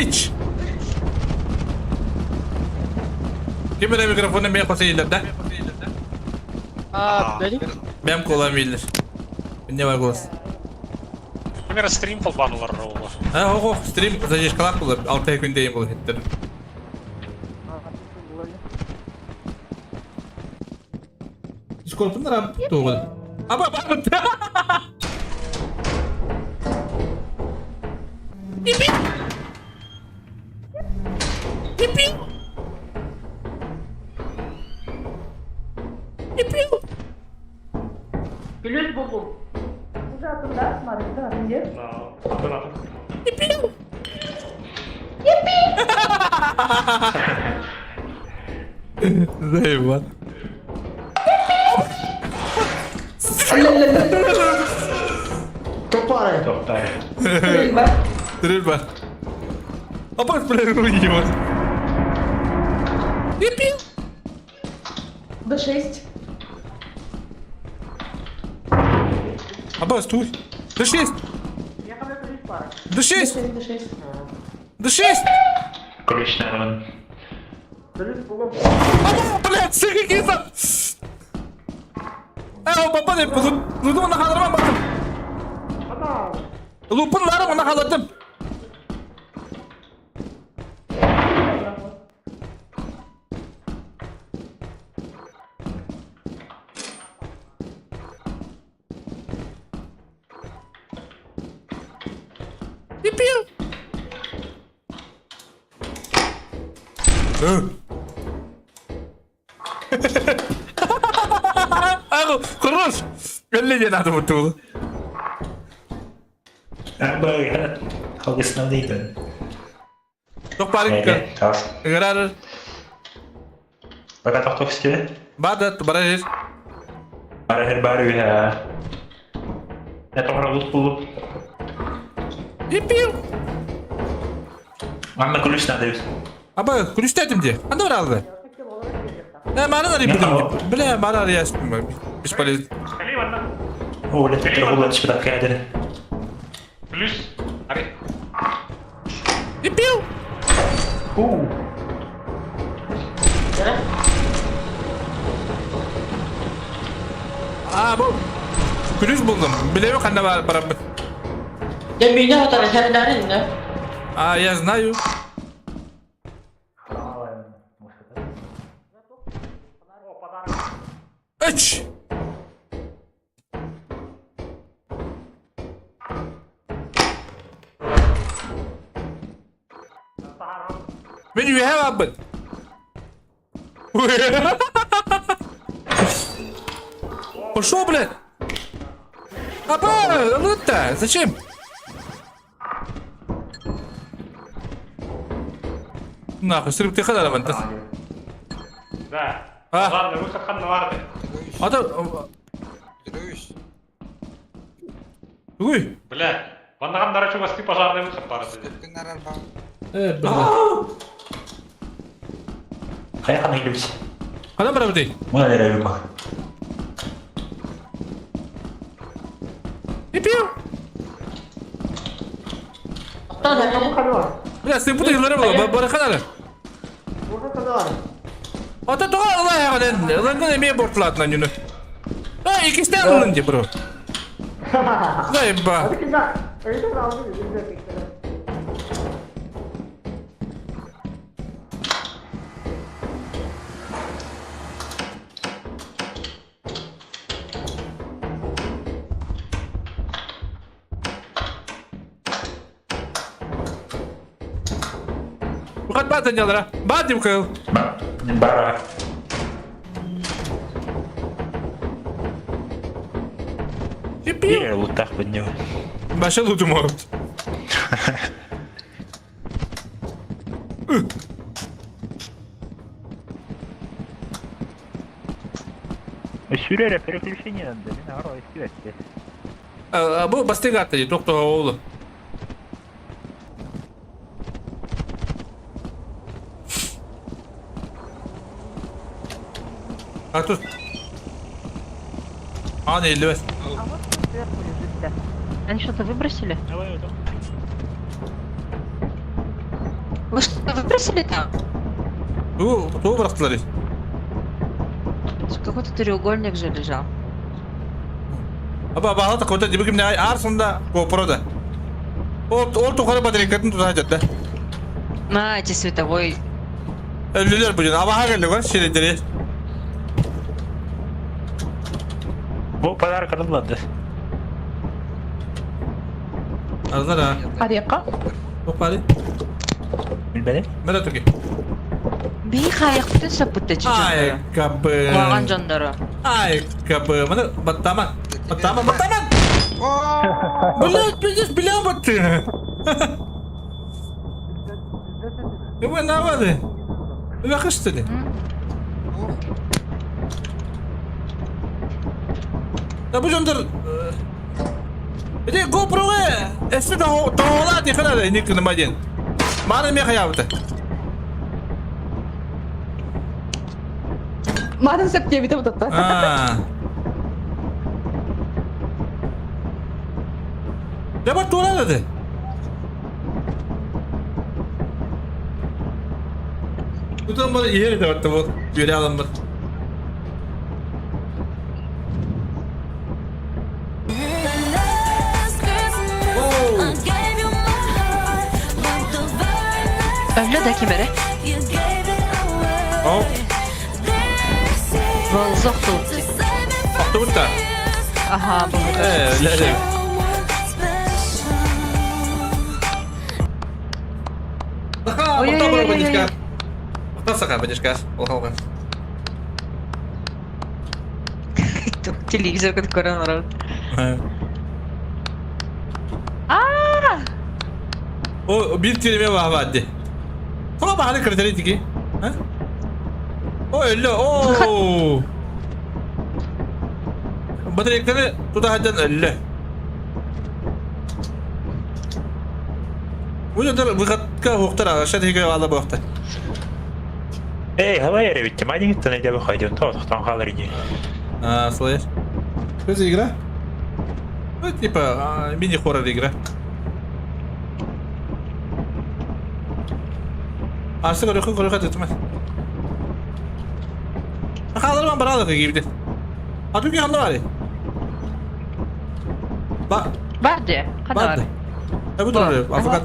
Эйч! Ким эрэ микрофону эмиэ хос иһиллэр да? А, били. Бэм кулам иһиллэр. Не бар голос. Примерно стрим холбанулар оҕолор. А, ого, стрим задержкалаах буолар. Алта күн дейін бұл хеттер. Дискордтан раб тугыл. Аба, бабыт. Плюс булдум. Уже атын да, смотри, да, атын где? Заебал. Стрельба. Стрельба. Апа, бля, руки вот. Д6. Апа, стой. Д6. Д6. Д6. Д6. Ключ, наверное. Апа, блядь, сука, киса. Э, папа, не, лупун на халарма баттым. Лупун барым, на халаттым. Дебил! Хорош! Өлле надо бутулу. Халгысынан дейтін. Тоқпарик. Играр. Бага тоқток істе. Бада, баражыр. Барахыр бар үйе. Не тоқра бұлт бұлып. Дебил! Анна ключ надо. Аба, ключ де. Анда бар алды. Э, мана арayım dedim. Бля, мана арayım. Бесполезно. О, бля, тут түспеді кәдір. Плюс. Ари. Дебил! А, бұл. Ключ булдым. Билеме қанда бар барамын. Я меня отар хернәрин, да? А, я знаю. Үч! Мен үйе бабын. Пошел, блядь! Апа, ну-то, зачем? Нахуй, сырып ты хадара бан. Да. А. Ладно, выход ханна барды. Ата, Уй. Бля. Ваннаган дарачу басты пожарный выход барды. Э, бля. Қаяққа келеміз? Адам барабы дей. Мына дәрі ма. Пипиу. Бля, сен путай лары була, бараханары. Ата туга Алла ягын, лангын эме бортлатна нүнү. А, икистен лын де, бро. Заеба. Бухат баатын ялара. Баат деп кыл. Бара. Биир луттах бынньу. Баша лутум орут. Сүрэрэ переключение надо. Мен ары истибетти. Бу бастык атты, тохто оолу. А тут... А, не, Лёс. А вот сверху лежит, да. Они что-то выбросили? Вы что-то выбросили там? Ту, ту бырахтылар. Какой-то треугольник же лежал. Аба баҕа такота дибик кимне ар сонда GoPro да. Ол ол тухары батарейкатын тута жатта. На, эти световой. Өлүлөр бу жон абаха келди го сиредери. Бу подарок арыллады. Арзара. Арыйка. Опари. Билбедим. Мера туки. Би хайыктын сөппүттэ Ай, чүчү. кабы. Куаган жондору. Ай, кабы. Маны баттаман. Баттаман, баттаман. Блядь, пиздец, бля, батты. Вы навады. Вы хыштыли. Да бу жондор Иди GoPro-га эссе тоҕолаа диэхэ да ини кыныма диэн. Мааны миэхэ хаябыта. Матын сөп диэбитэ бутатта. Аа. Дьэ бар туора да Тутан бар иһэр этэ батта бу үөрэ аламмыт. Өллө да ким эрэ? О. Болзох туупти. Охтубут да. Аха, бу. Э, ле Саха, Ой-ой-ой-ой-ой. Саха, бадишка. Олхалга. Телевизор который народ. А! О, bir kelime var vardı. Tamam bahane kriteri tiki. Ha? O öyle o. Батарейканы туда öyle. Bu da выходка хуктар аша тиге ала бохта. Эй, халай эребитти. Майдингтен эдебе хайден. Тоқтан қалыр иди. А, слышь. Что за игра? Ну, типа, мини-хоррор игра. Арсы көрөхө көрөхө тетме. Халар мен баралык гибди. А түге ханна бар. Ба, Бар де. бар. Қана Э бу дурар. Африкат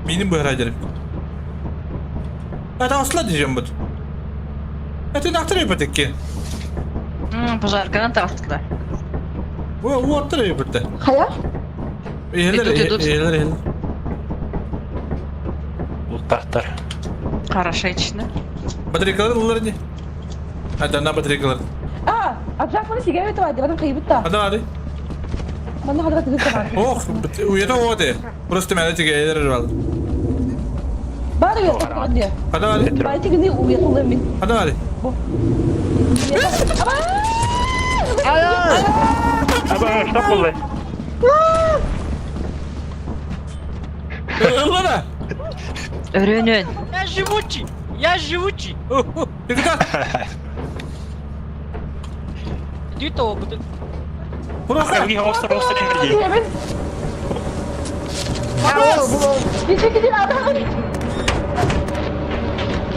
миним бу херайдер. Это осла дiyeceğim bu. Это нахтар ипотеки. Пожарканан тағыстылар. Бу бу оттар ипотеки. Хая? Эхелер Идут, идут. эхелер эхелер. Луттахтар. Хорошечно. Батарейкалар улар не? Это на батарейкалар. А, а Жак маны сигарет бар, барын кыйбыт та. Ада ады. Маны хадра тыгыт бар. Ох, уета оте. Просто мен этиге эхелер бар. Бар уят бар де. Ада ады. Бар тигини уят улар мин. Ада ады. Аба, что болды? Ыллара. Өрөнөн. Я живучий! Я живучий! Ты куда? Иди то, будет. Проха. Остр, остр, энергии.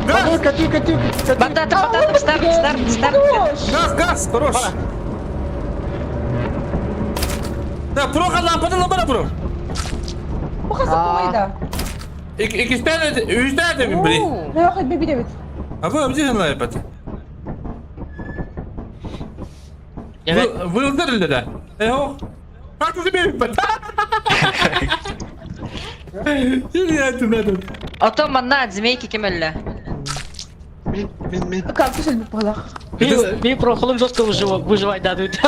Газ! Батата, батата, старт, старт, старт. Газ, газ, хорош. Да, проха лампада лампада бро. хас да? Иккистээн үһүстээн этэбин били. Нөөх бибит эбит. А вы обдиһын лайпат. Вы ударили, да? Эхо. Как ты тебе Ото манна змейки кемелле. Кактус өлбүт буолах. Би прохолум жестко выживать дадут.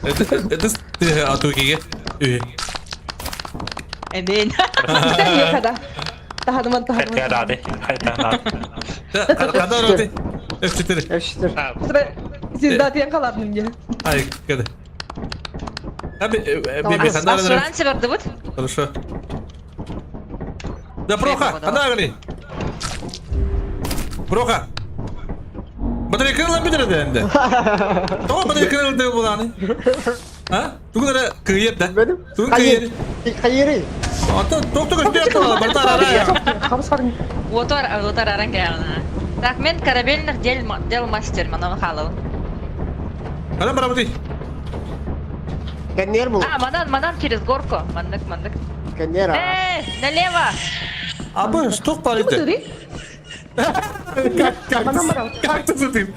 Это ты атугиге. Эмин. Kada. Тахадыман тахадыман. Когда роты? F4. F4. Звезда тиен калардым де. Ай, когда? Асуранцы бардыбыт? Хорошо. Да, Проха, када говори? Проха. Батарея крыла бедер да энде. Тоҕо батарея крыла да буланы? А? Тугунара кыйет да? Тугун кыйет. Хайыры. Ата токток өспөй аттала, барта ара. Отор, отор аран кэлна. Так, мен корабельных дел, дел мастер, манан халыл. Хана барабыты. Кеннер бу. А, манан, манан через горку. Мандык, мандык. Кеннер. Э, налево! А бы, что парите? Как, как, как ты ты?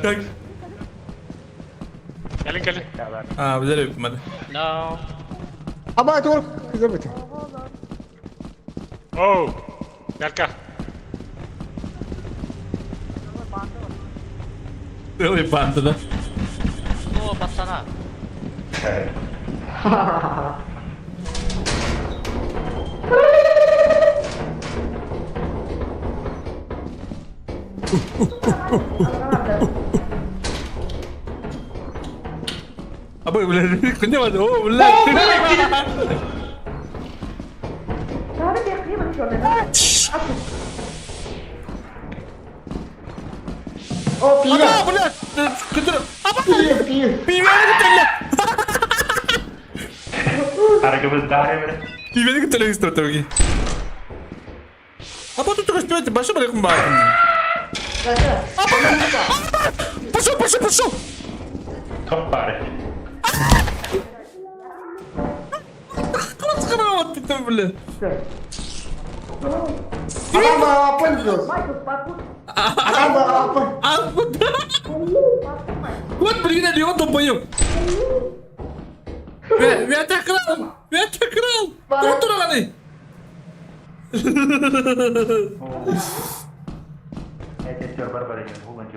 Как? Gelin gelin. А, билер öpmedi. No. Ama dur kızım. Oh. Gel gel. Целый банда, да? О, пацана. Абы, бля, не var? О, бля. О, пиво. А, бля, кыдыр. Аба, пиво. Пиво гытылы. Аргыбыз дары бир. Пиво гытылы истотоги. А потом только успевайте, большой барыкым бар. Пошел, пошел, пошел! Топ бары. Куда ты там, бля? Адам апын. Адам апын. Вот, блин, Леон долбоёб. Вята крал! Вята крал! Куда тураганы?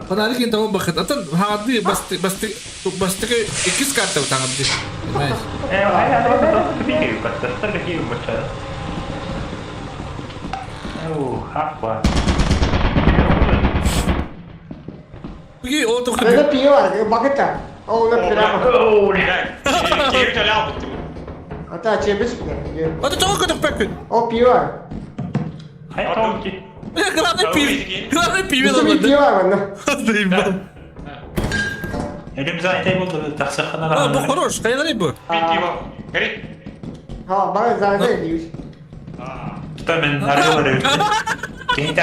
Фонарик того бахат. Атын хагады басты басты басты икис карта таңды. Понимаешь? Пиги, о, только Это пиво, бакета. О, на пиво. Ата чебис. Ата чого кадыр пекин? О, пиво. Бля, главное пиво. Главное пиво. Пиво, ладно. Заебал. А, бу хорош, хайрай бу. Пиво. Гори. Ha, bana zaten diyor. Мен аргылар өтті. Кейін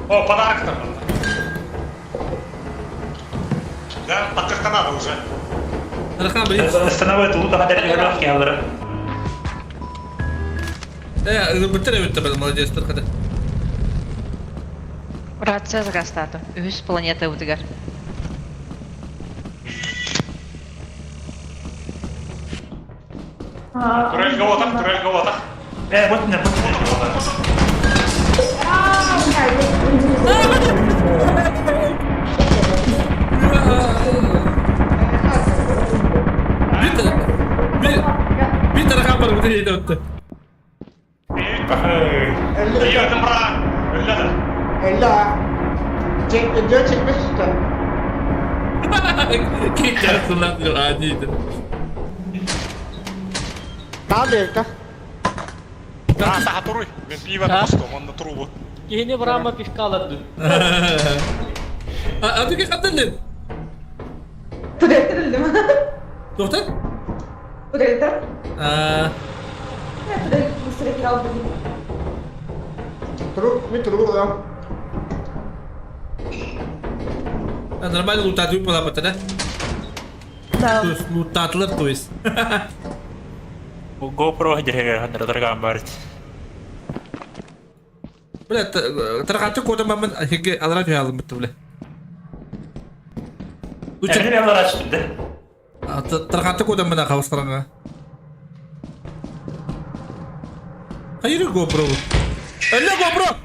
О, подарок там. Да, так надо уже. Остановить лута хадер Э, бытыр өтті бір молодец, тұрқады. Рация загастату. Үс планета удыгар. Турель голотах, турель голотах. Э, вот не, вот Bir tarafa var, bir de öttü. Yırtın bırak. Öyle de. Ella. Çek, diyor çekmek istiyor. Kek yarısından diyor, adiydi. Daha büyük de. А, саха туруй. Мен пиво постом, он на трубу. Кихини брама пивкаларды. А ты как отдали? Турель Доктор? Турель А, Турель быстрее кирал Труб, ми трубу да. нормально лутать выпала, да? Да. Луттаатылар то есть. GoPro дьэһэгэр таргаан барыт. Бля, тарҕааччы куотан барбын эһиги алара түһэ алыммыт бля. Эһиги алара түстүм Тарҕааччы куотан бына хабыстараҥа. Хайыры GoPro. Өллө GoPro!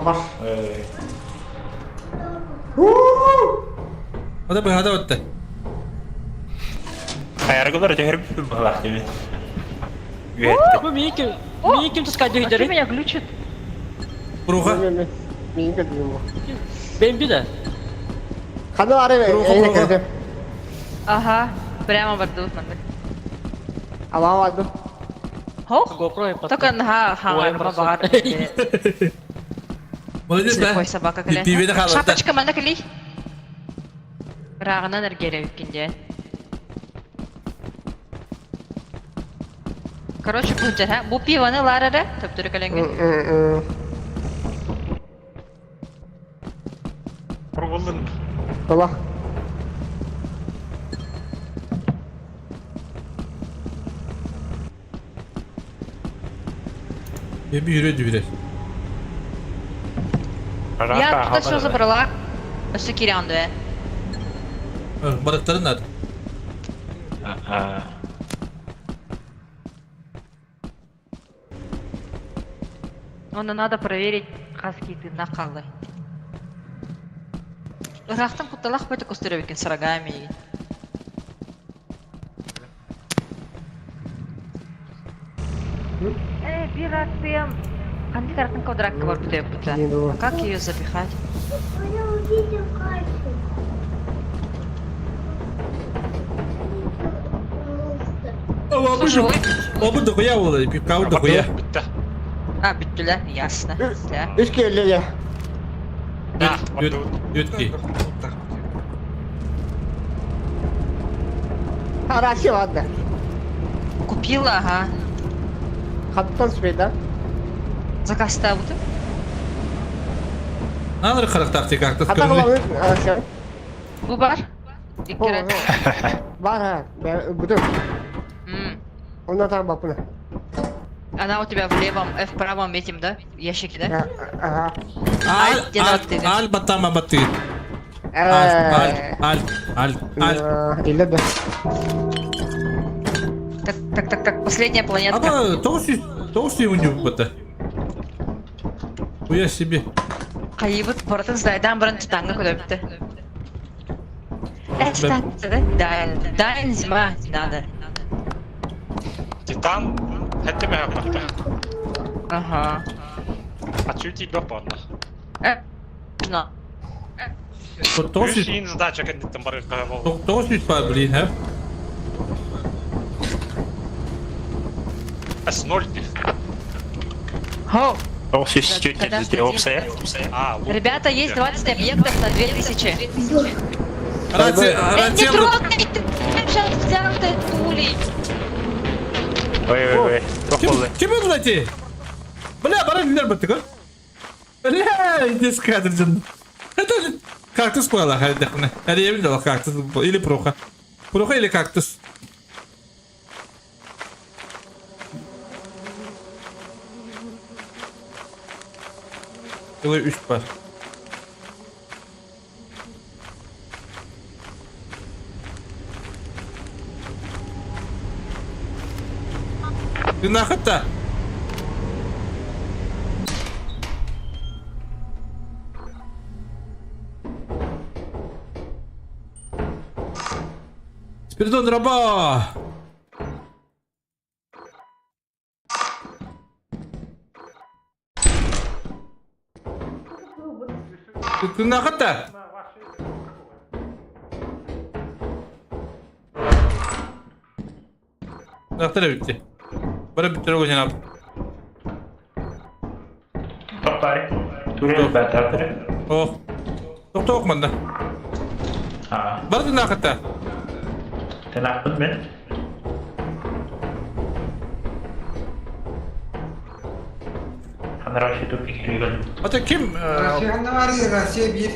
Бас. Ода быһада отта. Хайаргылар түһэрбиппин быһалаах дибин. Бу мииким, мииким таскайды А что меня глючит? Пруха. Миин кэлдим. Бэмби да. Хана ары эйне кэлдим. Ага, прямо бардыбыт маннык. Ала барды. Хох? GoPro Только наха хаҥарма баҕар. Молодец, да? Слепой собака кэлэн. Пивени хаалатта. Шапочка манна кэлий. Ырааҕынан эргиэрэбиккин диэн. Короче, бу дьаһа, бу пивоны ылаар эрэ, төптөрү кэлэҥҥин. Пробылын. Тула. Бэби yürü дүрэ. Я туда все забрала. Өссө киирэн дуэ. Барыктарын надо. Оны надо проверить хас киитиннах хааллай. Ыраахтан кутталаах бөтө көстөр эбиккин с рогами. Э, пираты. Ханнык артын квадракка бар бүтэ А как ее запихать? Я увидел Катю. Слушай, Обы дохуя было, пивка дохуя. А, бүттүлэр, ясно. Үс келли я. Ютки. Арасы ладно. Купила, ага. Хаттан спейда. Заказ табыты. Надо характер как-то Хата скажи. арасы. Бу бар. Иккерет. Бар, бүтүн. Онда там бапына. Она у тебя в левом, в правом этим, да? Ящике, да? Ага. Аль, аль, аль, батама баты. Аль, аль, аль, аль. Или да. Так, так, так, так, последняя планетка. Аба, толстый у него бата. Хуя себе. Хайыбыт барытын сдайдан барын титанга көдөптү. Э, титан, да? Дайн, дайн зима, надо. Титан, это меня бата. Ага. А чуть тебя понна. Э, но. Толстый. задача кэнниттэн барыахха буолла. Толстый па, блин, а? С0 Хо! Ребята, Ребята, есть 20 объектов на 2000. Рация, Э, не рация. трогай! Ты сейчас взял ты пулей. Ой, ой, ой. Ким блядь? Бля, бара нилер баттык, а? Бля, иди с кадр Это кактус буолла, хайдахна. Я видел кактус или пруха. Пруха или кактус. Или үч бар. Ты нахуй-то? Спиридон раба! Ты нахуй-то? Нахтара bitti. Bara bitti o cenab. Тоқтар. Турел бәтәтір. Oh. Тоқта оқманды. Барды нахытта. Тенақпын мен. Ханраши тупик Ата ким? Россия бар, Россия бир.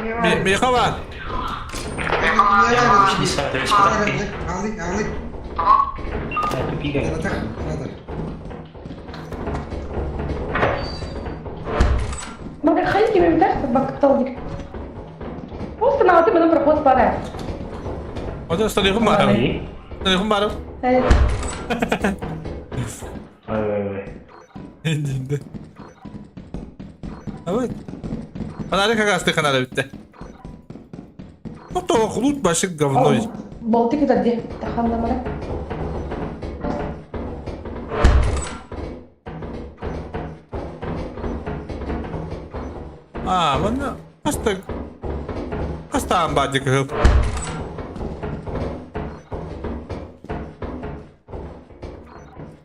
Миэхэ баар. Мага хайы кимемтер бакталдик. Просто на ты менен проход бара. Ода столихум бар. Столихум бар. Инде. Давай. Фонарик агасты ханара битте. Ну то хлут башик говной. Болтик это где? Таханда мара. А, вон аста аста амбадик хып.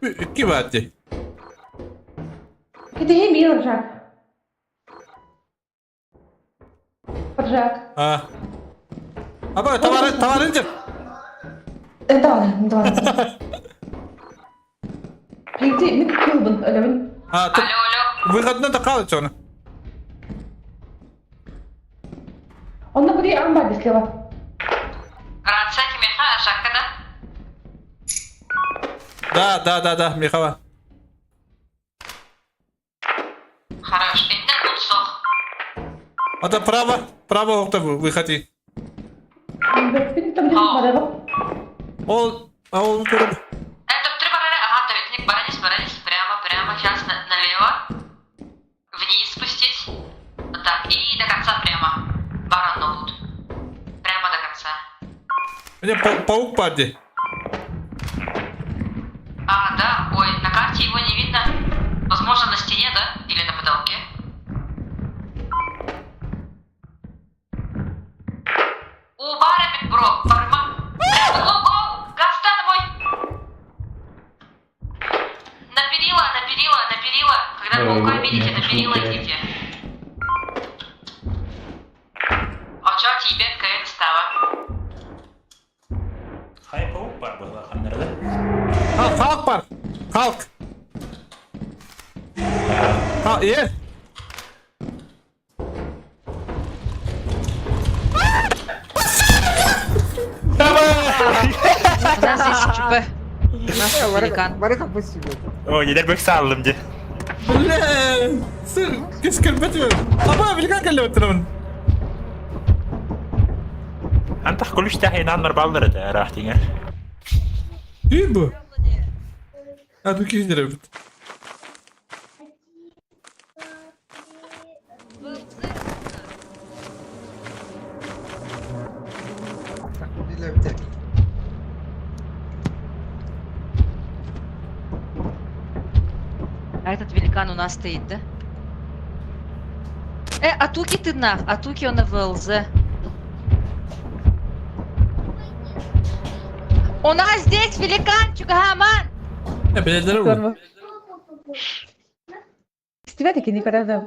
Икки баати. Китеһи мир Ржак. Ржак. А. Аба, товары, товарын деп. Давай, давай. Прийти, мен кылбын, өлөмүн. А, тут выходно да калыч оны. Онна куди амба дислева. Рация Миха, Жака, да? Да, да, да, да, Михава. Хорош. Инде кутсох. Это право, право окта выходи. Ол, а ол көріп. Это три барана, ага, то баранис, баранис, прямо, прямо, сейчас налево. Вниз спустись. Вот так, и до конца прямо. Баран тут. Прямо до конца. Мне паук пади. А, да, ой, на карте его не видно. Возможно, на стене, да? Или на потолке. У бара бро, барма. Гоу, гоу, газ мой. На перила, на перила, на перила. Когда паука видите, на перила идите. А чё тебе какая стала? Хай паук бар была ханнарда. Халк, Халк бар. Халк. Халк, е. У нас здесь ЧП. У нас великан. О, недер бек салдым де. Бля, сыр, кескер бетер. Аба, великан келіп отырмын. Антах кулуш тахи наннар баллар да рахтиңер. Ким bu? Ha dur kim lira bit. А этот великан у нас стоит, да? Атуки ты нах, Атуки он на ВЛЗ. У нас здесь великан, Чугаман! Билелер bu. Истибет эки никогда.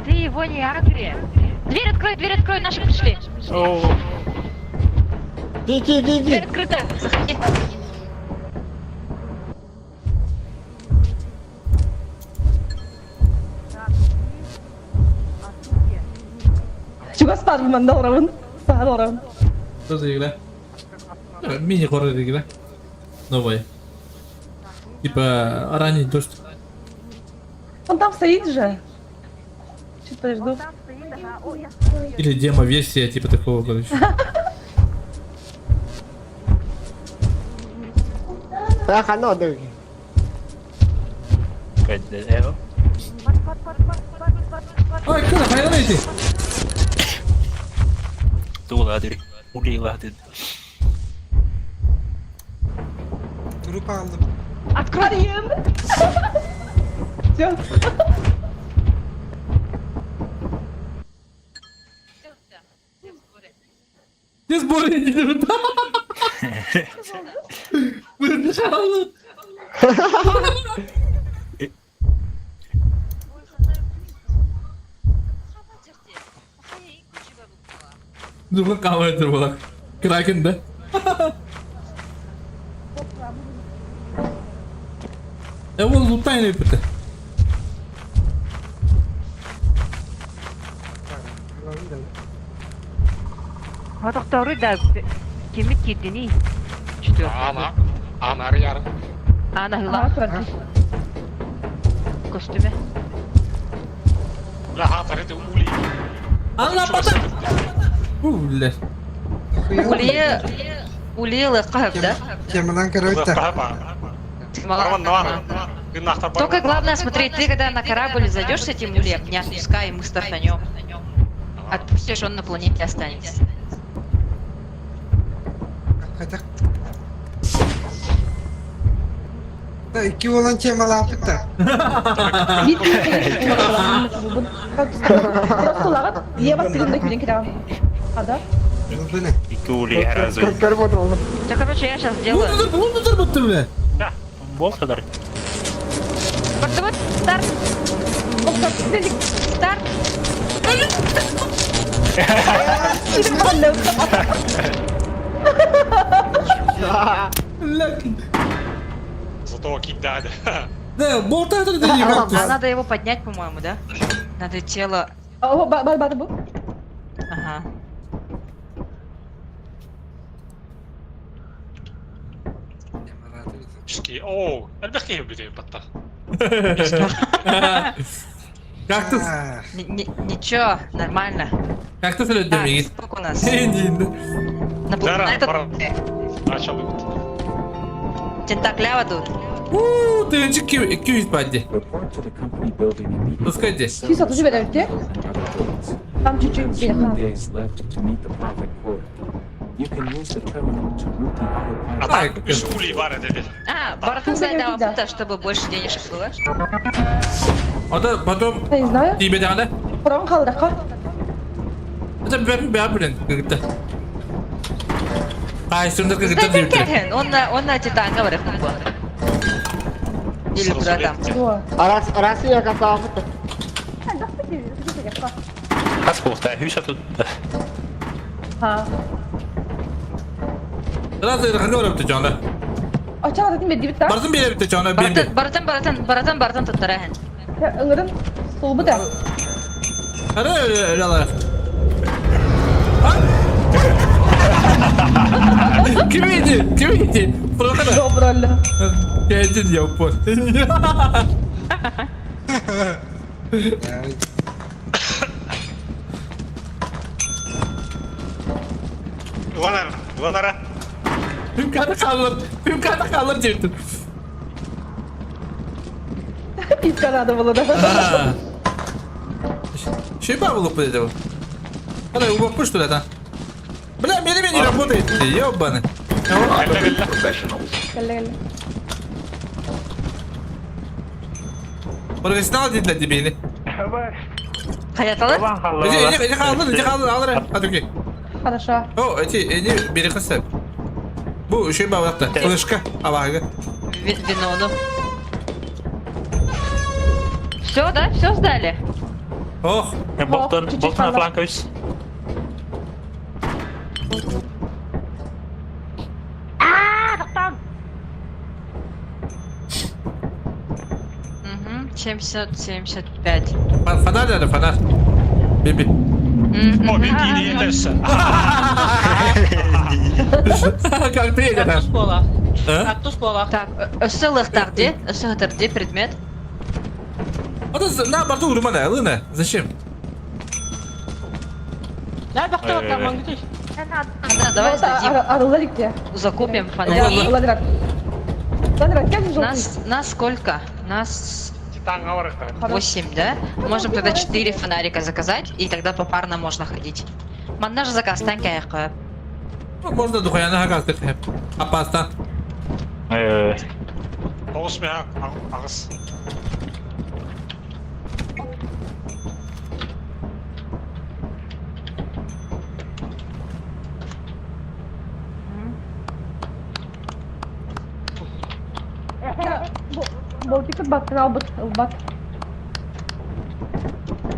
Ты его не агри. Дверь открой, дверь открой, наши пришли. Дверь открыта, заходи. Чугас бар манда орамын. Саар орамын. Что за игра? Мини-хоррор игра. Новая. Типа ранний дождь. Он там стоит же. Чуть подожду. Или демо-версия, типа такого, короче. Ой, куда, хайдан эти? Туладыр. Улиладыр. Туруп aldım. Открой. Все. Не сборы не Выбежал. Дуга камера была. Кракен, да? Аны бүттэ. Хотохтору да кимик киирдиний? Четвертый. Ана, ана арыйар. Ана хыла. Костюме. Бля, хатар это ули. Анна бата. Бля. Улие Улие лыкка да? Теманан короче. Только главное, смотри, ты когда на корабль зайдешь с этим ульем, не отпускай, мы стартанем. Отпустишь, он на планете останется. Хотя... Да, икки уолан темалаапыта. Просто лагат, еба сыгында күлен кирәм. Ада? Икки ули сразу. Да, короче, я сейчас сделаю. Бля. Болсадар. Бортовой старт. Старт. Зато кидали. Да, болтай тут не А надо его поднять, по-моему, да? Надо тело... О, ба ба ба бу. Ага. О, элбэх киһи батта. Как ты? Ничего, нормально. Как ты Так, сколько у нас? На Да, этот... Начал Тентаклява тут. У, ты кью испадди. Пускай Чисто тоже берете? Там чуть-чуть days left to meet the profit quota. You can use the terminal to route the autopilot. А так, үс ули бар dedi. А, Баратан да, чтобы больше денежек было. А то потом... Я не знаю. Тебе да, Құран қалдыққа. Это бә блин, как-то. А, если он так как-то Знаете, он на он на Титана говорит, Или куда там. Россия касалбыт. Хас болта, хүсэ тут. Ha. Сразу это говорю, ты чё, Ача dedim бит да. Барсын бере бит чё, бен. Баратан, баратан, баратан, баратан туттарахан. Ыңырын столбы да. Ара, ла. Ким иди? Ким иди? Прохора. Добралля. Я один я упор. Ланара, Ланара. Hümkârda kalır. Hümkârda kalır diyordum. Pis kanadı bunu da. Şey var bulup dedi bu. Hadi ubak что ли, да? Бля, меня не работает, ёбаный. Кэллэ кэллэ. Профессионал для тебе, Хаяталы? Иди, иди, иди, kaldır, иди, kaldır, alır. Hadi okey. Хорошо. О, эти, эти, бери кысып. Бу şey бабакта. Флешка, абага. Вино, ну. Все, да? Все сдали? Ох. Болтон, болтон фланка үс. Угу, 70, 75. Фонарь надо, фонарь. Биби. О, бенкини yeterse. Как ты едешь? Кактус пола. Кактус пола. Так, өссө лыхтарди, өссө хытырди предмет. А то на борту урмана, лына. Зачем? Да, бахта там мангытыш. Да, давай сдадим. Закупим фонари. Нас, нас сколько? Нас 8, да? Можем тогда 4 фонарика заказать, и тогда попарно можно ходить. Манна же заказ, танки аяққа. Можно духаяна хагас Опасно. Тоғыз мен ағыз. Болтикът баттын албыт, ылбат.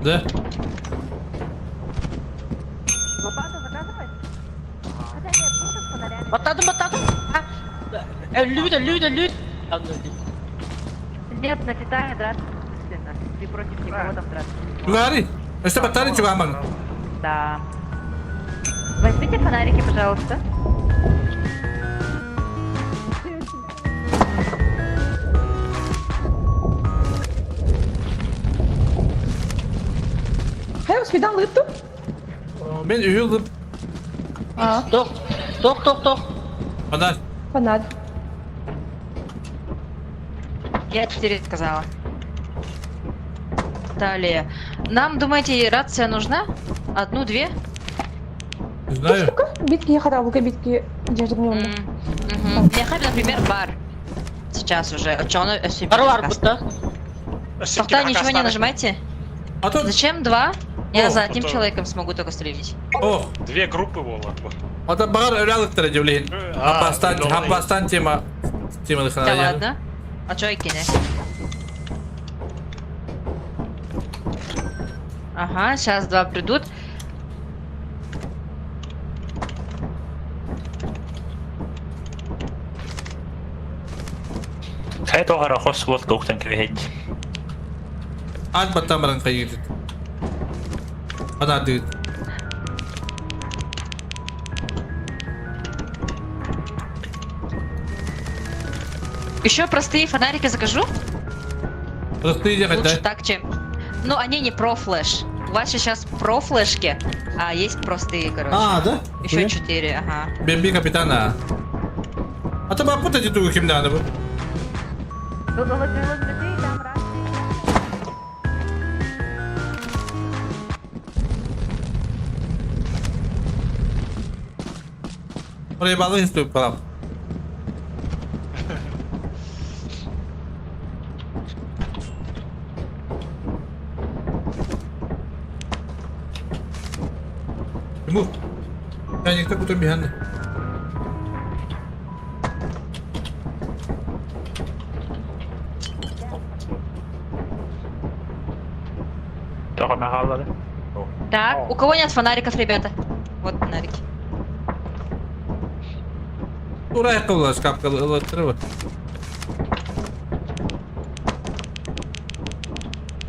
Да? Баттадым, баттадым. Лүт, лүт, лүт. Нет, на Титане драться бессмысленно. Ты против никого там драться не можешь. Чугаһарый. Өссө баттаары чугаһамаҥ. Да. Возьмите фонарики, пожалуйста. Хайа успейдан лыттым? Мен үһү ылым. Тох, тох, тох, тох. Фонарь. Фонарь. Я 4 сказала. Далее. Нам, думаете, рация нужна? Одну, две? Не знаю. Битки харабылка битки дежурный. Меха, например, бар. Сейчас уже. А чё он себе Бар будто. Тоқта, ничего не нажимайте. А то... Зачем два? Я О, за одним а то- человеком смогу только стрелить. О, Две группы было. А то бағар өлялыктар дивлейін. А, Апастан, өлялык. апастан тема. Тема Да ладно. А чё я Ага, сейчас два придут. Хайа тоҕо хос суот туохтан кэбиһэйт. Ат баттан баран кайыгыт. Ана дыт. Еще простые фонарики закажу? Простые делать, Лучше да? так, чем... Ну, они не про флеш. У вас сейчас про флешки, а есть простые, короче. А, да? Еще 4, ага. Бемби капитана. А то бапут эти тугу ким надо бы. Oraya bağlı istiyorum falan. Тимур, я никто куда беган. Тоҕо хааллады. Так, у кого нет фонариков, ребята? Вот фонарики. Ура, я кылла шкаф кылла.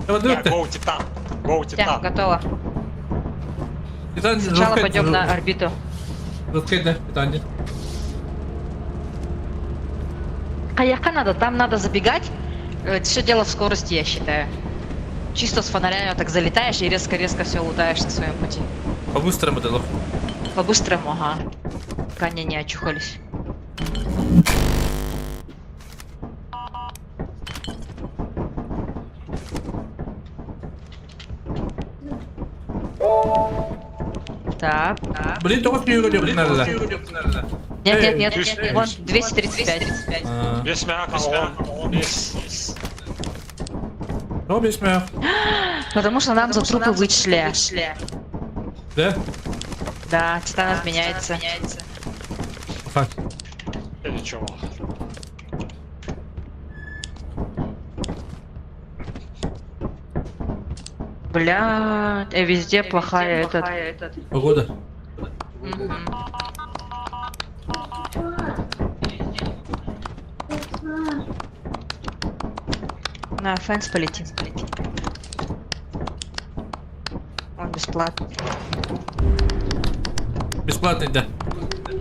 Гоу, Титан. Гоу, Все, Титан. готово. Титан, Сначала пойдем на орбиту. да, Титан. Каяка надо, там надо забегать. Все дело в скорости, я считаю. Чисто с фонарями вот так залетаешь и резко-резко все лутаешь на своем пути. По-быстрому дало. По-быстрому, ага. Пока они не очухались. Так. Блин, только с нее надо. Нет, нет, нет, нет, вон 235. Бес мяк, он. Бес. О, бес мяк. Потому что нам за трупы вычли. Да? Да, Титан отменяется. Фак. Ничего. Бля, везде плохая этот. Погода. На фэнс полетим. Он бесплатный. Бесплатный, да.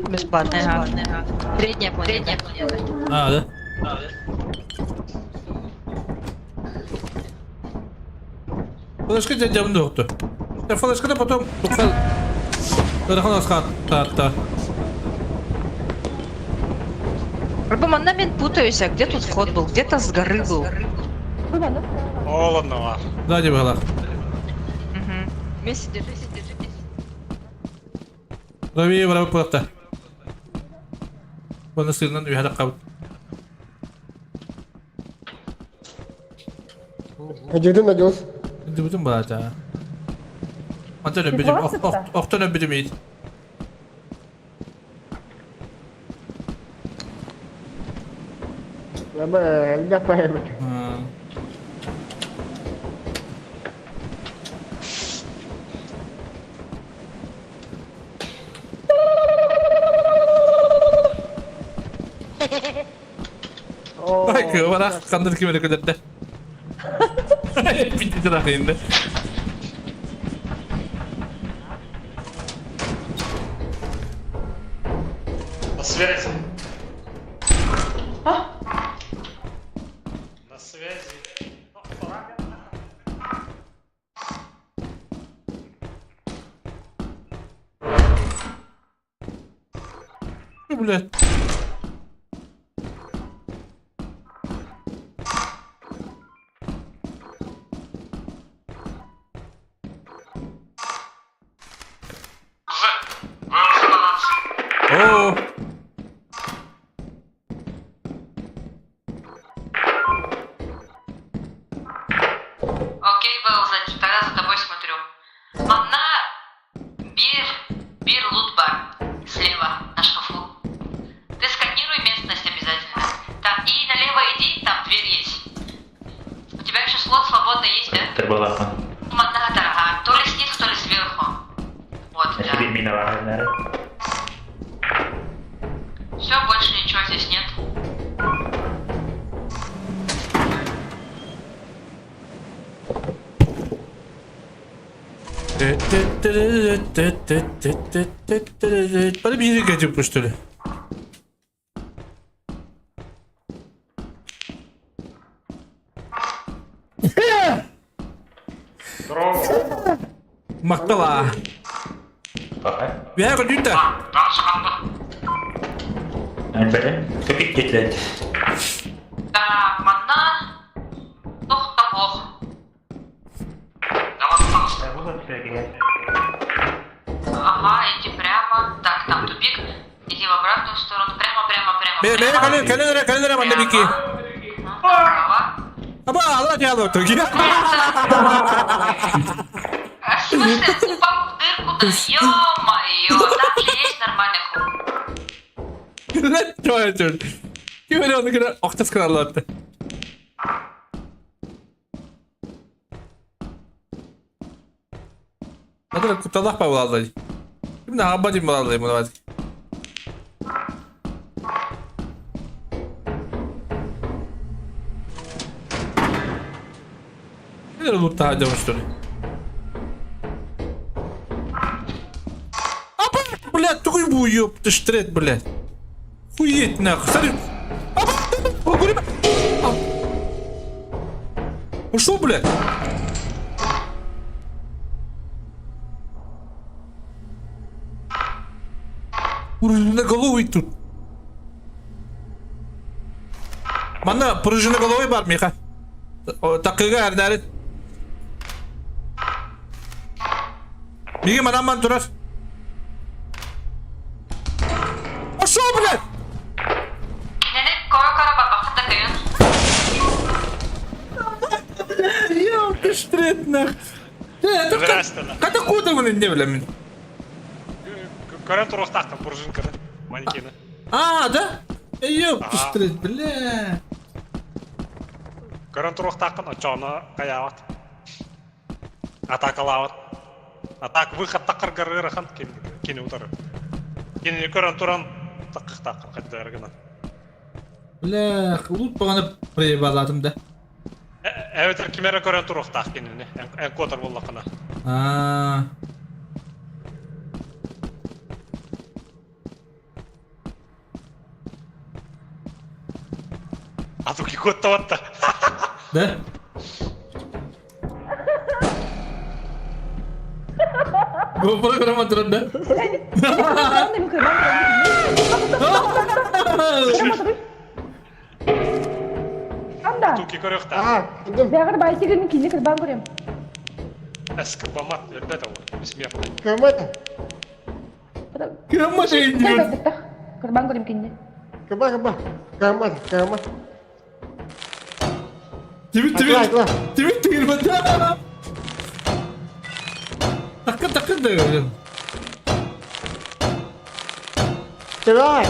Бесплатный, ага. Средняя планета. А, да? Флешка дядям доктор. Флешка да потом туксал. Та. Рабаманна путаюсь, а где тут вход был? Где-то с горы был. О, ладно. Да, не было. Угу. Вместе держись, держитесь. Рави, браво, плата. Вон сырнан үйәдә кабыт. Где надёс? Инде бүтүн балата. Антон өбүдүм, охтон өбүдүм ит. Я поеду. Ай, кыва. Барах ханнык ким эрэ көтөрдө. Битти тахыйында. На связи. А? На связи. Блядь. О! Окей, Белл, тогда за тобой смотрю. Манна биир, биир лут баар. Слева, на шкафу. Ты сканируй местность обязательно. Так, и налево иди, там дверь есть. У тебя еще слот свободный есть, да? Манна дорога. То ли снизу, то ли сверху. Вот, да. Все, больше ничего здесь нет. Бары биири кэтиппит что ли? Мактала. Бэйэ көрдүүн да. Так, манна тохтоһуох. Ага, иди прямо. Так, там тупик. Иди в обратную сторону. Прямо, прямо, прямо. Бэйэ прямо. кэлэн кэлэн эрэ кэлэн эрэ манна бики. Право. Аба алла дьаалар туги. А в смысле, упал в дырку? Да ё-моё, там же есть нормальный ход. Ким эрэ ону гына охтос кыналлаатта. Надо кутталах павлаллай. Ким да абба дим балаллай мунават. Ким лутта дем что ли? Аба, блядь, тугуй бу ёпты штрет, блядь. Хуеть нахуй. Смотри. Аба, Ушел, блядь? Пружиноголовый тут. Манна пружиноголовый бар, Миха. Такыга әрнәрит. Миги манаман турар. Пошел, блядь! Кинини көрө-көрө барбахыт да кыйын. Ёпты штрет, нах. Ката куда мы не билемин? Көрөн туруохтаахтан пружинканы, манекени. А, да? Ёпты штрет, бля. Көрөн туруохтааххын оччоҕуна хайаабат. Атакалаабат. А так выход такыргар ыарахан кини утары. Кинини көрөн туран такыктааххын хайдары гынан. Бля, лут бағана проебаладым да. Эбэтэр ким эрэ көрөн туруохтаах кинини. Эн куотар буоллаххына. А. А туки куоттабатта. Да? Бу программа турар да? Анда. Туки көрүөхтээх. Бэҕэр байтигин мин кини кырбаан көрөм. Эс кырбаммат, өлбөт ол, бессмертный. Кырбаммат идиот. Кырбаан көрөм кинини. Тибит тибит. Тибит тибит. Такын такын да. Тирай.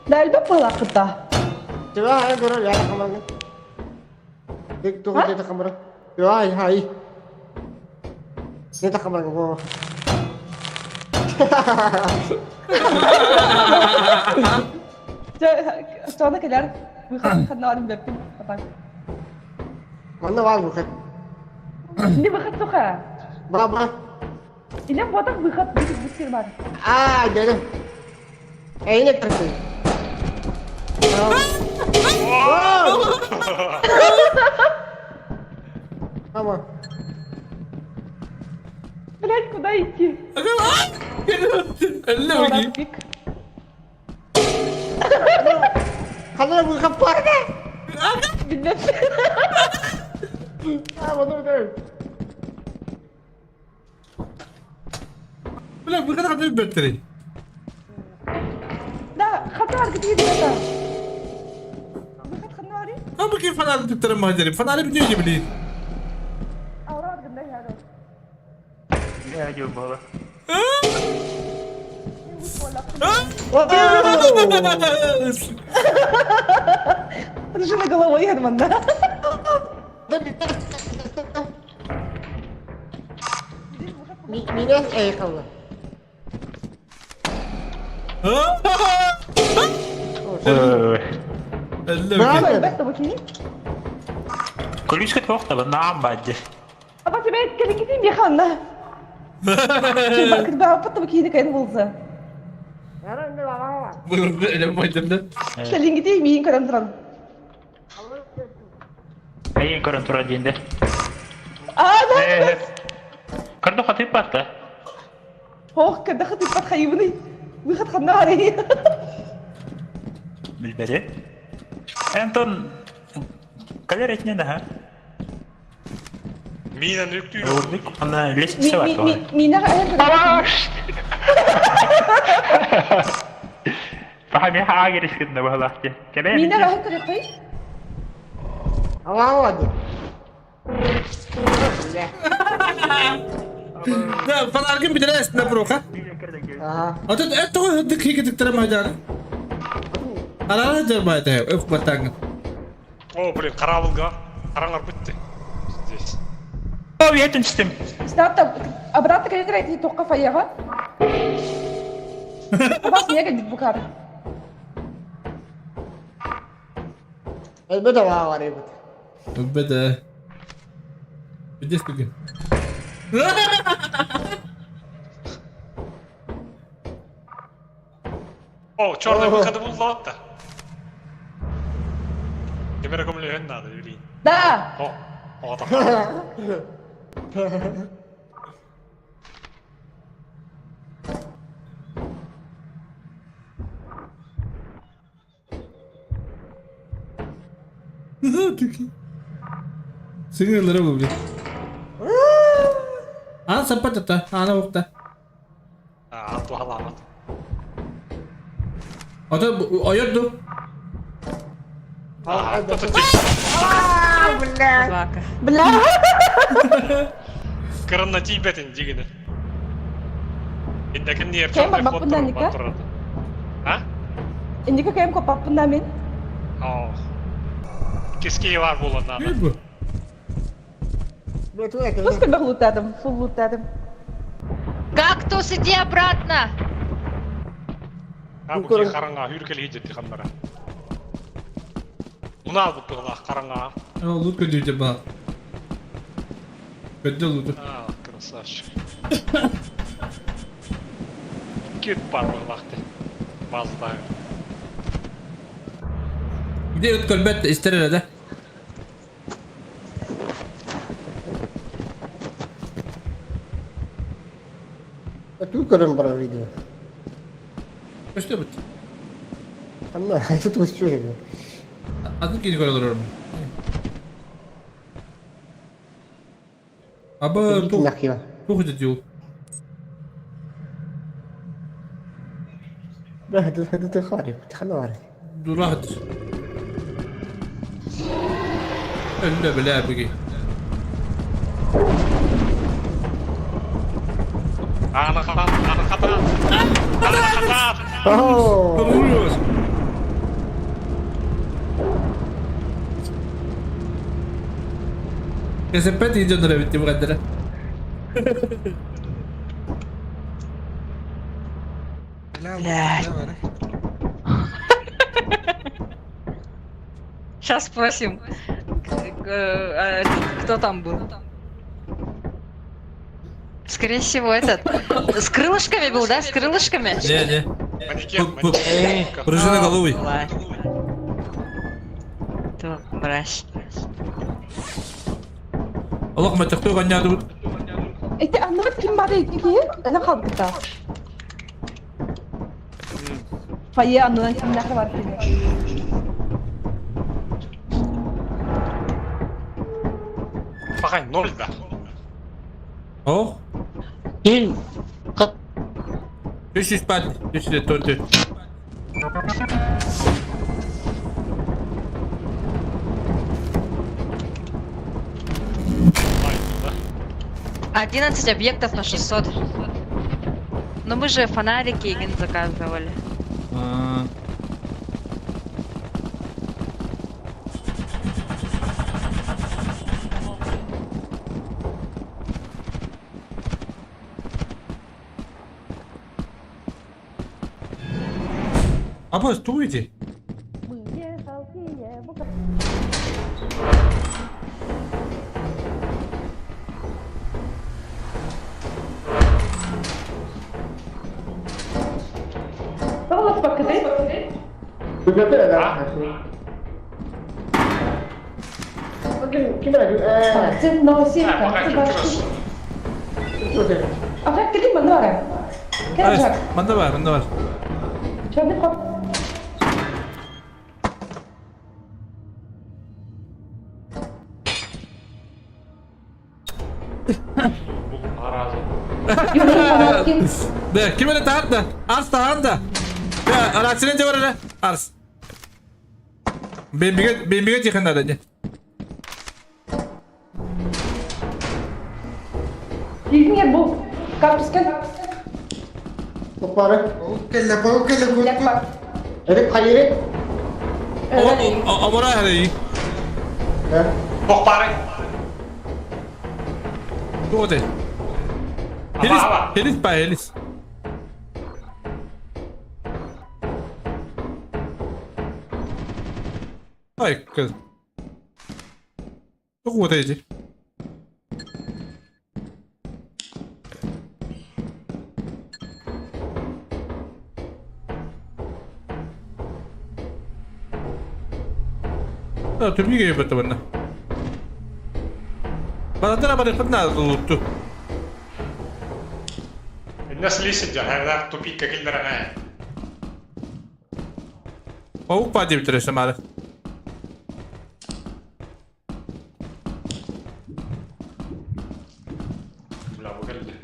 Да элбэх буолааххыт да. Не тахамарга бу. Чоно кэлэр. Выход ханна бэппин. Манна бар выход. Не выход суха. Баба. Или вот так выход будет бар. А, дядя. Эй, не кричи. Мама. Блять, куда идти? Ханна выход парда. Билбэт. А, вот это. Бля, выход ханна бэттери. Да, хатар где это? Выход ханна А бу ким фонарь туттаран маһдери? Фонарь бүтүө блин. Аура гында яро. Я не было. Жила головой Герман, да? Меня ехала. Ключка твохта, нам бадди. А по тебе каликити биханна. Бакыр кайын болса. Калингити миин көрөн туран. Эйин көрөн туран диэнде. А, да. Көрдө хатып батта. Ох, когда хатып бат хайыбыны. Выход ханна арый. Билбеди. Антон калер этне да. Минен үктүү. Ордук ана лестница бар. Мина Фахами хаагер искидне бахалахти. Мина раһы көрөкөй. Ала Да, фонарьгын билер эстине брока. Ата это дик хиги диктер майдан. Арара дер майда, өп батаңын. О, блин, карабылга. Караңар бүтті. Здесь. О, ветинчтим. Снапта обратно каликрайт тоққа фаяға. Бас неге дит букар. Беда бар ебит. Беда. Здесь күген. О, черный выходы булды да. Кемере көмлөһөн надо, блин. Да. О, о, так. Таки. Сыңырлары бу, блин. Ана саппат ана укта. А, туаламат. Ата ойорду. А, Бля. Бля. Кырынна тийбетин дигини. Индекин нер Кем черный бар ход баппында Ника? турат. А? Инди кем копаппында мен. О. Киски бар болот надо. Бу. Пускай бах лутадым, фул лутадым. Кактус, иди обратно! А бу ки караңа хүркел хиджет ханнара. Муна бу кыла караңа. О, лут көдү ба. Көдү лут. А, красавчик. Кит бар булакты. Базда. Где өт көрбөт истер да. Ту көрөн бар видео. Көстө бит. Анна, это тут что это? Атын кини көрө Аба ту ту дил. Да, это это харик, тханар. Дурат. Өллө бля биги. Ана хатан, ана хатан. Ана хатан. Оо. Кесеппет идет битти бу каддара. Блядь. Сейчас спросим, кто там был. Скорее всего, этот. С крылышками был, да? С крылышками? Не, не. Манекен, манекен. Пружиноголовый. То, мразь. Олох мөтөхтүү гоннядыбыт. Эти анныбыт ким бары икки Эне халбыта. Фойе аннынан кимнәхе бар кини. Пахай, ноль, да. Ох. Кил. Үс үс бат. Үс де төрт. 11 объектов на 600. Но мы же фонарики Еген заказывали. Апа, стуйте. Тоҕо бакыты? Сын новоселька. А как ты манора? Кержак. Манна бар, манна бар. Чёрный ход. Да, ким это таатта? Арс таанда. Да, арасынан же бар Арс. Бембиге бембиге тихо надо, не. Нет, был. Капскен. Кэллэ, бу кэллэ, бу. Омора хары. Бог пары. Туоте. Хелис, хелис па, хелис. Ай, кыз. Тугу эти. Да, түбүгө бетте бана. Балатара бары кытна лутту. الناس ليش هذا тупик كل Паук па деп түресем ары. Бля, выгорели.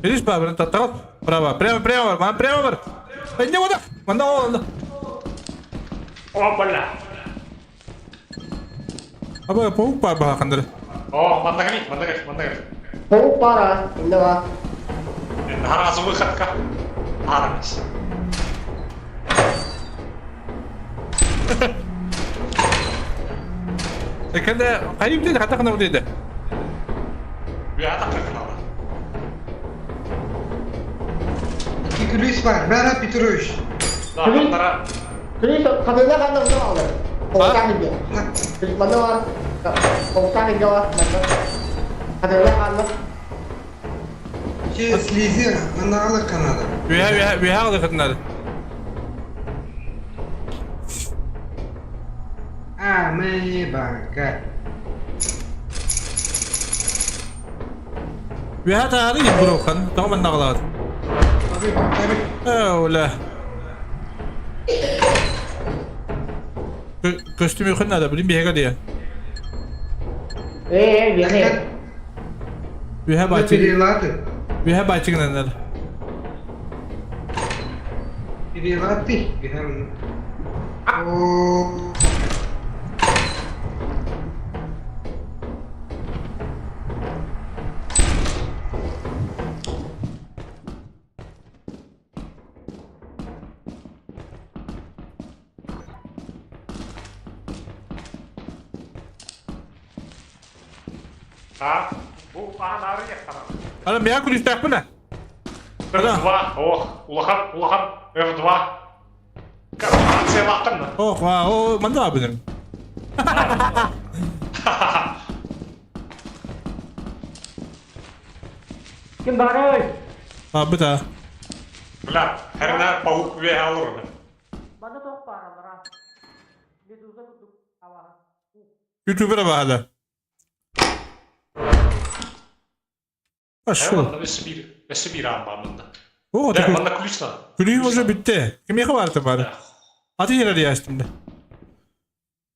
Видишь, ба, татал? Право, прямо, прямо, мам, прямо бар. Не вода. Манда ол. О, бля. Аба, паук па ба кандыр. О, мандагани, мандагани, мандагани. Паук пара, инна Наразы выходка. Армис. Экенде кайып деди, ката кана деди. Я так как надо. Ключ бар, бара Петрович. Да, бара. Ключ кадына кана алды. Полтан иде. Ключ манда бар. Полтан иде бар. Кадына кана. Че слизи, манагалы канада. Виха, виха, виха алды кытнады. А, мы банка. Виха тары брохан, тома наглад. Оля. Костюм хын надо, блин, бега дия. Э, бега. Виха бачы. Виха бачы гынанар. Перелаты, виха. О. А, бу аан арыйахтара. Ана миэхэ күлүүстээхпин ээ. F2, ох, улахан, улахан F2. Корпорациялаахтан да. Ох, о, манна баар Ким барой? А, быта. Бля, хернә паук үөһэ олорор. Манна тоқ бааралара. Медуза курдук абаһа. Ютубера баһада. Пошел. Өссө биир аан баар манна. О, Да, такой. манна ключ надо. Күлүүм уже бүттэ. Кимиэхэ баарта баар? Аты yerler ястымда.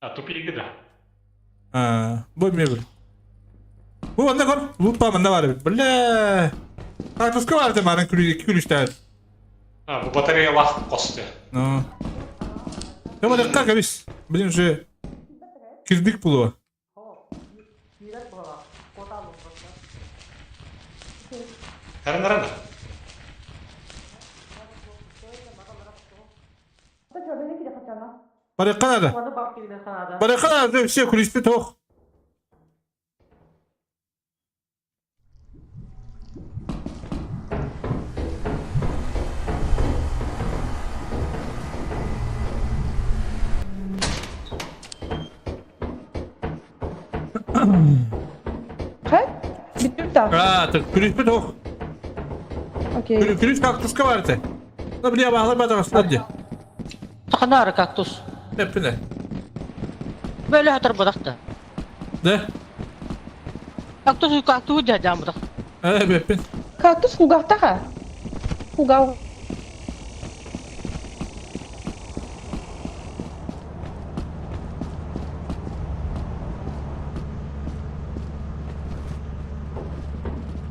А, тупик да. А, бу мебель. Бу онно көр, лупа манна баар эбит. Бля. Картошка баар этэ баарын күлүү күлүстээн. А, бу батарея лах косты. Ну. Кабалыкка кабис. Блин, уже кирдик булуо. Хэрнарана. Барыкка надо. Барыкка надо, все күлүспүт тоох. Хэ? Бүттүм да. А, так күлүспүт тоох. Окей. Күлүс кактуска бар этэ. Ну, бля, баҕалар баҕалар дии. Таханары кактус. Эппине. Böyle hatır bıraktı. Да? Кактус кактус дядям бырақ. Э, бэппин. Кактус хугахтаха. Хугау.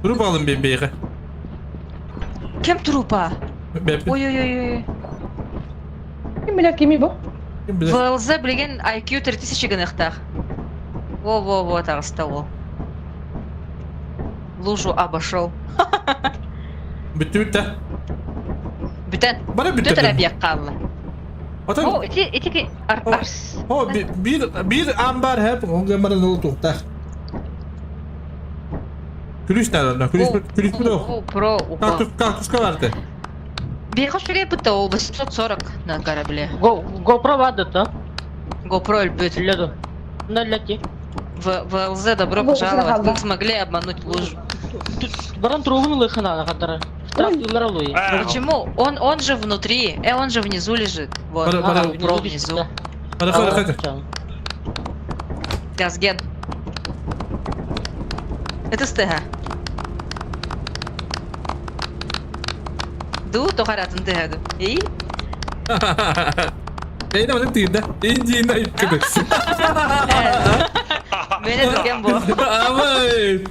Туруп алын бен бейге. Кем трупа? Бэппин. Ой-ой-ой. Ким билэр кими бу? Ким билэр? ВЛЗ билигин IQ 3000 гыныхтаах. Во-во-во, таҕыста ол. Лужу обошел. Бүттү бүттэ. Бүтэн. Бары бүттэ. Бүтэн эрэ хаалла. Отон. О, ити ити арс. О, биир биир амбар хэп, онга баран ол туохтаах. Күлүс наада, күлүс күлүс бүт. Про Кактус кактуска бар этэ. Беха шүрей бутта ол 840 на корабле. GoPro бады да? GoPro өлбүт. Леду. Налети. В ВЛЗ добро пожаловать. Вы смогли обмануть лужу. Баран трубын лыхына кадары. Почему? Он, он же внутри, он же внизу лежит. Вот, Бара, бара. GoPro внизу. Бара, бара, бара. Газген. Это стега. Ду, тохаратын тегаду. И? Эйне маннык тыында. Индиина иккеде. Мене дүкен бу. Абай.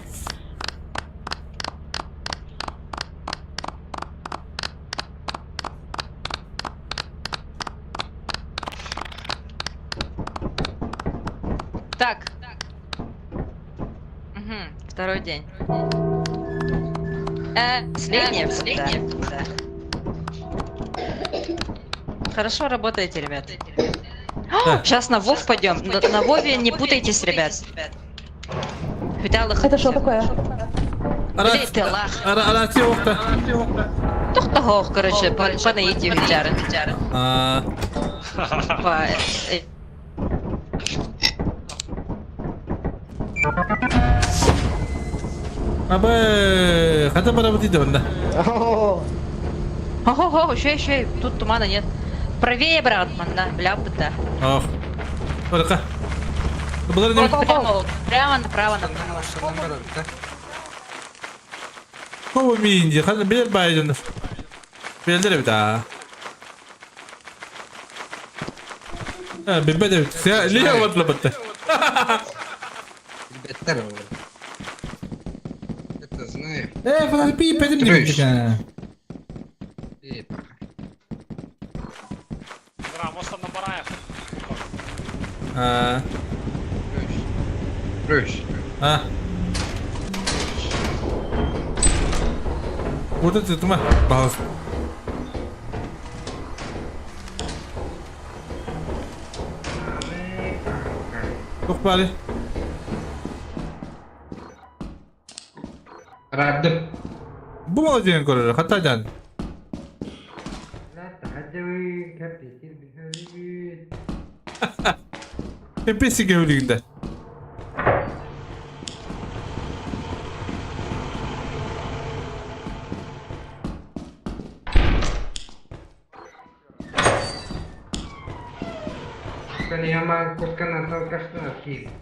Так. Угу, второй день. Последний, последний. Да. Хорошо работаете, ребят. Сейчас на Вов пойдем. На Вове не путайтесь, ребят. Это что такое? Блядь, ты лах. Арация охта. Тохтохох, короче, понаите вичары. А. По... Абай, хата бара бутиде онда. Хо-хо-хо, еще, еще, тут тумана нет. Правее, брат, манна, бля, да. Ох. Барака. Бұлар не? Вот прямо, прямо направо, направо. Кого минди, хата бер байден. Белдер бит а. А, бибе де. Лия вот лабатта. Ребята, это знаю. Э, фонарь пи, пойдем не Рамоса на бараях. А. Рыщ. А. Вот это тума. Балас. Тохпали. Араардым. Бу молодец көрөр, хата дьан. Кэппиэсигэ өлүгүндэ.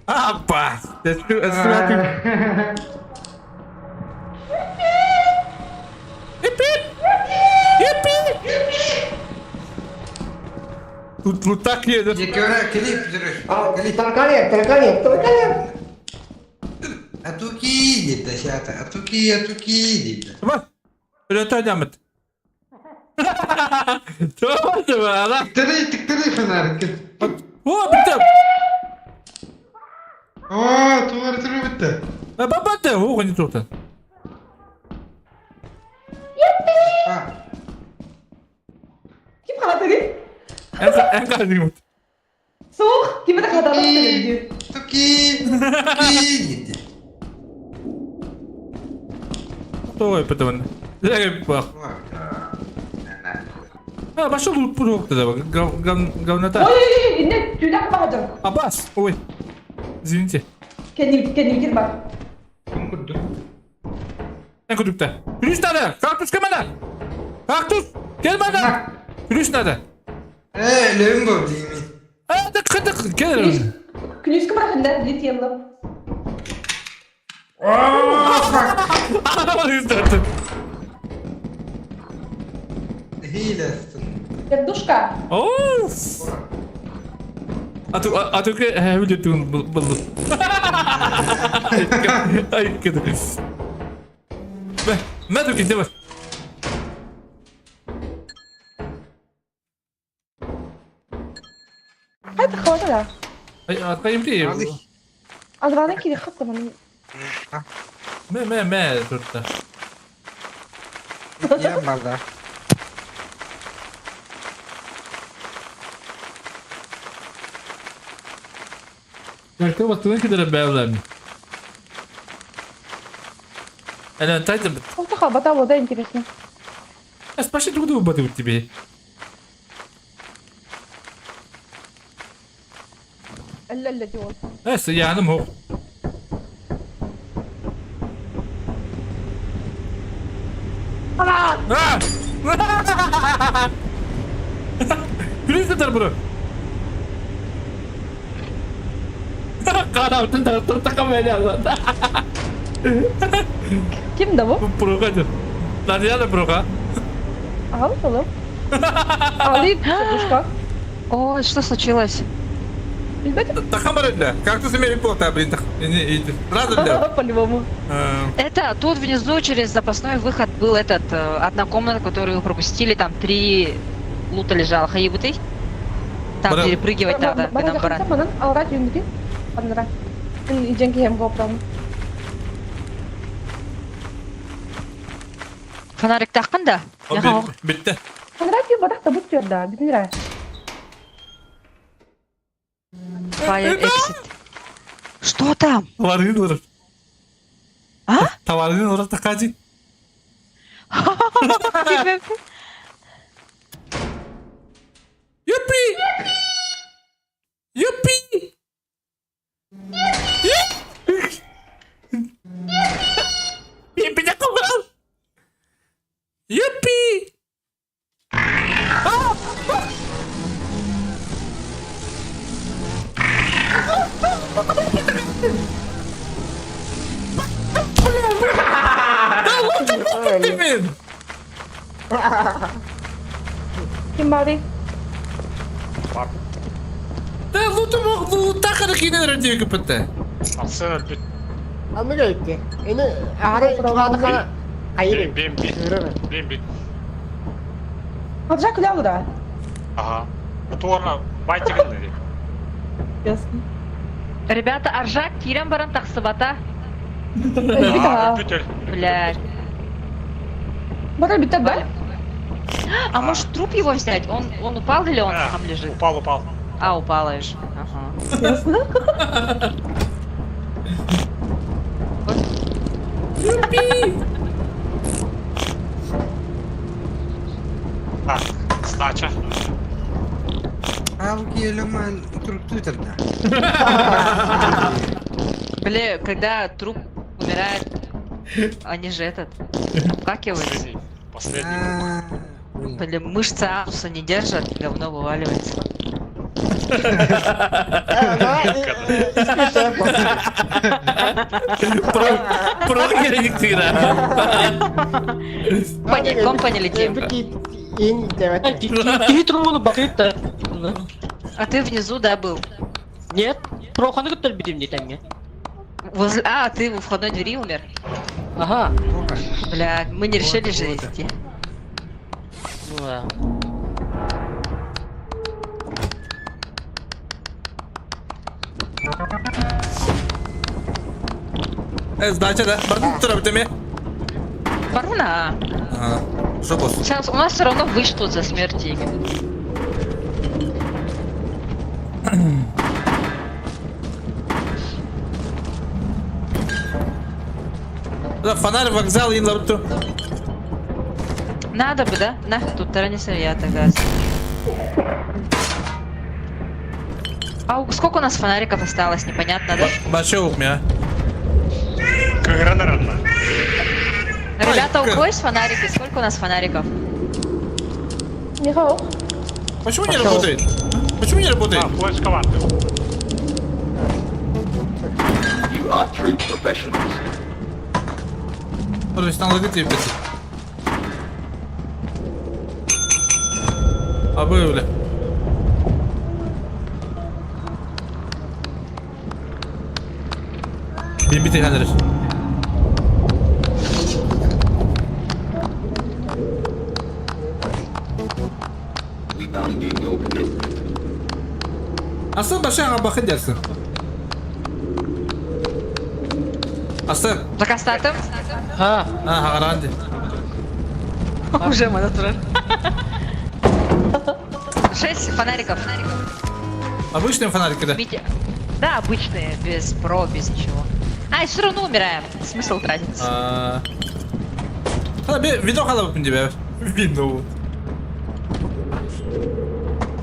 Аппа! Тут вот так едет. Тараканья, тараканья, тараканья. А туки а туки, а туки Өлөтө Тиктери, тиктери фонарик. О, битте. О, тугар түрі бітті. Бабате, о, не тут. Ким хатыры? Эн Суох, ким это хатыры? Туки, туки. Той потом. А, пошел пурок тогда, говнота. Ой, нет, тюлях баһадыр. Абас, ой. Извините. Кенни бар. Эн кудукта. Ключ надо! Кактус кемена! Кактус! Кел мана! Ключ надо! Э, лөм бу деймин. А, так, так, кел. Ключ барахында, лит еллы. Дедушка. Оу! А tu а tu che видит он был. Ай, кede. ما دوك دابا. هات خواتها. قيم لي. أنا كي خطة من ما ما ما درت. يا مرة. Как вот كده بقى انا انت خبطها وده интересно. Спроси друг друга вот тебе. لا لا دي بس يعني هو. آه! Күлүс bunu. Ким да бу? Бруга. Надя Бруга. Ал, алып. Али, дедушка. О, что случилось? Тахамарелла. Как ты сумели плота, блин, Сразу для. По-любому. Это тут внизу через запасной выход был этот, одна комната, которую вы пропустили, там 3 лута лежала. Хаибутый? Там перепрыгивать надо. Фонарик таққын да? Битте. Фонарик барах та бут да, битнира. Fire exit. Что там? Товарын урат. А? Товарын урат такади. Юпи! Юпи! Юпи! Юпи! Да лучше ты, блин! Ким бары? Да лучше мог лутаха кине радио КПТ. Арсен өлбүт. Анны кетти. Эни ары туганыка айыр. Бим бим. Бим бим. Аджак да. Ага. Туорна байтигин диди. Ясно. Ребята, Аржак, кирен баран тақсыбата. Блядь. Бара битте да? А может труп его взять? Он упал или он там лежит? Упал, упал. А, упал аж. Ага. Ясно. Так, сдача. Ал келімін тұрыпты тұрды. Бля, когда труп умирает, они же этот, обкакиваются. Последний Блин, мышцы ануса не держат, говно вываливается. Прогерник тыра. Компани летим. Киһи трубаны бакыйт да. А ты внизу, да, был? Нет. Проханы көттөр битим не тәңге. Возле... А, ты у входной двери умер? Ага. Бля, мы не решили же идти. Ну да. Сдача, да? Бардын тура битеме? Барна. Ага. Что, босс? Сейчас у нас все равно вычтут за смерть деньги. Да, фонарь, вокзал, и лапту. Надо бы, да? На, тут таранисер я тогда. А сколько у нас фонариков осталось, непонятно, да? Большой у меня. Ребята, у кого есть фонарики? Сколько у нас фонариков? Михаил. Почему не работает? Почему не работает? А, флешка ваты. You are true professionals. То есть там логотип эти. А вы, бля. Бимбите хандреш. We value your commitment. Aslan başa bakın dersin. Aslan. Закастатым? Ha. Ha харанды. Уже монотурар. Шесть фонариков. Обычные фонарики, да? Митя. Да, обычные, без про, без ничего. А, и все равно умираем. Смысл тратиться. А. Хала бе видео хала бу тебе. Видно.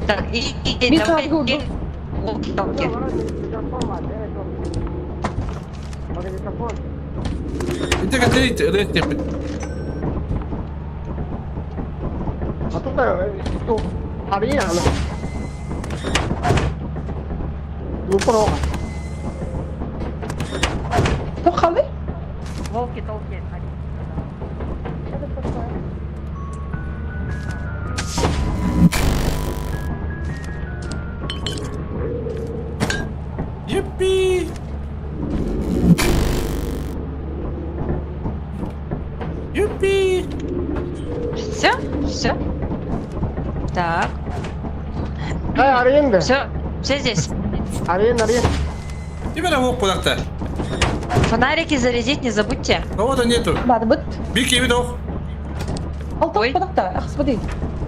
Так, и, и, и давай, и- Волки-талки. Иди как ты, ты, А тут э, арена. Ну, про. Тохали? Волки-толки. Юпи! Юпи! Все? Все? Так. Эй, аренда. Все, все здесь. Арена, арена. Теперь волк куда-то. Фонарики зарядить не забудьте. Кого-то нету. Бады быт. Бики видов. Алты падакта, ахсбады.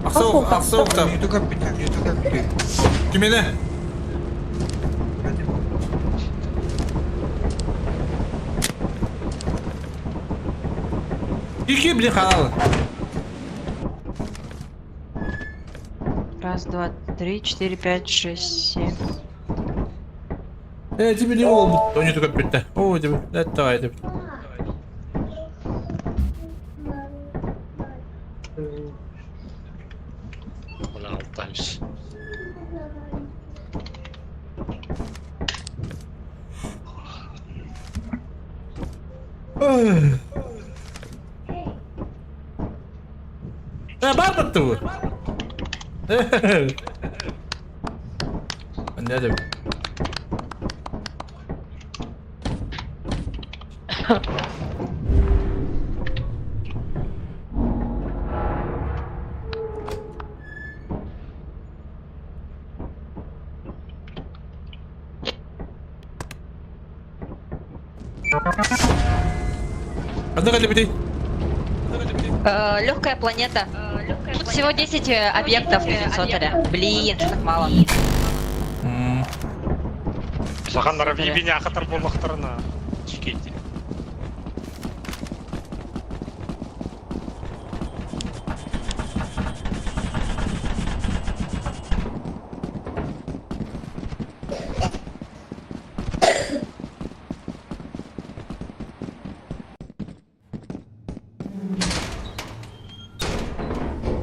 Ахсок, ахсок там. Кимене. Ики, блин, халал. Раз, два, три, четыре, пять, шесть, семь. Тебе не ол. То не только пить. О, тебе. Это, это. Бля, алтаюсь. Бар бу. Не деп. Одна лебедей. Легкая планета. Тут всего 10 объектов Сотаря. Блин, что так мало. Саханнара бибине ахатар боллахтарына чикейти.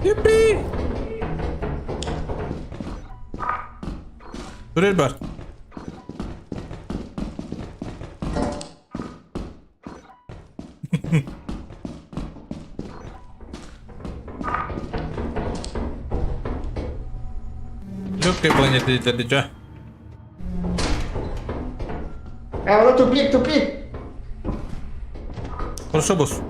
Yippee! Турель бар. Легкая планета диэтэ Э, тупик, тупик. Хорошо, босс.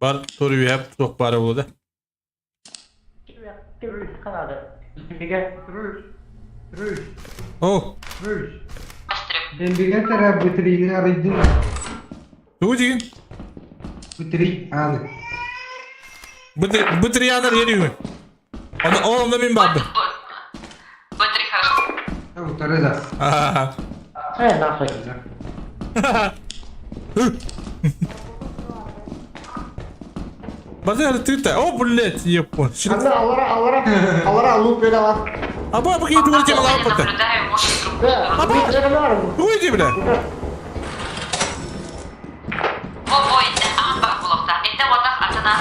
Бар тур үһэ туох баара буолуо да. О! Дембиге тара бытырыйны арыйдын. Тугу дигин? Бытырый ааны. Бытырыянар ерүүгүн. Оны ол онно мин барды. Б3 хорошо. Утары да. Э, нахуй. Базар ты-то. О, блядь, епон. Анда алара, алара, алара лук бере Аба, бу кийин тугу тема лапыта. Наблюдаю, может, в другую сторону. Аба! Тугу иди, бля. Во, во, это амбар булохта. Это вот так атана.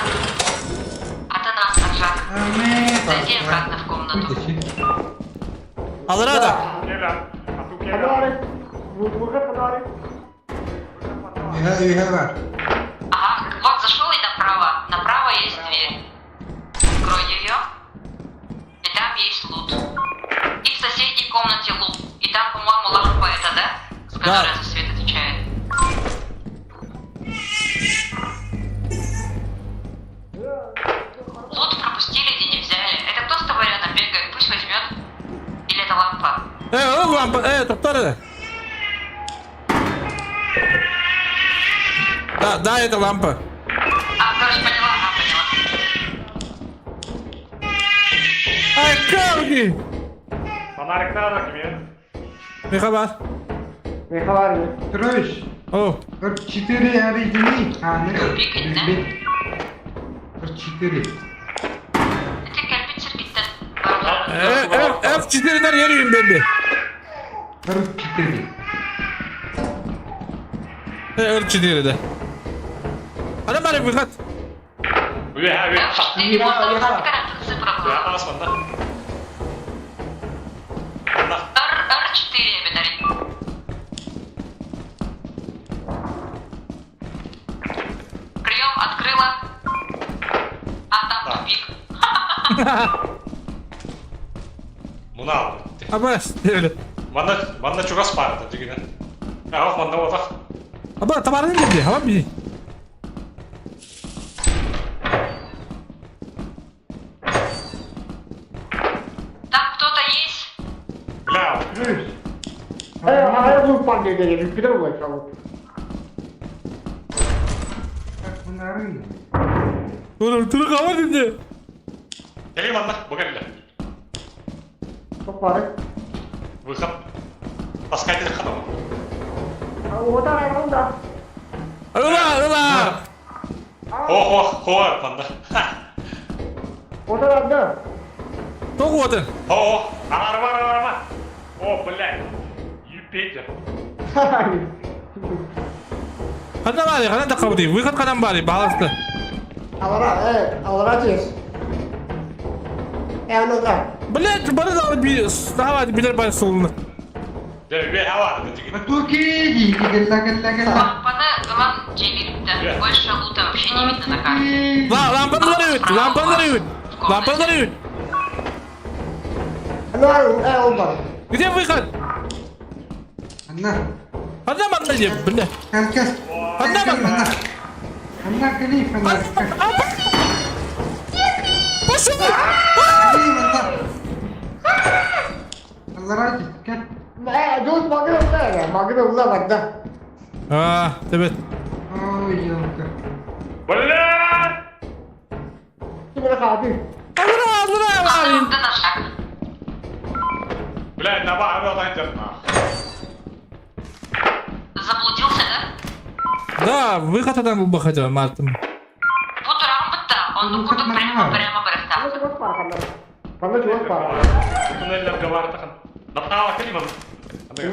Атана, Аржак. Зайди обратно в комнату. Алара да. Ага, вот зашел и направо. Направо есть дверь. Открой ее. И там есть лут. И в соседней комнате лут. И там, по-моему, лампа это, да? С которой за свет отвечает. Лут пропустили, где не взяли. Это кто с тобой рядом бегает? Пусть возьмет. Или это лампа? Э, лампа, э, тоқтар Да, да, это лампа. А, короче, поняла, ага, поняла. Ай, камни! Фонарик надо тебе. Михабар. Михабар. Трош. О. 4 арыйдыны. Ааны. 4. F4-дер ерүйін бембе. 4. F4 да. Ана бары выход. Уя, уя. Цифра была. R4, Бедарин. Прием, открыла. А там тупик. Мунал. Абас, девле. Манна, манна чугас парды дигинен. Ах, манна отах. Аба, табарын деди, хава би. Там кто-то есть? Бля. Э, а я лук парни деди, пидор була чалып. Oğlum dur hava dedi. Кели манна, бугелле. Топары. Выход. Таскатель ханова. Отар анда. Ура, ура! Хо, хо, хо, манна. Отар анда. Тоғы отыр. Хо, хо, арма, арма. О, блядь. Юпитер. Қандан бары, қандан таққа Выход қандан бары, баласты. Алара, э, алара тез. Э, анда. Блядь, бары да би, давай, билер бары солуну. Лампаны ылан жебирипти. Больше лута вообще не видно на карте. Ла, лампаны дарыют, лампаны дарыют, лампаны дарыют. Где выход? Анна. Одна манна где, бля. Одна манна. Анна калиф, анна. Пошел! Allah razı gel. Э, дос магы улла, магы улла барды. А, evet. Ой, ёлка. Бля! Кимре калды? Алра, алра, алра. Бля, на бар нах. Заблудился, да? Да, выход адам был хотел, Мартин. Вот урамбытта. Он курдук прямо, прямо барахта. Манна чугас баар. Туннеллерге баартахан. Натала кэлиман. Ага,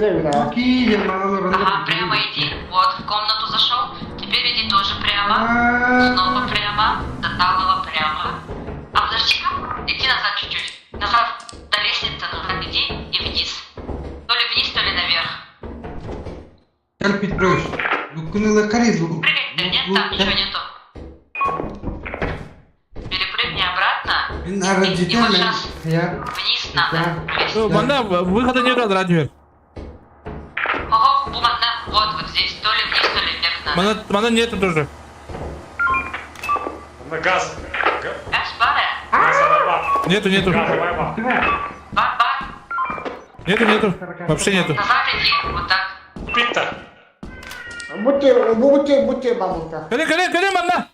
прямо иди. Вот, в комнату зашел. Теперь иди тоже прямо. Снова прямо. До Талова прямо. А подожди-ка, иди назад чуть-чуть. Назад до лестницы, назад иди и вниз. То ли вниз, то ли наверх. Карл Петрович, лукунула каризу. Прыгать да нет, там ничего нету. Перепрыгни обратно. Мен И вот сейчас Я. вниз надо. Манна выхода нет радио. Ого, буманна. Вот, вот здесь. То ли вниз, то ли вверх надо. Мана, мана нету тоже. На газ. Газ бара. Нету, нету. Газовая бар. Бар, бар. Нету, нету. Вообще нету. Назад иди. Вот так. Питта. Будьте, будьте, будьте, бабушка. Кэлэ, кэлэ, кэлэ, манна.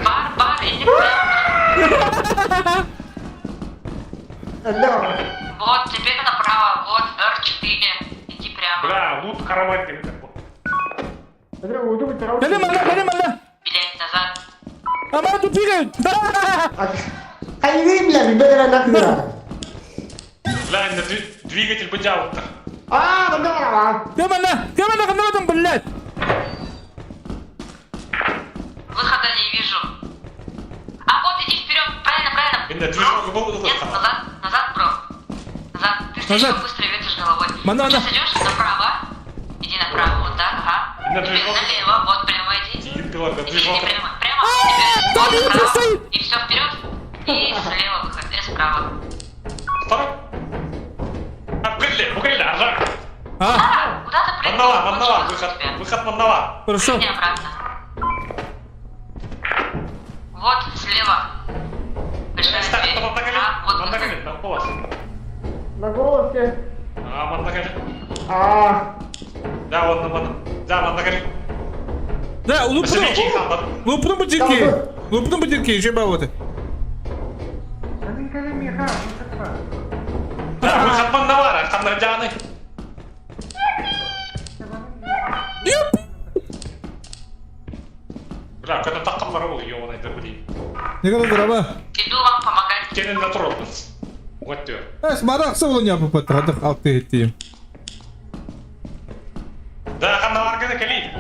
Бар, бар, иди прямо. Вот, теперь направо. Вот, R4. Иди прямо. Бля, лут каравай деген. Кэлэ, манна, кэлэ, манна. Блять, назад. А мана тут двигают. Хайвей, бля, бедра нахуй. Бля, на двигатель бадяутта. А, да, да, Кэ, манна, кэ, манна, ханна там, блядь. Выхода не вижу. А вот иди вперед. Правильно, правильно. Инде движок был Нет, назад, назад, бро. Назад. Ты слишком Назад. быстро вертишь головой. Мана, Сейчас на. идешь направо. Иди направо, вот так, ага. Инде Теперь движок. налево, вот прямо иди. Пилотка, Иди, движок. иди прямо, прямо. Теперь Там вот не направо. стоит. И все вперед. И слева выход, и справа. Второй. А, букрили, букрили, аржак. А, А, куда ты прыгнул? Маннала, маннала, Вот выход, у тебя. выход маннала. хорошо. Прыгни обратно. Вот, слева. Большая дверь. А, вот Манна выход. кэлин, на голос. На голосе. А, манна кэлин. А, Да, вон, манна. Да, манна кэлин. Да, лупну. Лупну бутылки. Лупну бутылки, еще бабы. Да, выход маннала, ханна жаны. Бля, когда таққалар ол, ёбаный да блин. Не надо драба. Иду вам помогать. Кенен на троппыз. Вот тё. Эс, мара ақса ол не апапат, хадық алты еттейім. Да, ханналар гына кэлин.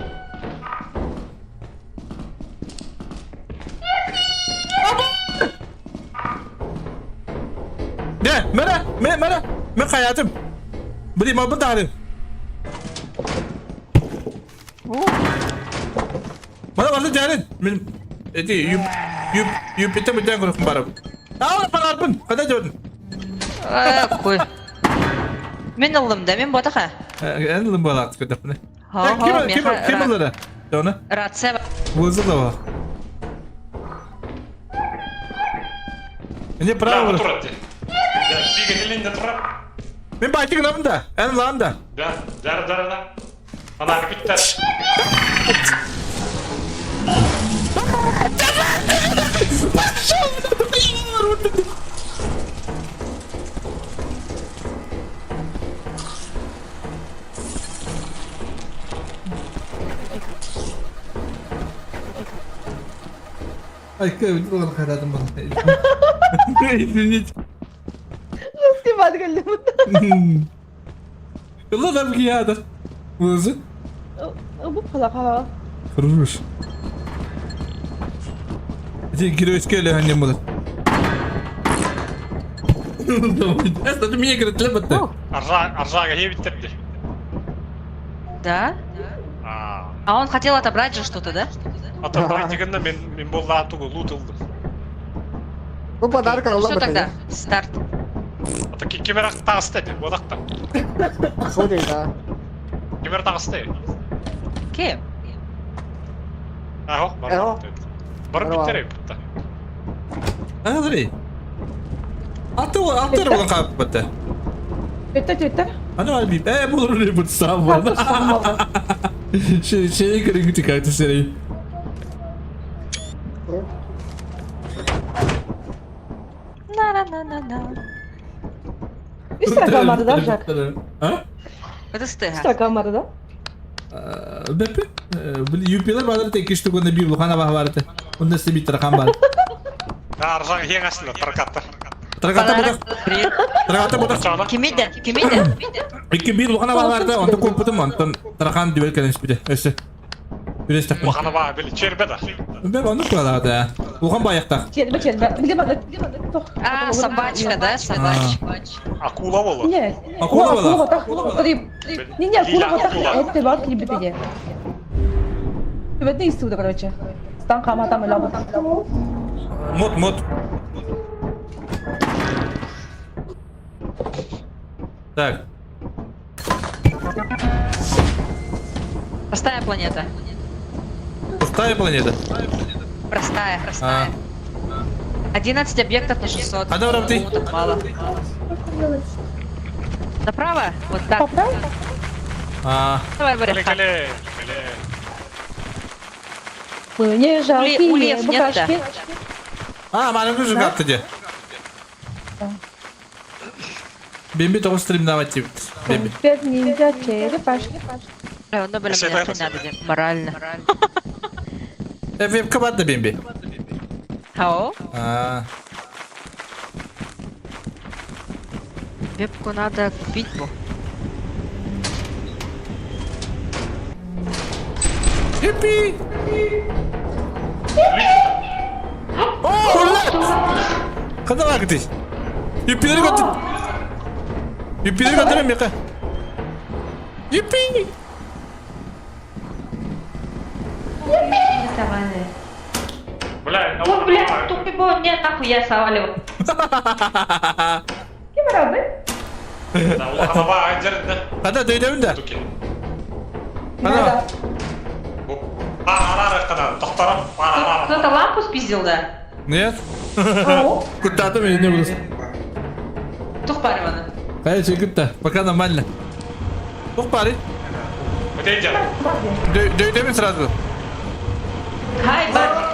Не, мара, ме, мара, мен хаятым. Блин, мабын тағырын. Мана барды жарын. Мен, эти, юп, юп, юп, ете бүтен көріқім барып. Ал, барарбын, қада жөдін. Кой. Мен ылдым да, мен ботаха. Ән лым балақ көтіп. Ха, ха, Ким, ким ылдыра? Оны? Рация. Вызы да бар. Не право. Да, турат. Да, двигателин на турат. Мен байтик намын да, ән лан да. Да, да, да, да. Ана питтер. Ай, как дела харадым Извините. Снимать галимут. Ла там гиада. Вызы. Бу халаха. Хорош. Эти геройские ли они будут? Это мне говорит, лепот-то. Аржа, аржага ебиттерди. Да? А, А он хотел отобрать же что-то, да? ата байтигында мен мен болған тугу лут ылдым. ну подарок алла Что тогда? Старт. Ата кемер тағысты, бодақта. Смотри, да. Кемер тағысты. Кем? Аho, бар. Аho. Бар биттер битте. А, смотри. Аты аты болған қалып бітті. Өттө өттө. Аны алби. Э, бұл руль бұл сам бол. Шей, шей көріңгі тикаты серей. На-на-на-на-на. Үс стакан барды да, Жак? А? Это Үс стега. стакан барды да? Бепи? Юпилар баалар икки штук уонна биир улахан абаһа баар этэ. Онно өссө биир тарахан баар. Аржаң иһиэҥ астына таракаттар. Таракатта бутах. Таракатта бутах. Кими да? Кими да? Икки биир улахан абаһа баар этэ, онтон куоппутум, онтон тарахан дүбэл кэлэн испитэ. Өссө. Үлэстэхпин. Улахан абаһа били чербе да. Бэл оннук куолаата. Улахан баайахтаах. Чербе чербе. Били маннык. А, собачка, да? Собачка. Акула боло. Не. Акула была. Акула Не, не, акула батах. Это бар килбите де. Түбэтин истибитэ, короче. Стан хаматам ылабыт. Мот, мот. Так. Простая планета. Пустая планета. Простая, простая. 11 объектов на 600. А добро, ты. Ну, так мало. Направо? Вот так. А. Давай, Боря. Кале, кале. Мы не жалкие Ульев нет, да? букашки. А, маленький же как-то где. Бимби тоҕус стримнавать тип. Бимби. Пять ниндзя черепашки. Бля, он бля, мне нахуй надо, де- морально. Вебка бар да Бимби. Ау? А. Вебку надо купить, бо. Yippee! О, блядь! Ханна ты? Юппилери көттүн. Юппилери көттүрем мека. Юппи! Бля, Ой, бля, тупый был, нет, нахуй, я сваливаю. Ким арабы? Улахан абаһа дьэрдэ. Хада дөйдөбүн да. Хада. Кто-то лампу спиздил, да? Нет. Куттаатым не буду. Тухпариваны. Конечно, кутта. Пока нормально. Тух пари. Дөйдөбүн сразу. Хай, бар.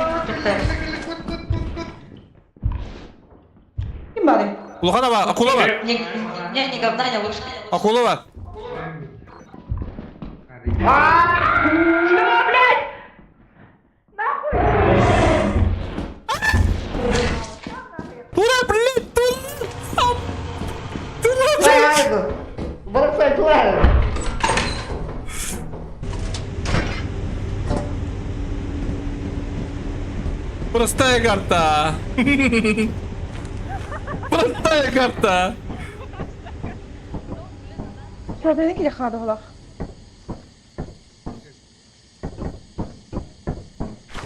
Ким бары? Улахан аба, акула бар. Не, не, не говна, не ложки. Акула бар. Что, блядь? Ура, блядь, тура! Тура, блядь! Простая карта. Простая карта. Şöyle ki хады булах.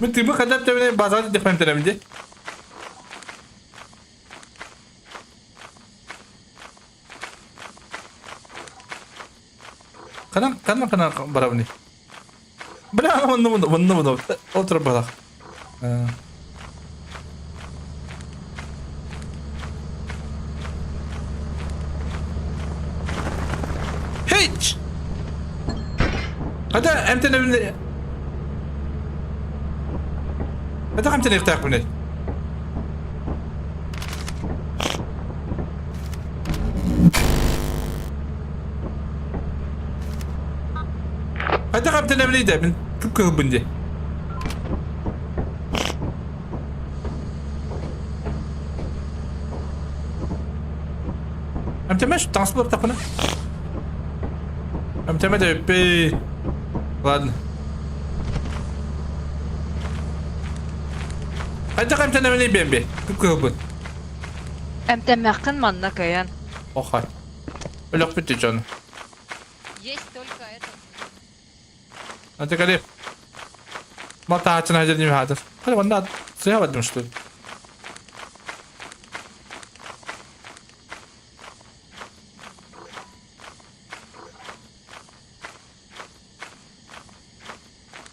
Мен тыбы кадап тебене базар деп хемтеремди. Канан канан канан барабыны. Бля, онны онны онны онны отырып балах. Хейч! Хата эмтенебин Хата эмтенехтаахпыный. Хата эмтенебин да мин күп дии. Эмтемеш транспорт тапына. Эмтеме да Ладно. Хайдах эмтэнэбиний Бэмби? Күп Эмтэммэххин манна кыйан. Охай. Өлөхпүт дьон. Есть только это. А ты кали. Мата хачын хажыр неме хатыр. Хали ванда сыя бадым что ли?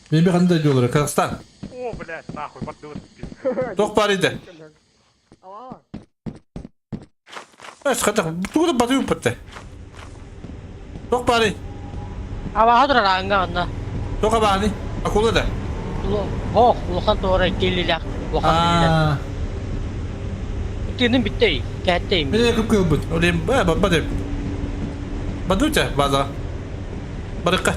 Бэмби қандай жолары? Казахстан. О, блядь, нахуй, бардыбыт. Тоқ бар еді. Эс хата тугу баты үппетте. Тоқ бары. Абаһа турар аҥҥа онно. Тоқ бааны. Акула да. Ох, улахан туора киэлилээх улахан Аа. Тыыным бүттей, кээттейм. Мен көп кылбыт. Олем ба ба ба деп. Бадуча база. Барыкка.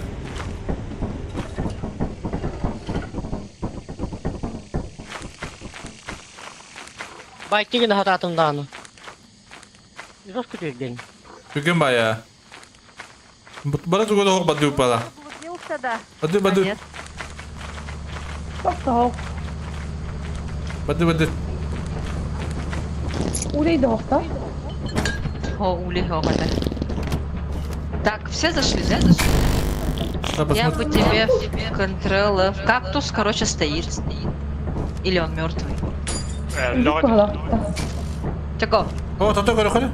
Байтигин хатаатым даҕаны. Жестко түйден. Күгэн бая. Бара туга да бады упала. Заблудился, да. Бады бады. Тохтоо. Бады бады. Улей да О, улей хогата. Так, все зашли, да? Зашли? Да, Я бы тебе в Ctrl F. Кактус, короче, стоит. Или он мертвый? Чего? О, тото көрө көрө.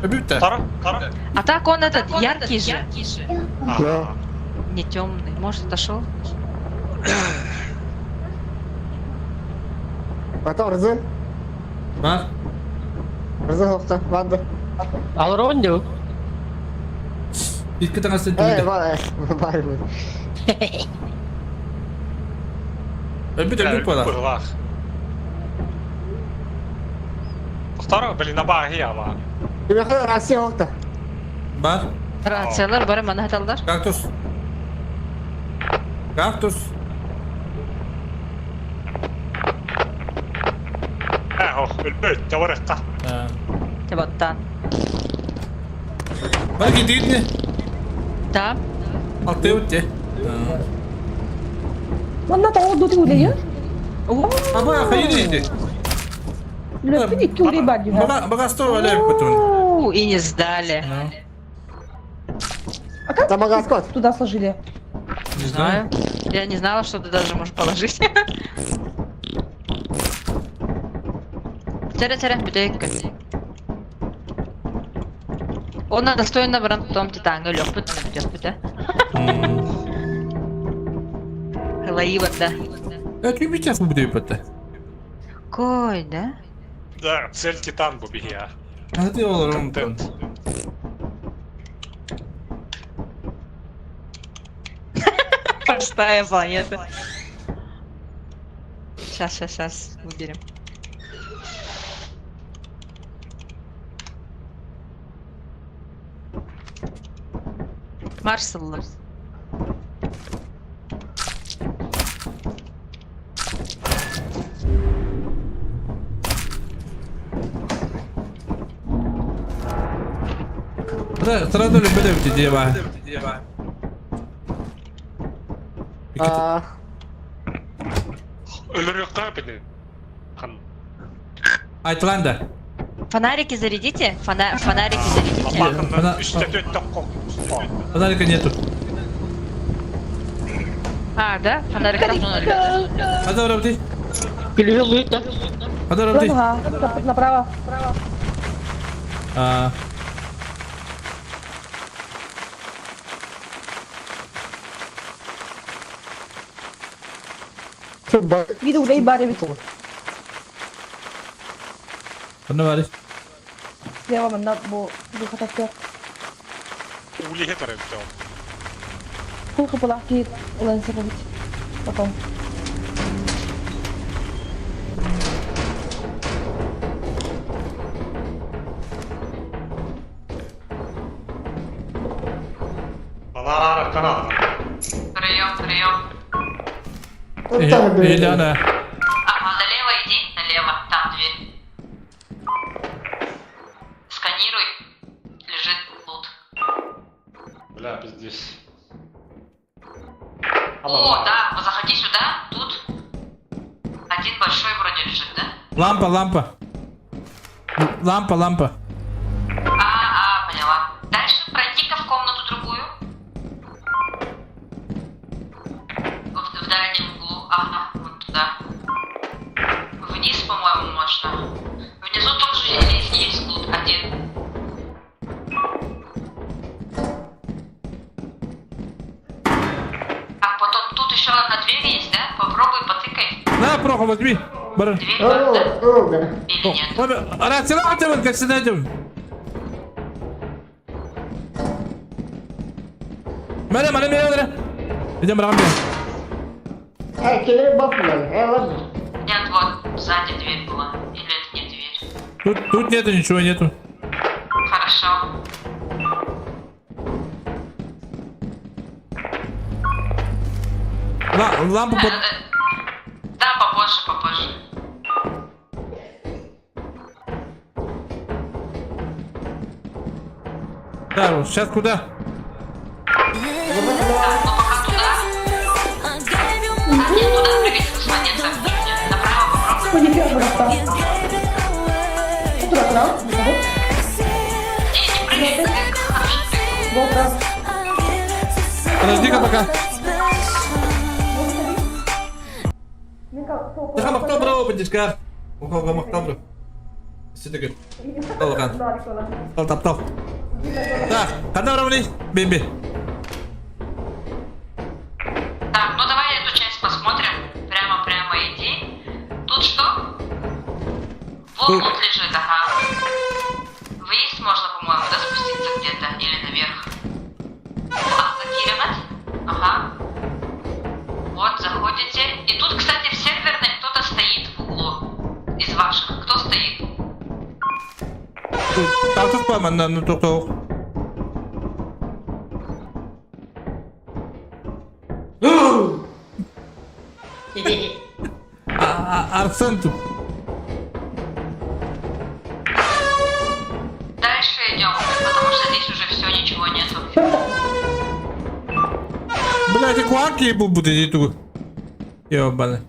Өбүттэ. Тара, тара. А так он этот яркий же. Не темный. Может, отошел? Потом Рзы. Бар. Рзы хокта, банды. Алрон дю. Икки таҥас Эй, бар, бар. Өбүт өбүт буола. Тохтар, блин, абааһы аба. Кимиэхэ Россия хокта. Бар. Рациялар бары маны хаталлар. Кактус. Кактус. Ох, өлбөт, жабарыкка. Тебаттан. Бар китигитни. Да. Алты өтте. Манна тоҕо дути улейы? Аба, хайыр иди. Лөппүт икки улей бар дии. Бага, бага сто валяй потом. У, И не сдали. А как туда сложили? Не знаю. Я не знала, что ты даже можешь положить. Тера-тера, бүтейкка. Он достойно баран том титанга лёппут, лёппут, Хлаива, да. Это любите будет потом. Кой, да? Да, цель Титан бу биһиа. А ты олорун. Контент. Простая планета. Сейчас, сейчас, сейчас выберем. Марсел. Да, сразу люблю дева. Өлөрүөххэ бини. Хан. Айтланда. Фонарики зарядите. Фона фонарики зарядите. Лапахындан үстә төттө кок. Фонарика нету. А, да? Фонарик там Хада работай. Хада работай. Ага, направо. А. Биир улей бар эбит. Ханна бар. Слева манна бу бу хатакка. Улиһе тарыпты. Кулка была киит улан сепабит. Потом. Балар канал. Прием, прием. Елена. Ага, налево иди, налево, там дверь. Сканируй. Лежит лут. Бля, пиздец. О, да, вот заходи сюда, тут один большой вроде лежит, да? Лампа, лампа. Лампа, лампа. А, а, поняла. Дальше пройди-ка в комнату другую. В, в дальнем углу. Ага, вот туда. Вниз, по-моему, можно. Внизу тоже есть, есть лут один. А потом тут еще одна дверь есть, да? Попробуй, потыкай. На, Прохор, возьми. Бар. Дверь бар, да? Или нет? Рация, как всегда идем. Мэрэ, мэрэ, мэрэ, мэрэ. Идем, рам, Эй, килер бапман, эй, ладно. Нет, вот, сзади дверь была. Или это не дверь? Тут, тут нету, ничего нету. Хорошо. Ла лампу под... Да, попозже, попозже. Так, сейчас куда? Так, ну пока туда. А, нет, туда прыгать смысла нет, там ничего нет. Направо попробуй. Туда, туда. Не, не прыгай, прыгай, хорошо прыгай. Подожди-ка пока. Махтал бро, поддержка. Махтал бро. Сидегер. Алған. Тал тап тал. Так, қандай барамын Бемби. Так, ну давай эту часть посмотрим. Прямо, прямо иди. Тут что? Вот Тут. тут лежит, ага. Вниз можно, по-моему, да, спуститься где-то? Или наверх? А, Киринат? Ага. Вот, заходите. И тут, кстати, в серверной кто-то стоит в углу. Из ваших. Кто стоит? Тартып па манна тоқтау. Арсен тут. Дальше идем, потому что здесь уже все, ничего нету. Блядь, куаки будет тут. Ёбаный.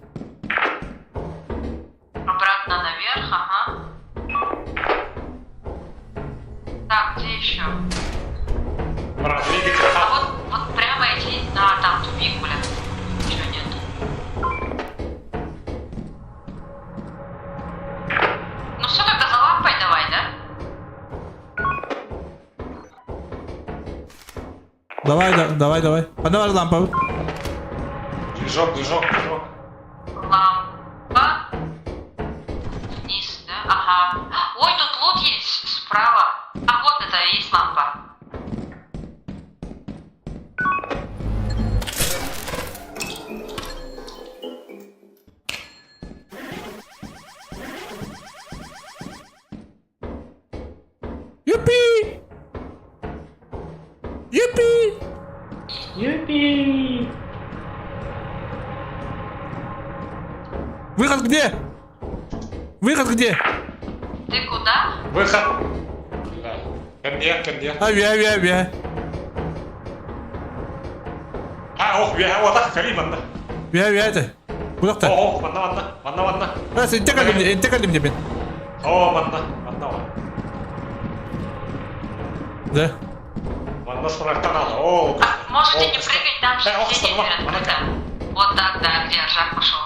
Обратно наверх, ага. Так, где еще? Брат, двигатель. А вот, вот прямо идти. А, там тупик, блин. Ничего нет. Ну все, тогда за лампой давай, да? Давай, да, давай, давай. Подавай лампу. Движок, движок, движок. Лампа. Вниз, да? Ага. Ой, тут лут есть справа. А вот это и есть лампа. Юпи! Юпи! Юпи! Выход где? Выход где? Ты куда? Выход. Бля. Ко мне, ко мне. Авиа, авиа, авиа. А, ох, я вот так, кали, манна. Авиа, авиа это. Куда-то? О, манна, манна, манна, манна. Раз, инте калим, инте калим тебе. О, манна, манна. Да. Манна сұрақтан ал. О, А, можете не прыгать, там же Э, ох, сиденье что, дверь открыта. Вот так, да, где Аржак пошел.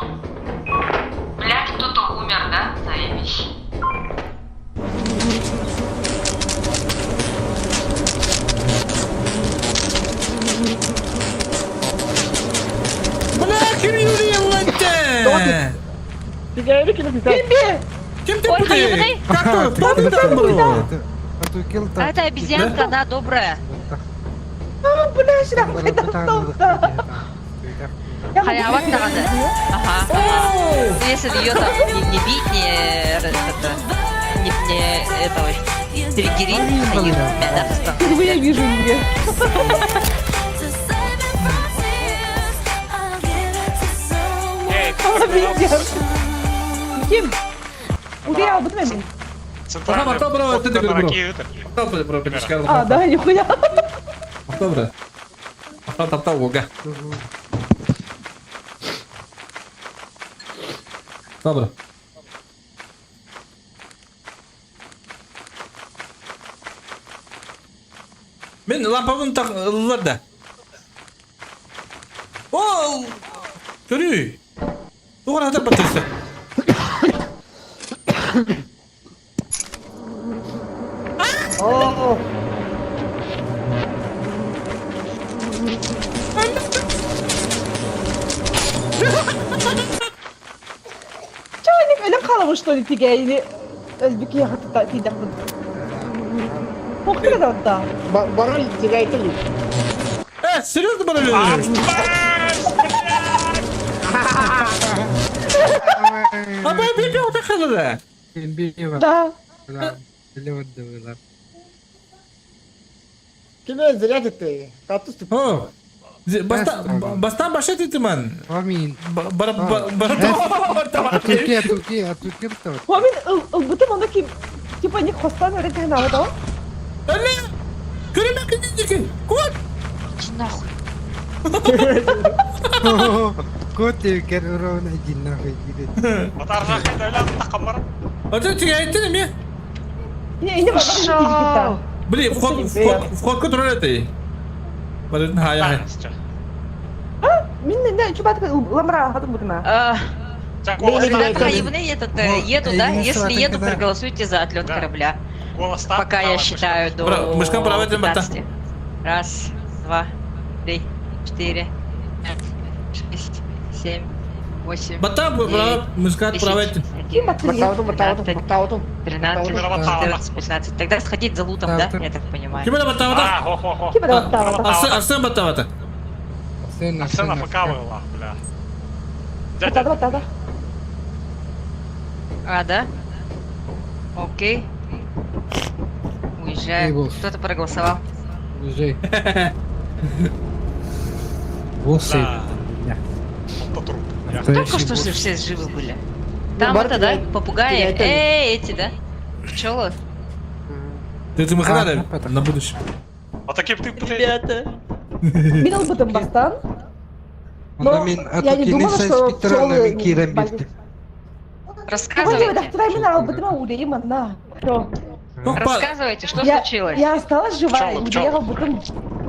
Блять, кто-то умер, да? Заебись. Бля, Кирилл, Бимби! Кем ты Ой, будешь? хайбный. Как ты? Кто ты там, бро? А это обезьянка, она добрая. А, бля, сюда Хаяват надо. Ага, ага. Ну, если ее там не, не бить, не, это, не, не этого, триггерить, хаир, да, Впервые вижу ее. Обезьянка. Ким? Убей, об этом. Центральный Ага, бро, вход это на бро. ракеты. Добре, бро, А, да, нихуя. Добре. Таптал, ога. Добре. Мен лампабын тақлар да. О! Көрүй. Туғыр атап батырсы. О, Чайник өліп қаламын, что ли, тиге или өзбеки яхатта тидақпын. Похты да. Барон тигайтели. Э, серьезно барон? А бай бей бей Да. Киме зря ты. Катус ты. О. Бастан башет итиман. Амин. Бар бар Атуки, атуки, атуки то. Амин, ылбытым оны ким типа не хостан өрен тәһнә да? Әле. Көрүмэ кинини! Кот! Иди нахуй. Кот кер ровно иди нахуй диде. Ата тигәйттин эми. Не, не Пошел. Блин, вход, вход, входка турар этэй. Барын хая хая. Мин не чубат ламра хатым бутума. Ребята, наивные этот, еду, да? Если еду, проголосуйте за отлет корабля. Пока я считаю до Мышкам право этим батта. 15. Раз, два, три, четыре, пять, шесть, семь, восемь, Батта девять, мышка десять, право этим. 11, 12, 13, 14, 15. Тогда сходить за лутом, да? Я так понимаю. Ким батта бата? Ким батта бата? Арсен, Арсен батта бата. Арсен, Арсен АФК бля. Батта батта да. А, да? Окей. Уезжаю. Кто-то проголосовал. Уезжай. Боссы. Только что же все живы были. Там это, да? Попугаи. Эй, эти, да? Пчелы. Ты это маханада на будущее. А таким ты, Ребята. Мин албытым бастан. Но я не думала, что пчелы... Рассказывайте. Мин албытым улейм на. Рассказывайте, что Я- случилось? Я осталась живая, Пчелы, и пчелы. я албытым.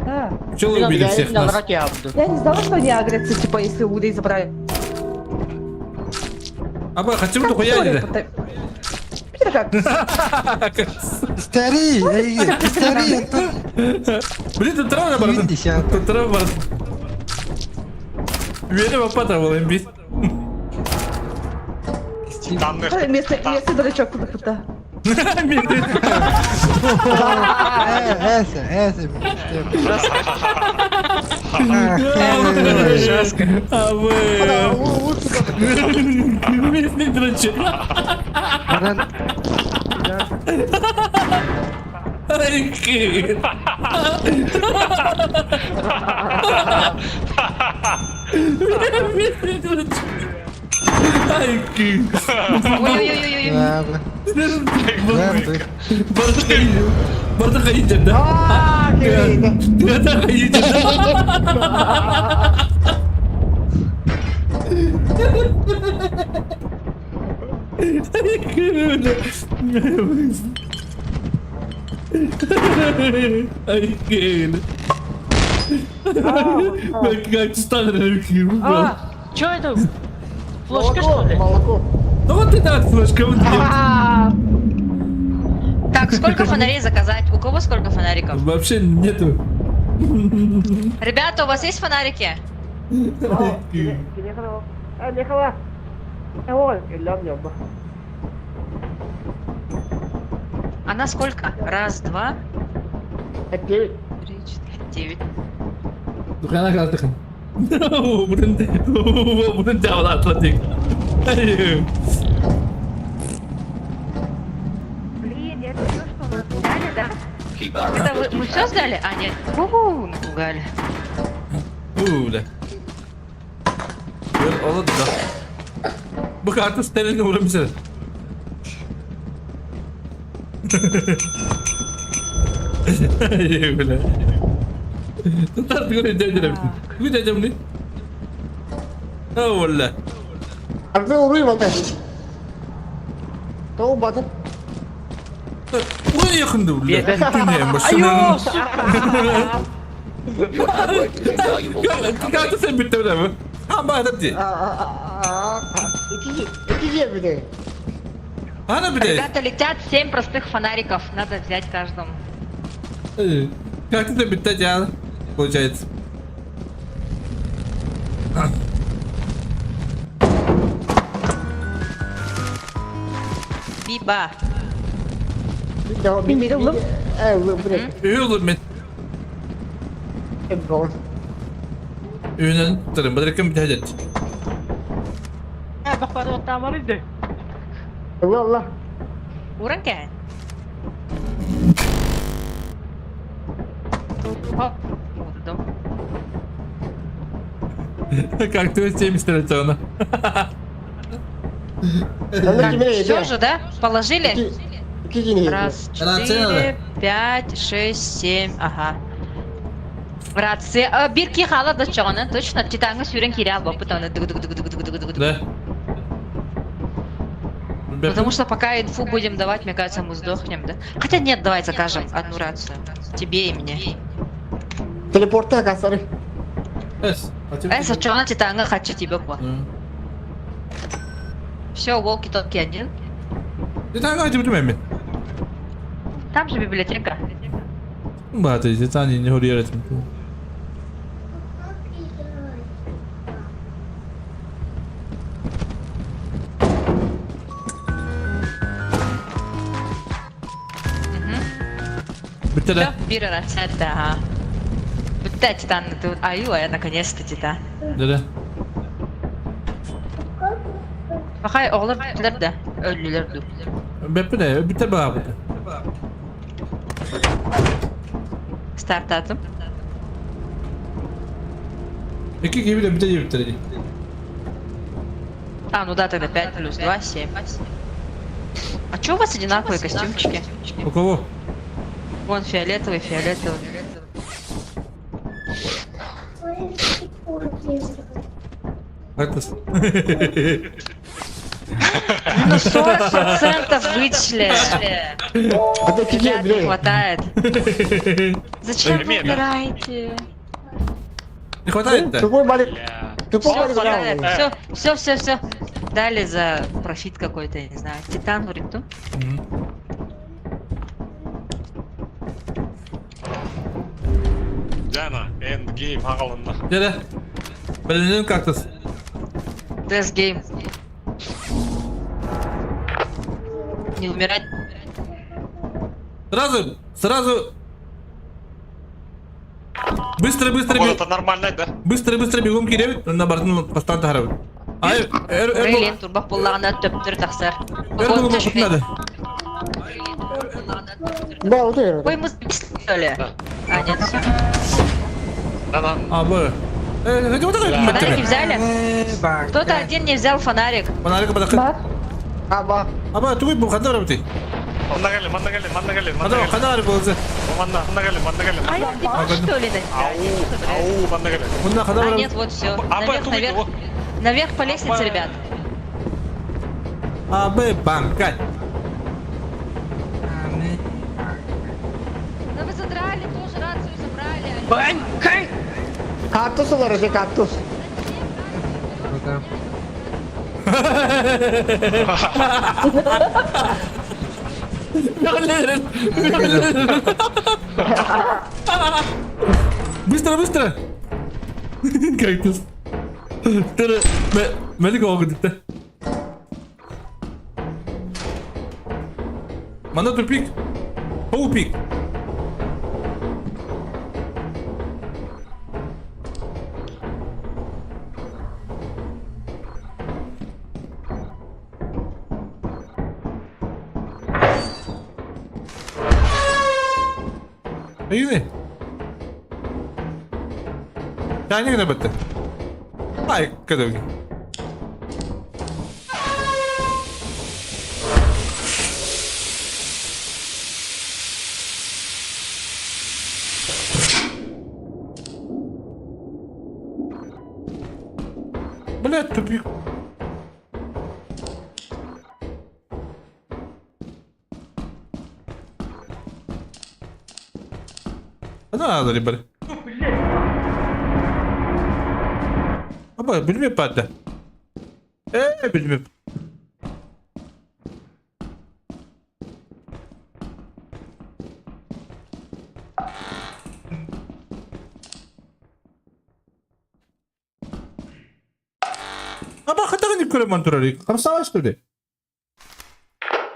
Да. Пчелы убили всех нас. Я не знала, что они агрятся, типа, если улей забрали. Аба, хотим только я или? Как? Старый, эй, старый, Антон. Блин, тут трава барат. Тут трава барат. Вере лопата была имбит. Место, место дурачок куда-то. Эсэ, эсэ. Жестко. А вы... Местный дурачок. Ай, Местный дурачок. Ай, Ой-ой-ой-ой. Барда хайдер, да? Да, хайдер, да? Ай, Как странно, А, чё это? Флешка, что ли? Молоко. Ну вот и так, флешка, вот Так, сколько фонарей заказать? У кого сколько фонариков? Вообще нету. Ребята, у вас есть фонарики? А на сколько? Раз, два, Девять. три, четыре, девять. Духана kaldık. Bunun bunun devamlı atladık. Блин, это все, что у нас сдали, да? Это вы, мы все сдали? А, нет. Уху, напугали. Uuu. Olur da. Bu kartı steril vurabilir. Бля. تقدر تقول انت قول تعجبني اه ولا Арсен урый мата. Тоҕу батын. وين يخندو ولا Айо, Your hard work is invaluable to the company. قاعد تثبت ولا ما تبدي Ики ики бите. انا بديت Ребята, летят 7 простых фонариков. Надо взять каждому. Как ты битать, а? Получается. Биба. Мин ыллым. Э, ыллым. Ыллым мен. Үйүнөн турun, бадыркым битәҗәт. Алла алла. Уранка? О, дом. Как ты 70 она? Все же, да? Положили? Икки кини. Раз, Рация четыре, пять, шесть, семь, ага. Рация. А, бир ки хаала да чоҕуна, точно, Титаҥҥа сүүрэн киирэ албаппыт аны дыгы дыгы дыгы дыгы дыгы дыгы. Да. Потому что пока инфу будем давать, мне кажется, мы сдохнем, да? Хотя нет, давай закажем одну рацию. Тебе и мне. Телепорта касары. Эс. Э, сочоҕуна Титаҥҥа хаччы тебе по. Все, волки-токи один. Титаҥҥа хаччы мен. Там же библиотека. Бааты, Титан не хурьер Бүттэ да? Все, бир рация, да. Бүттэ Титан, аю, а наконец-то Титан. Да-да. Пахай, оҕолор бүттүлэр да, өллүлэр дуу. Бэппин бүттэ баабыт. Стартатым. Икки киһи бүтэ диэбиттэр дии. А, ну да, тогда 5 плюс 2, 7. А чё у вас одинаковые костюмчики? У кого? Вон фиолетовый, фиолетовый. Кактус. Ну 40% вычли. Ребят, не хватает. Зачем вы убираете? Не хватает-то? Тупой балик. Тупой Все, балик. хватает. Все, все, все, все. Дали за профит какой-то, я не знаю. Титан вроде ту. Диана, эндгейм аҕалынна. Да-да. Блин, кактус. Тест гейм. Не умирать. Сразу, сразу. Быстро, быстро, Вот это нормально, да? Быстро, быстро бегом киирэ, на бардын бастан таһарабыт. Ай, эр, эр, Рейлин турбах буллаҕына төптөр тахсар. эр булмаппыт надо. Да, вот это. Ой, мы что ли? А, нет, все. А, бу. Э, вот это Фонарики взяли? Кто-то один не взял фонарик. Фонарик подохы. Аба. Аба, тугуй бу ханна барабыты. Манна кэлли, манна кэлли, манна кэлли, манна Ханна, кэлли. ханна барып болзы. Манна, манна кэлли, манна кэлли. А я что ли? Ау, ау, манна кэлли. Мунна ханна А барабыт. нет, вот все. А, Наверх, тугуй, наверх. Наверх по лестнице, ребят. А, Б, банкать. Да вы задрали, тоже рацию забрали. Банкай! Кактус олар эти кактус. Быстро, быстро! Кактус. Мелик оҕу Манна тупик. Тупик. Эйни. Таня гына бітті. Ай, кәдімгі. Блядь, тупик. Надо, ребят. Аба, билмеп барды. Э, билмеп. Аба, хатагын көрөмөн турар. Камсабаш что ли?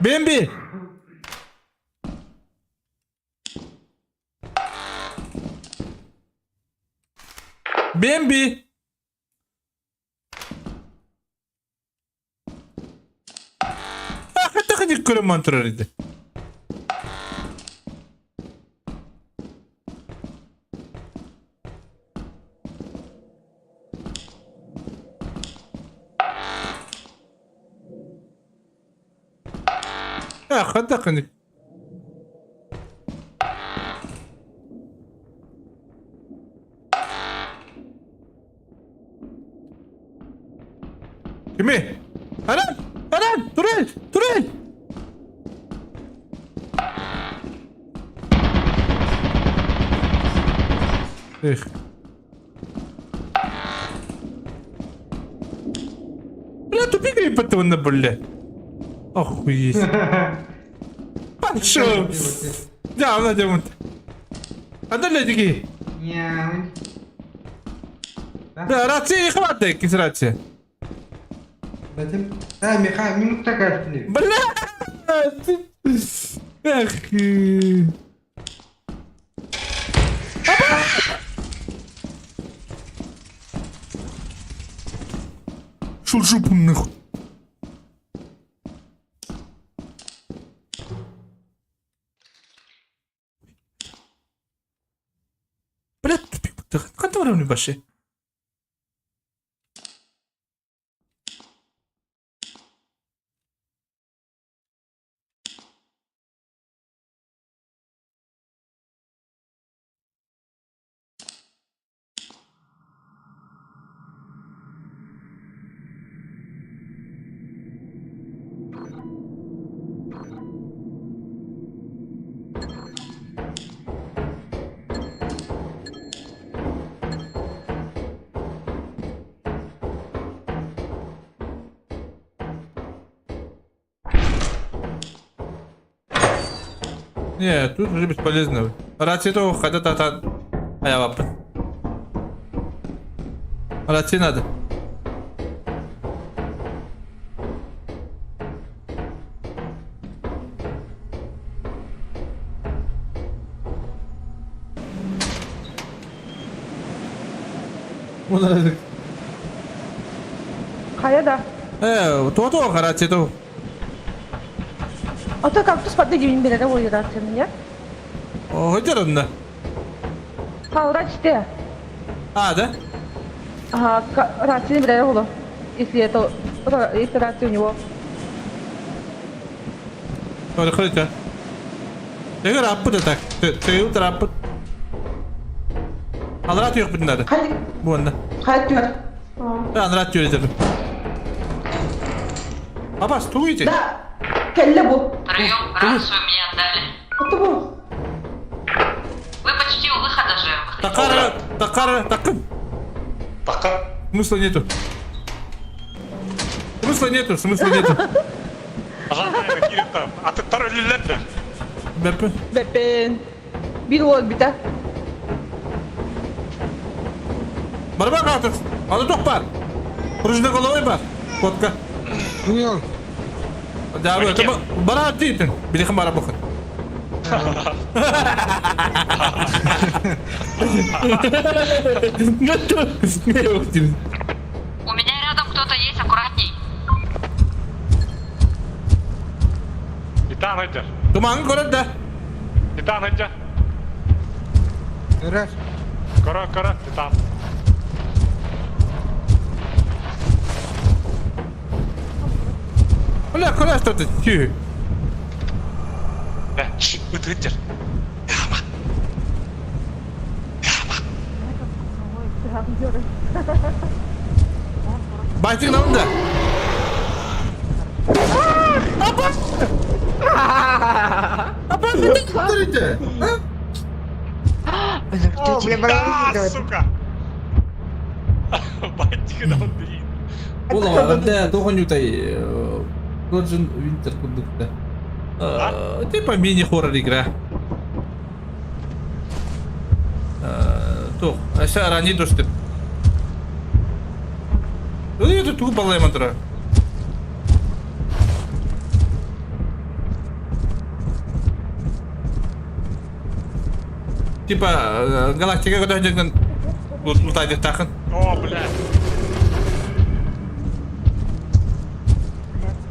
Бемби! Бемби! Хатагын көрөмөн турар иди. Хатагын. Кими? Аран! Аран! Турель! Турель! Эх. Бля, тупик ебать бля. Охуеть. Пошел. Да, она делает. А да, ледики. Да, рация хватает, кис рация. А, Михаил, минут такая. Бля! Эх. Шел жопу нахуй. Бля, тупик. Ханта барамын башы. Не, тут уже бесполезно. Рация того хотя та та. А я лапа. Рации надо. Хайа да. То рация то. А то кактус падды дүйін береді ой рацияны, не? О, где Ха, те. А, да? Ага, рация береді олы. Если это, если рация у него. Ой, ходите. Я говорю, аппыт так. Ты утро аппыт. Алрат yok надо. Бу онда. Қай түр? Да, анрат түйөр Апас, тугуйте. Да, кәлле бу. Прием, рацию мне отдали. Это бу. Вы почти у выхода же. Такара, такара, такым. Такар. Смысла нету. Смысла нету, смысла нету. Атыттар өлүллэр Бэппин. Бэппин. Бир ол бита. Барба катыр. Аны тоқ бар. Пружина головой бар. Котка. Дуял. Да, это бара дейтин. Билихин бара бухын. У меня рядом кто-то есть, аккуратней. Итан өтер. Туман көрөт да. Итан өтер. Раз. Кора, кора, Итан. Бля, куда что ты? Тю. Ыт өтер. Байтик на Апа! Апа, ты смотрите? О, бля, Да, сука! Байтик на Ола, да, тоғын ютай. Роджин Винтер кудукта. Типа мини-хоррор игра. Тух, ася рани доступ. Ну это тупо балаймантра. Типа галактика когда деген лутайды тақын. О, блядь.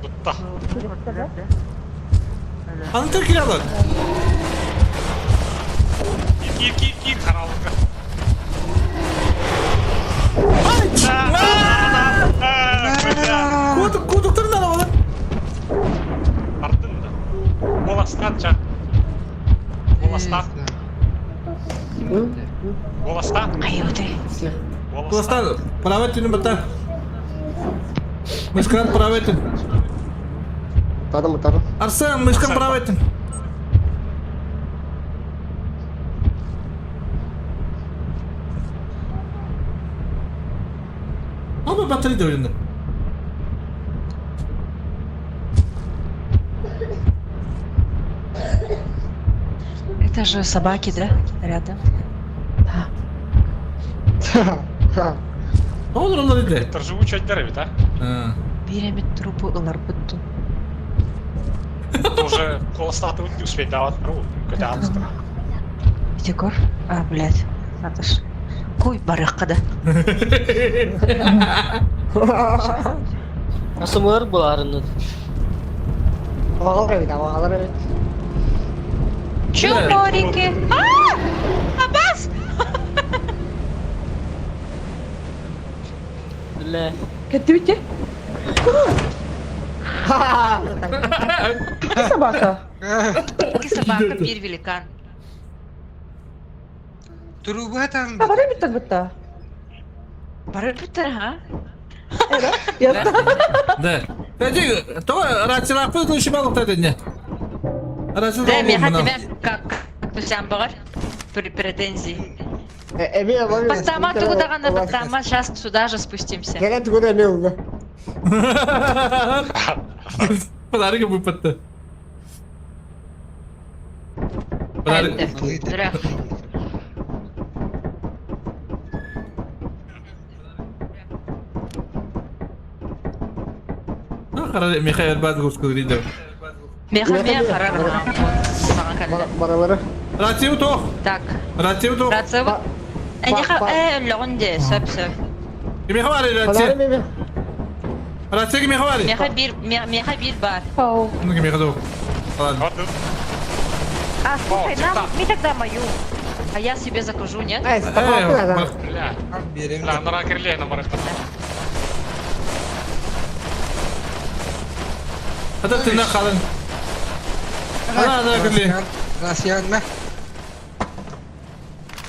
Тутта. Аны тіркеле алады. Кир, кир, кир, қаралығы. Кудук, кудуктарын алып алады. Артын да. Голостан чак. Голостан. Голостан. Голостан, право түйін бата. Мышкан правый этин. Тарым, тарым. Арсен, мышкан правый этин. Оба батарейда oyunda. Это же собаки, да? Рядом. Olur olur idi. Торжевучий отдер а? Биремит трупы ыларбытту. Уже колостаты не успеть давать ру. Егор? А, блядь. Надо ж. Куй барыхка да. Асымыр буларынын. Ağlar evet, ağlar evet. Чуморики! А! Абас! Бля. Кеттибите? Собака. Собака, бир великан. Труба там. Бары биттер битта. Бары биттер, ха? Да. Пәди, то рациялапы көшіп алып та дедне. Рация Да, мен хатыма как как багар претензии. Бастама тугудагана бастама, сейчас сюда же спустимся. Gene tuğda ne oldu? Подарок выпадты. Подарок. Михаил Бадгус говорит. Меха Баралары. Рация тох. Так. Рация тох. Рация. Э, легонде, сөп сөп. Меха бар рация. Рация меха бар. Меха бир, меха бир бар. Ну меха тох. Ладно. А, слушай, нам, ми тогда мою. А я себе закажу, нет? Бля. Бля, нара кирле на барахта. Это ты на халын. Ана, ана, кирле. Россиянма.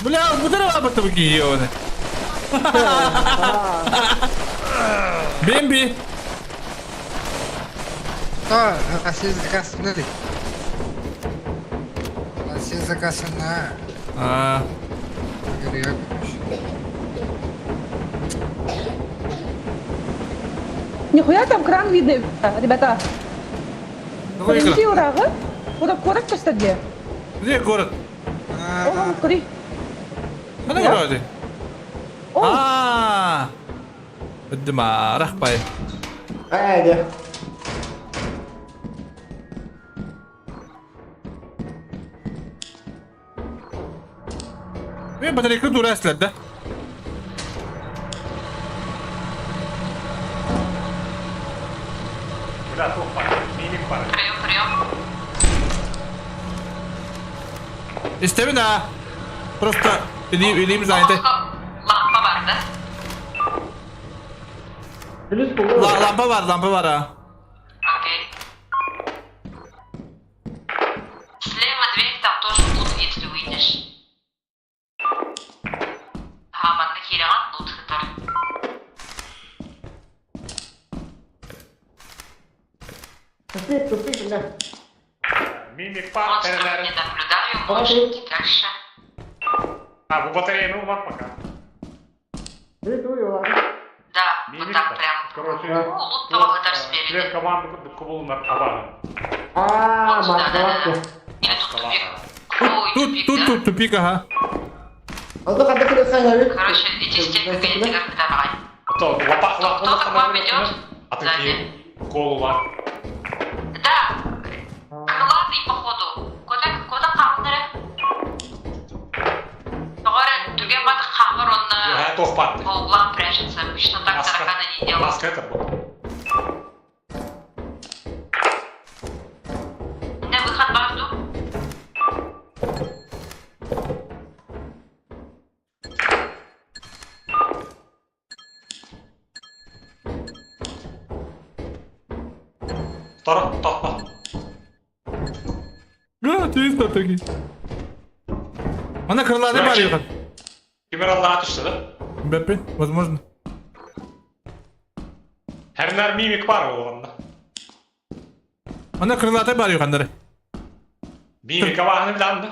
Бля, bu tarafa baktı bu giyiyor onu. Бэмби. То, Россия заказ на. Россия заказ на. А. Нихуя там кран видно, ребята. Какой урагы? Куда город просто где? Где город? О, кури. Куда город? А. Дма, рахпай. Haydi. Мен батарейка дура да? Бля, тух бар. Мимик бар. Прием, прием. Истемин а. Просто илим заняты. Лампа бар, да? Лампа бар, лампа бар, а. Окей. Слева дверь, там тоже лут, если выйдешь. Ага, манна кираган лут хытар. Тупик, тупик, бля. Мимик бар, Монстров не наблюдаю, можешь идти дальше. А, bu батарея ну бар пока. Да, вот так прям. Короче, О, лут по этаж спереди. член команды кубул на Абана. А, Вот сюда, да, да, да. маска. Или тут тупик. Ой, Тут, тупик, тут, да? тут тупик, ага. Короче, иди стенка давай. А то лопа, лопа, Кто-то к вам идет? А ты колу бар. Да, крылатый походу. Куда, куда камеры? Говорят, туге мат хаммер, он Я тох патты. по углам прячется. Обычно так тараканы не делают. Маска это был. На выход барду. Второй, тох, А, ты таки. Она крылатый бар юхан. Кемер Аллаға түсті, да? Бәппен, возможно. Эрнар мимик бар олонна. Ана крылатай бар юхандары. Мимик абаһаны биланды.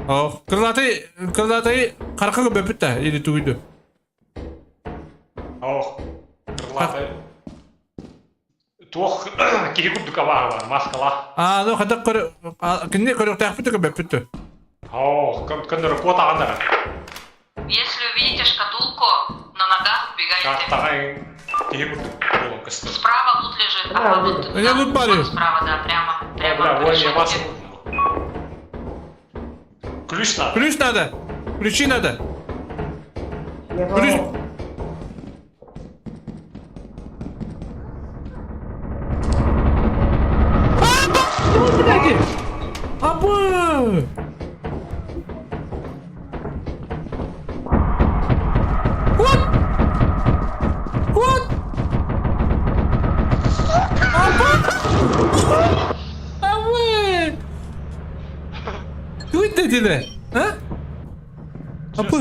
О, крылатай, крылатай карка көбөпүт да, или тугуйду. Ох, крылатай. Туох киһи курдук абааһы бар, маскалаах. А, ну хатак көр, кинни көрүөхтээхпит көбөппүт. Ох, көннөрү куотаҕаннара. Если увидите шкатулку на ногах, убегайте. Картаҕа киһи курдук буолан көстөр. Справа лут лежит. Ага, вот, Я лут парю. вот справа, да, прямо. Прямо. Бля, к ой, я решетке. вас... Ключ надо. Ключ надо. Ключи надо. Ключ. Абы! What? What? Абы! Абы! Кто это тебе? А? Абы!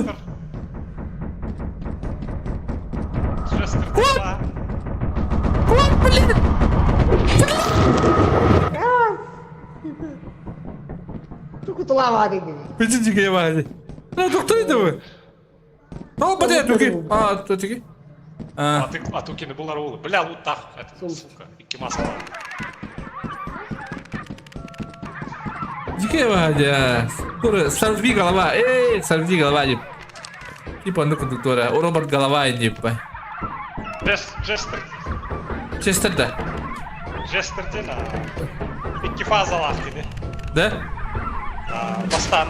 Честер. What? What, блин? Тукутулава dedi. Бүтүн баҕайы. Ну, доктор это вы? Ал бата туки. А, туки. А ты, а тукины булар олы. Бля, лут тах. Это, сука, икки маска. Дикая баҕайы. Тура, сорви голова. Эй, сорви голова деп. Типа, ну кондуктора. Робот голова деп. Джестер. Честер да. Джестер ден, икки фазалаах кини. Да? Бастан,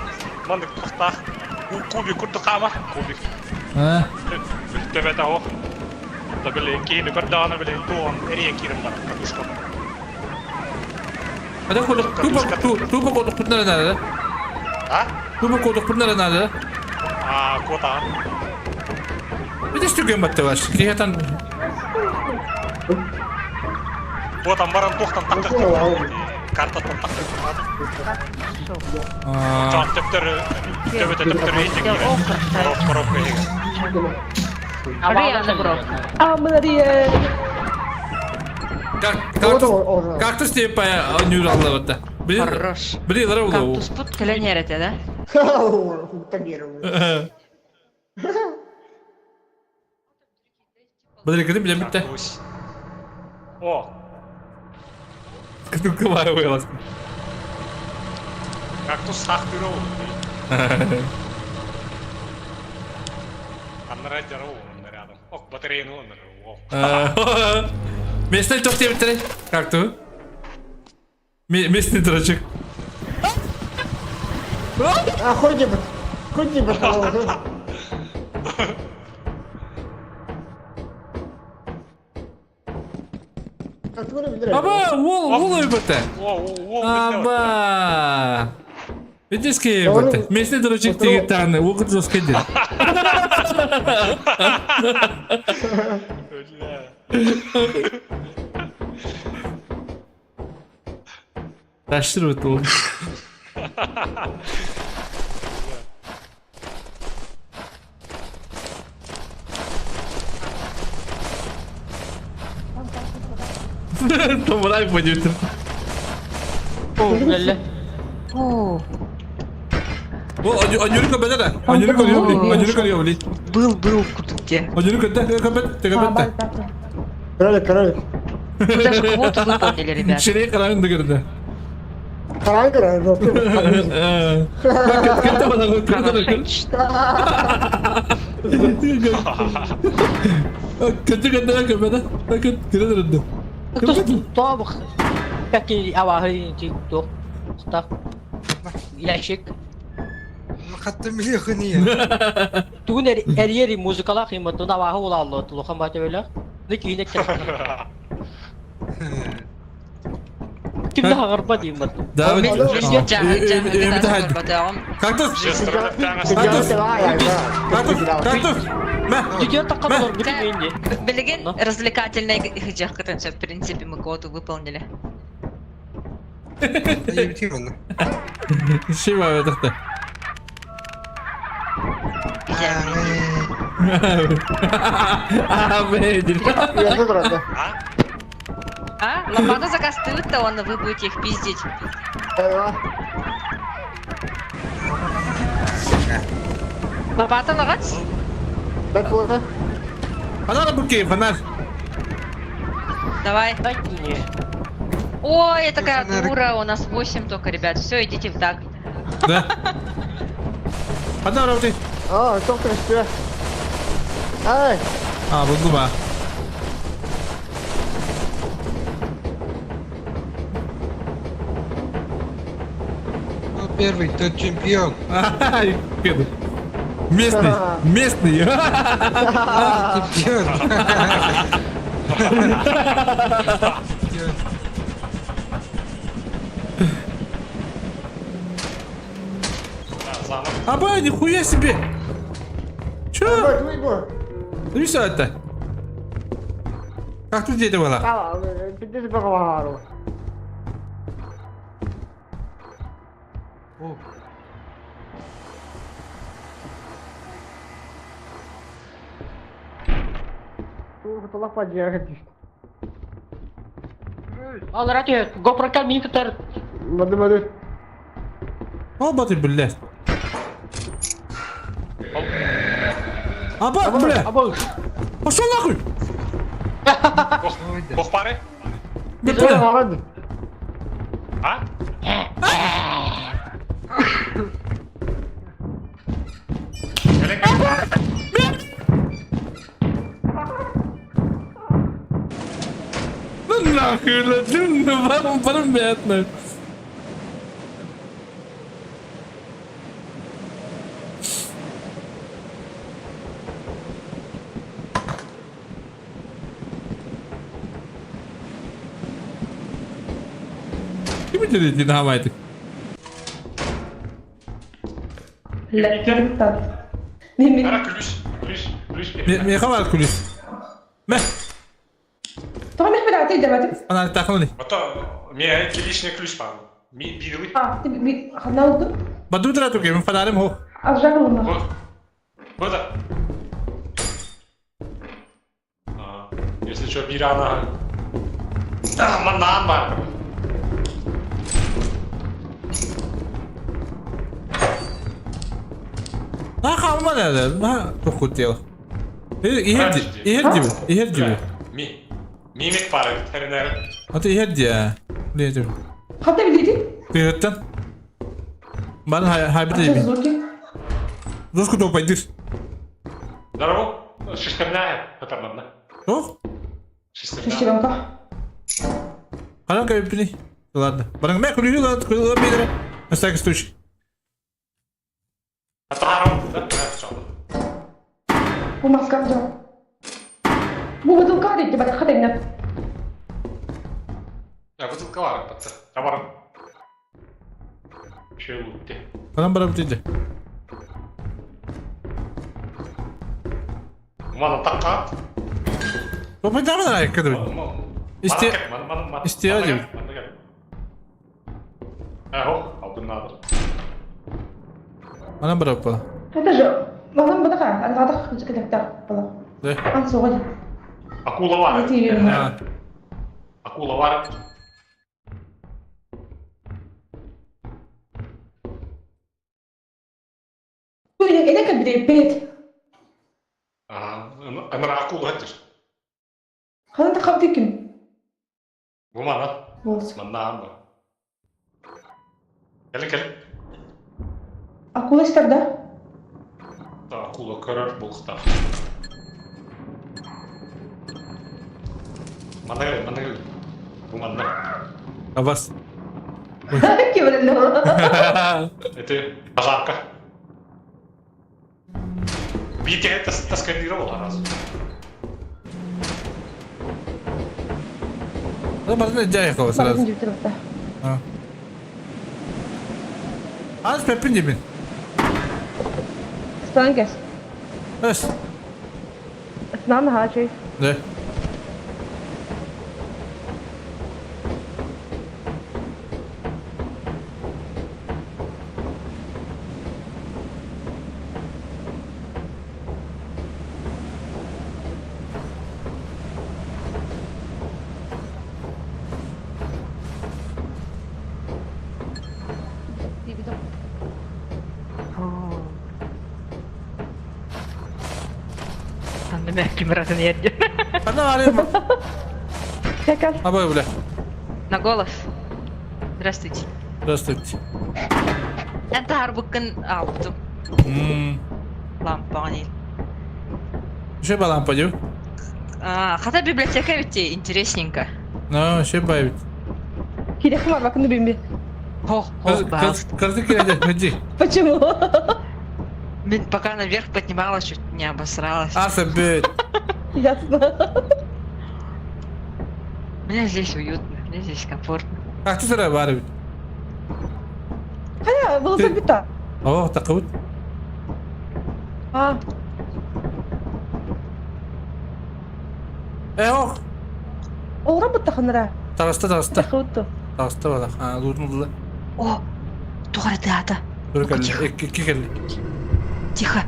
маннык тухтаах. Кубик курдук хаама. Кубик. А? Төбөтө ох. Да били киһини көрдөҕүнэ били туон эрийэн киирэн барар катушка. Ада кодук тупо тупо кодук путнара надо. А? Тупо кодук путнара надо. А, куотаҕын. Видишь, түгэн батты ваш. Киһитан Куотан баран туохтан тахтахтар. Картаттан тахтахтар. Чон төптөрү төбөтө төптөрү иһин киирэр. Коробка иһигэр. Ариана бро. А, Мария. Как кактус кактус типа нюралла Блин. Хорош. Блин, равно. Кактус пут кэлэн да? Блин, кытым билен битте. О, Кытым кымары ойлас. кактус сахтыр ол. Аннара жарау онна рядом. Ок, батареяны оннар. О. Местный тоқ деп битте. Какту. Местный дурачок. А, ходи бы. Ходи бы. Аба, ол, ол өбөтө. О, о, о, Аба. Видишь, өбөтө. Местный дурачок деген тағаны, оқыт жосқа деді. Ташыр өт ол. Томрай пойдет. О, О, Анюрка бәдә. Анюрка ёбли. Анюрка ёбли. был, был кутукте. Анюрка да, кабет, кабет. Кролик, кролик. Вы даже квоту выполнили, ребят. Ширей карайын дегенде. Карай, карай. Кете бана кете кете кете кете кете кете Туох Каки аваһы туох так ящик. Хаттым билиэхүнийэ. Тугун эриери музыкалаах иматтун аваһы улааллы тулухан баатебелэх. Никине Ким да хагарба диимат. Да, Кактус! Кактус! Кактус! Билигин развлекательный в принципе, мы квоту выполнили. Шима это. А, Лопата закастывает-то он, вы будете их пиздить. Лопата лагать? Фонарь буки, фонарь. Давай. Ой, я такая дура, у нас 8 только, ребят. Все, идите в так. Да. Фонарь работает. А, только что. Ай! А, вот губа. Кто первый, тот чемпион. Ай, бедный. Местный, местный. Чемпион. Аба, нихуя себе. Чё? Ну что это? Как тут где-то было? Ал ради, GoPro минтер. Мады мады. Оба ты, блядь. Аба, бля. Пошел нахуй. Бог пары? Бля. А? Ну нахуй, блядь, ну вам понятно. Ким это динамайт? Ара күлүс, күлүс, күлүс. Мне хавал кулис. Мэ, Тоҕо мих билэ ати дебатым. она тахлы. Ото мне килишне күлүс бар. Ми бири. А, ты би хана oldu. Баду дра туке, мен фонарем хо. Алжар olma. Burada. А, если что, бир ана. Манан бар. На хамма да, на тохутел. Иһерди, иһерди, иһерди. Ми. Мимик бар, тернер. Аты иһерди. Леди. Хата биледи. Ты Бан хай хай Ача бит. звуки. Доску то пойдешь. Здорово. Шестерная, это Ох, Шестерная. Шестеренка. Ханан кайпини. Ладно. Барang мэ кулю ладно, кулю ладно. На всякий случай. Атарам, да? Bu maskara. Bu бутылка дейdi bak хата инне. Я бутылка бар, батта. Табар. Şey лутте. Ханан бара бит. Мана такка. То пойдем на кадр. Исте Исте один. Ахо, алдым надо. Ханан бара па. Это же Мазам бадака, ангадах кедектер бала. Да. Ан соғын. Акула бар. Эти Акула бар. Эне кабире бет. Ага, ана акула хаттыр. Ханан та кабдикин. Бу мана. Болс. Манна ама. Кел кел. Акула истер да? Акула көрөр булкта. Манна кел, манна кел. Бу манна. А вас? Кем Это пожарка. Видите, это сканировало раз. Ну, барна дяйхова сразу. А. Аз пепин дебин. Станкес. Эс. Нам хачи. Да. Онно кимератын ерди. Ана арыйма. Абай бля. На голос. Здравствуйте. Здравствуйте. Эн таһарбыккын аалбытым. Лампаҕын ил. Еще ба лампа дию? Хата библиотека ведь интересненько. Ну, еще ба ведь. Кириэххэ барбаккын бимби. Хо, хо, пожалуйста. Каждый кириэхэ, иди. Почему? Мин пока наверх поднималась, чуть не обосралась. Аса, бит. Ясно. Мне здесь уютно, мне здесь комфортно. Как ты сюда бар ведь? Хайа, было забита. О, такой. А. Э, ох. Олора буттахынара. Таҕыста, таҕыста. Тахыбытту. Таҕыста бала. А, луутун булла. О, туох эрэ тыаата. Тур кэлли, икки кэлли. Тихо.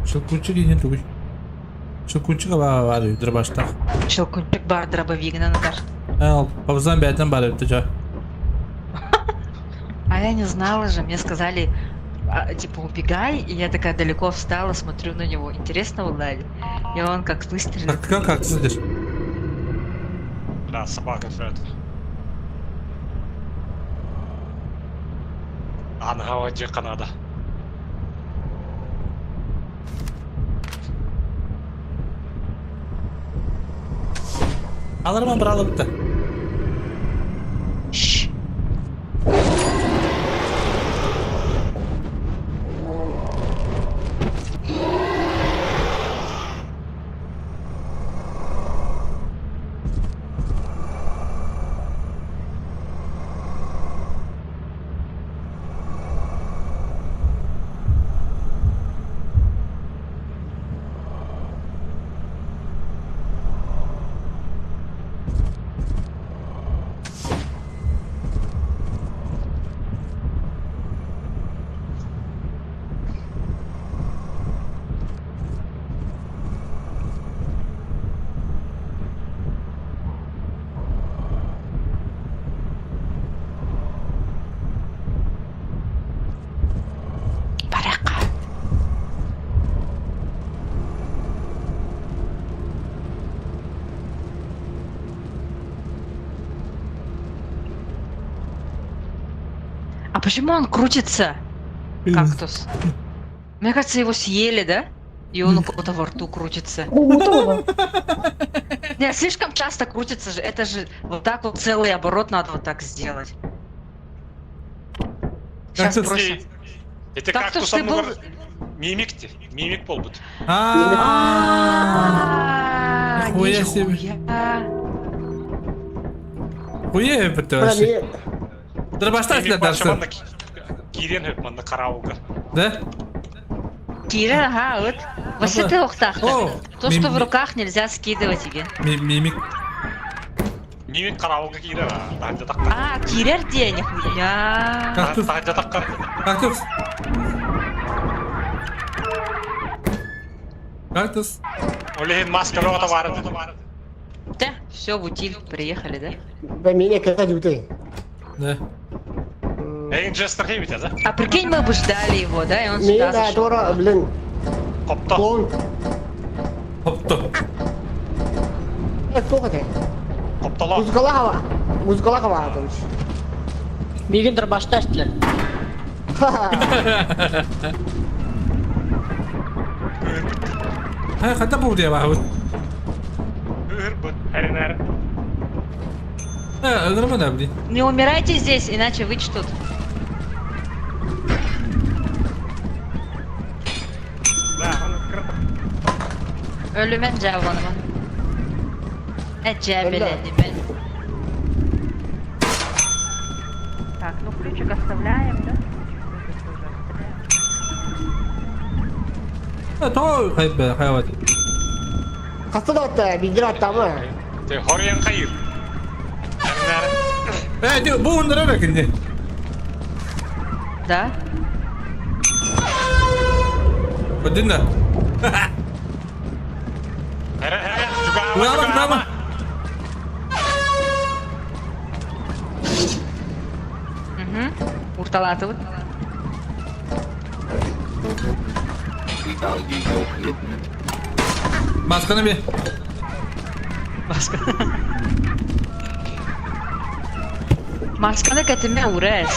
Щелкунчик иһин тугуй? Щелкунчик баар дробаштах. Щелкунчик баар дробовигынан ытар. Павзан бэйтэн баар эбит дьэ. А я не знала же, мне сказали, а, типа, убегай, и я такая далеко встала, смотрю на него. Интересно узнали? И он как выстрелит. Как, как ты сидишь? Да, собака Фред. Аныга дьиэ Канада. Аларман быралыбыта. Баракка. А почему он крутится, кактус? Мне кажется, его съели, да? И он у кого-то во рту крутится. Не, слишком часто крутится же. Это же вот так вот целый оборот надо вот так сделать. Сейчас бросим. Это Кактус, кактус ты был... Мимик ти, мимик буолбут. А, Нихуя себе. Нихуя. Хуя это вообще. Дробаштах Мимик для дарса. Киирэн хөп манна караулга. Да? Кира, ага, вот. Васиты охтах. То, что в руках нельзя скидывать тебе. Мимик. Мимик караулга киирэр, таһырдьа таххар. А, киирэр диэ, нихуя. Кактус. Таһырдьа таххар. Кактус. Кактус. Ол иһин маска бөҕөтө баар этэ. Да, все, в утиль, приехали, да? Да меня когда дюты. Да. Эйин Джестер хейбите, да? А прикинь, мы бы ждали его, да, и он Меня сюда да, зашел. Тора, блин. Хопто. Клоун. Хопто. Кто это? Хоптоло. Музыкалахова. Музыкалахова, короче. Мигин дробашта эстилер. Ха, хата бу диye бахабыт. Ырбыт. Эринер. Э, нормально, блин. Не умирайте здесь, иначе вычтут. Да, он открыт. Өлүмэн жабаныман. Эджебеледимен. Так, ну ключик оставляем, да? Ключик тоже оставляем. Тоҕо хайба хайабат. Хаста да отта, биир аттамы. Те хорьян хайыр. Э, бу ундара эрэ кинди. Да? Ödün да. Куда куда Угу. Урталаатыбыт. Масканы би. Маска. Масканы кэтимэ уурас.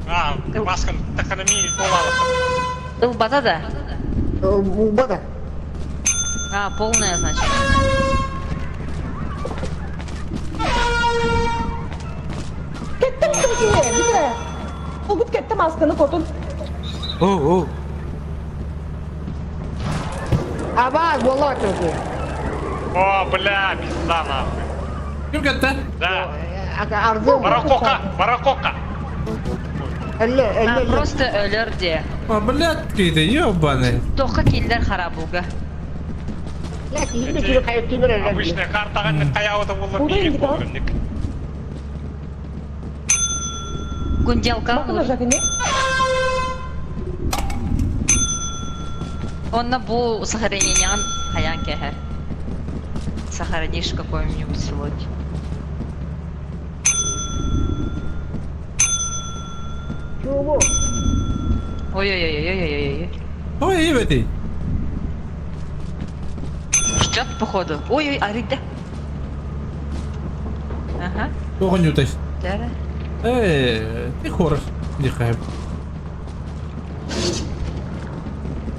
А, масканы таканами полала. Ылбата да? Ылбата. А, полная, значит. Кеттим ким Бүтэ. Олгут кетти масканы котун. О, о. Аба, буолла бачча. О, бля, пизда нахуй. Ким кетти? Да. Арзу. Баракока, баракока. Элле, А, элле, просто өлөр де. А, блядь, кейде, ебаный. Тоққа киллер харабуга. Обычная картаға каяуыта болар, биир болар, Гунделка. Онна бу сохранениеҕин хайаан кэһэр. Сохранишь какой-нибудь слот. Ой-ой-ой-ой-ой-ой-ой. Ой, ебати. Ждет походу. Ой-ой, арыйда. Ага. Тоҕо ньутай. Да. Э, ты хорос. Дихаем.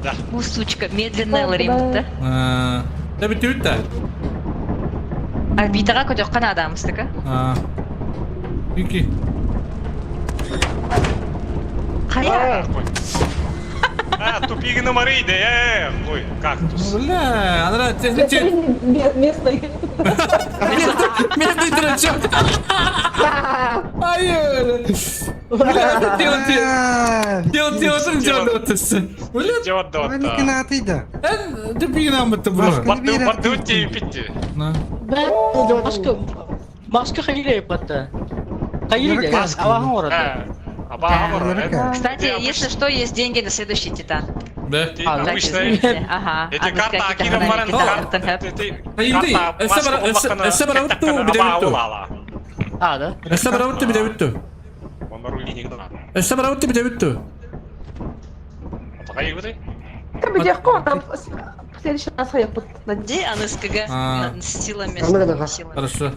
Да. У, сучка, медленная ларимта. А, да бүтүбүт да. Орбитаға көтөххөн адамыстыка. А. Вики. Хайа. А, тупигины марыйды, ой, кактус. Бля, она Местный. Местный дурачок. Ай, бля, дело дело дело дело Бля, Бля. Тупигина мы то бро. Баттыути питти. Маска, маска хайли патта. Хайли, абахан ората. Кстати, если что, есть деньги на следующий титан. Да? А, Обычно Ага. эти карта Акира Марен, А, да? Эссе барабытты бите бүттү. Эссе барабытты бите бүттү. Там в следующий раз хайпут. Где АНСКГ? Силами. Хорошо.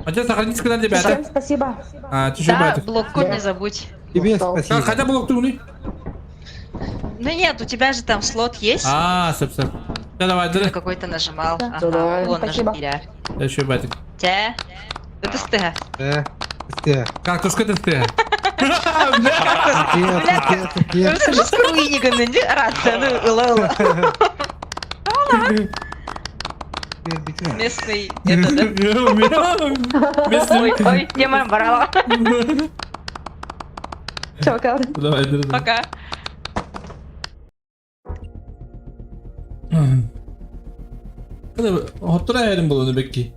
А тебе сохранить когда ребята? Всем спасибо. А, ты что, Да, блок-код не забудь. Тебе спасибо. Хотя блок ты Ну нет, у тебя же там слот есть. А, сеп сеп. Да давай, да. Какой-то нажимал. Да. Ага, Давай. вон Спасибо. нажми. Еще батик. Те. Это стыга. Э, ты. Кактус это ты. Это же с руинигами, рация, ну, ла Местный, это, да? Местный. Ой, ой, тема брала. Чё, пока. Давай, давай. Пока. Хоттура эрин булуну бекки.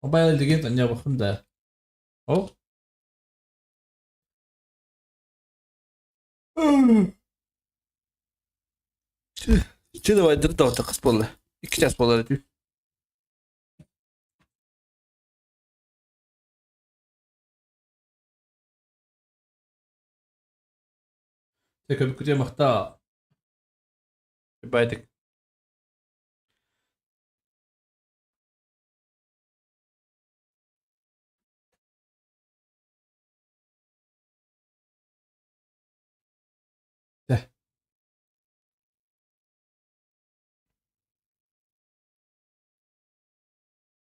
Мобайл деген таня бахым да. О. Че давай дырда отақас болды. 2 час болды. Тек көбүкүтэ махта. Байтик.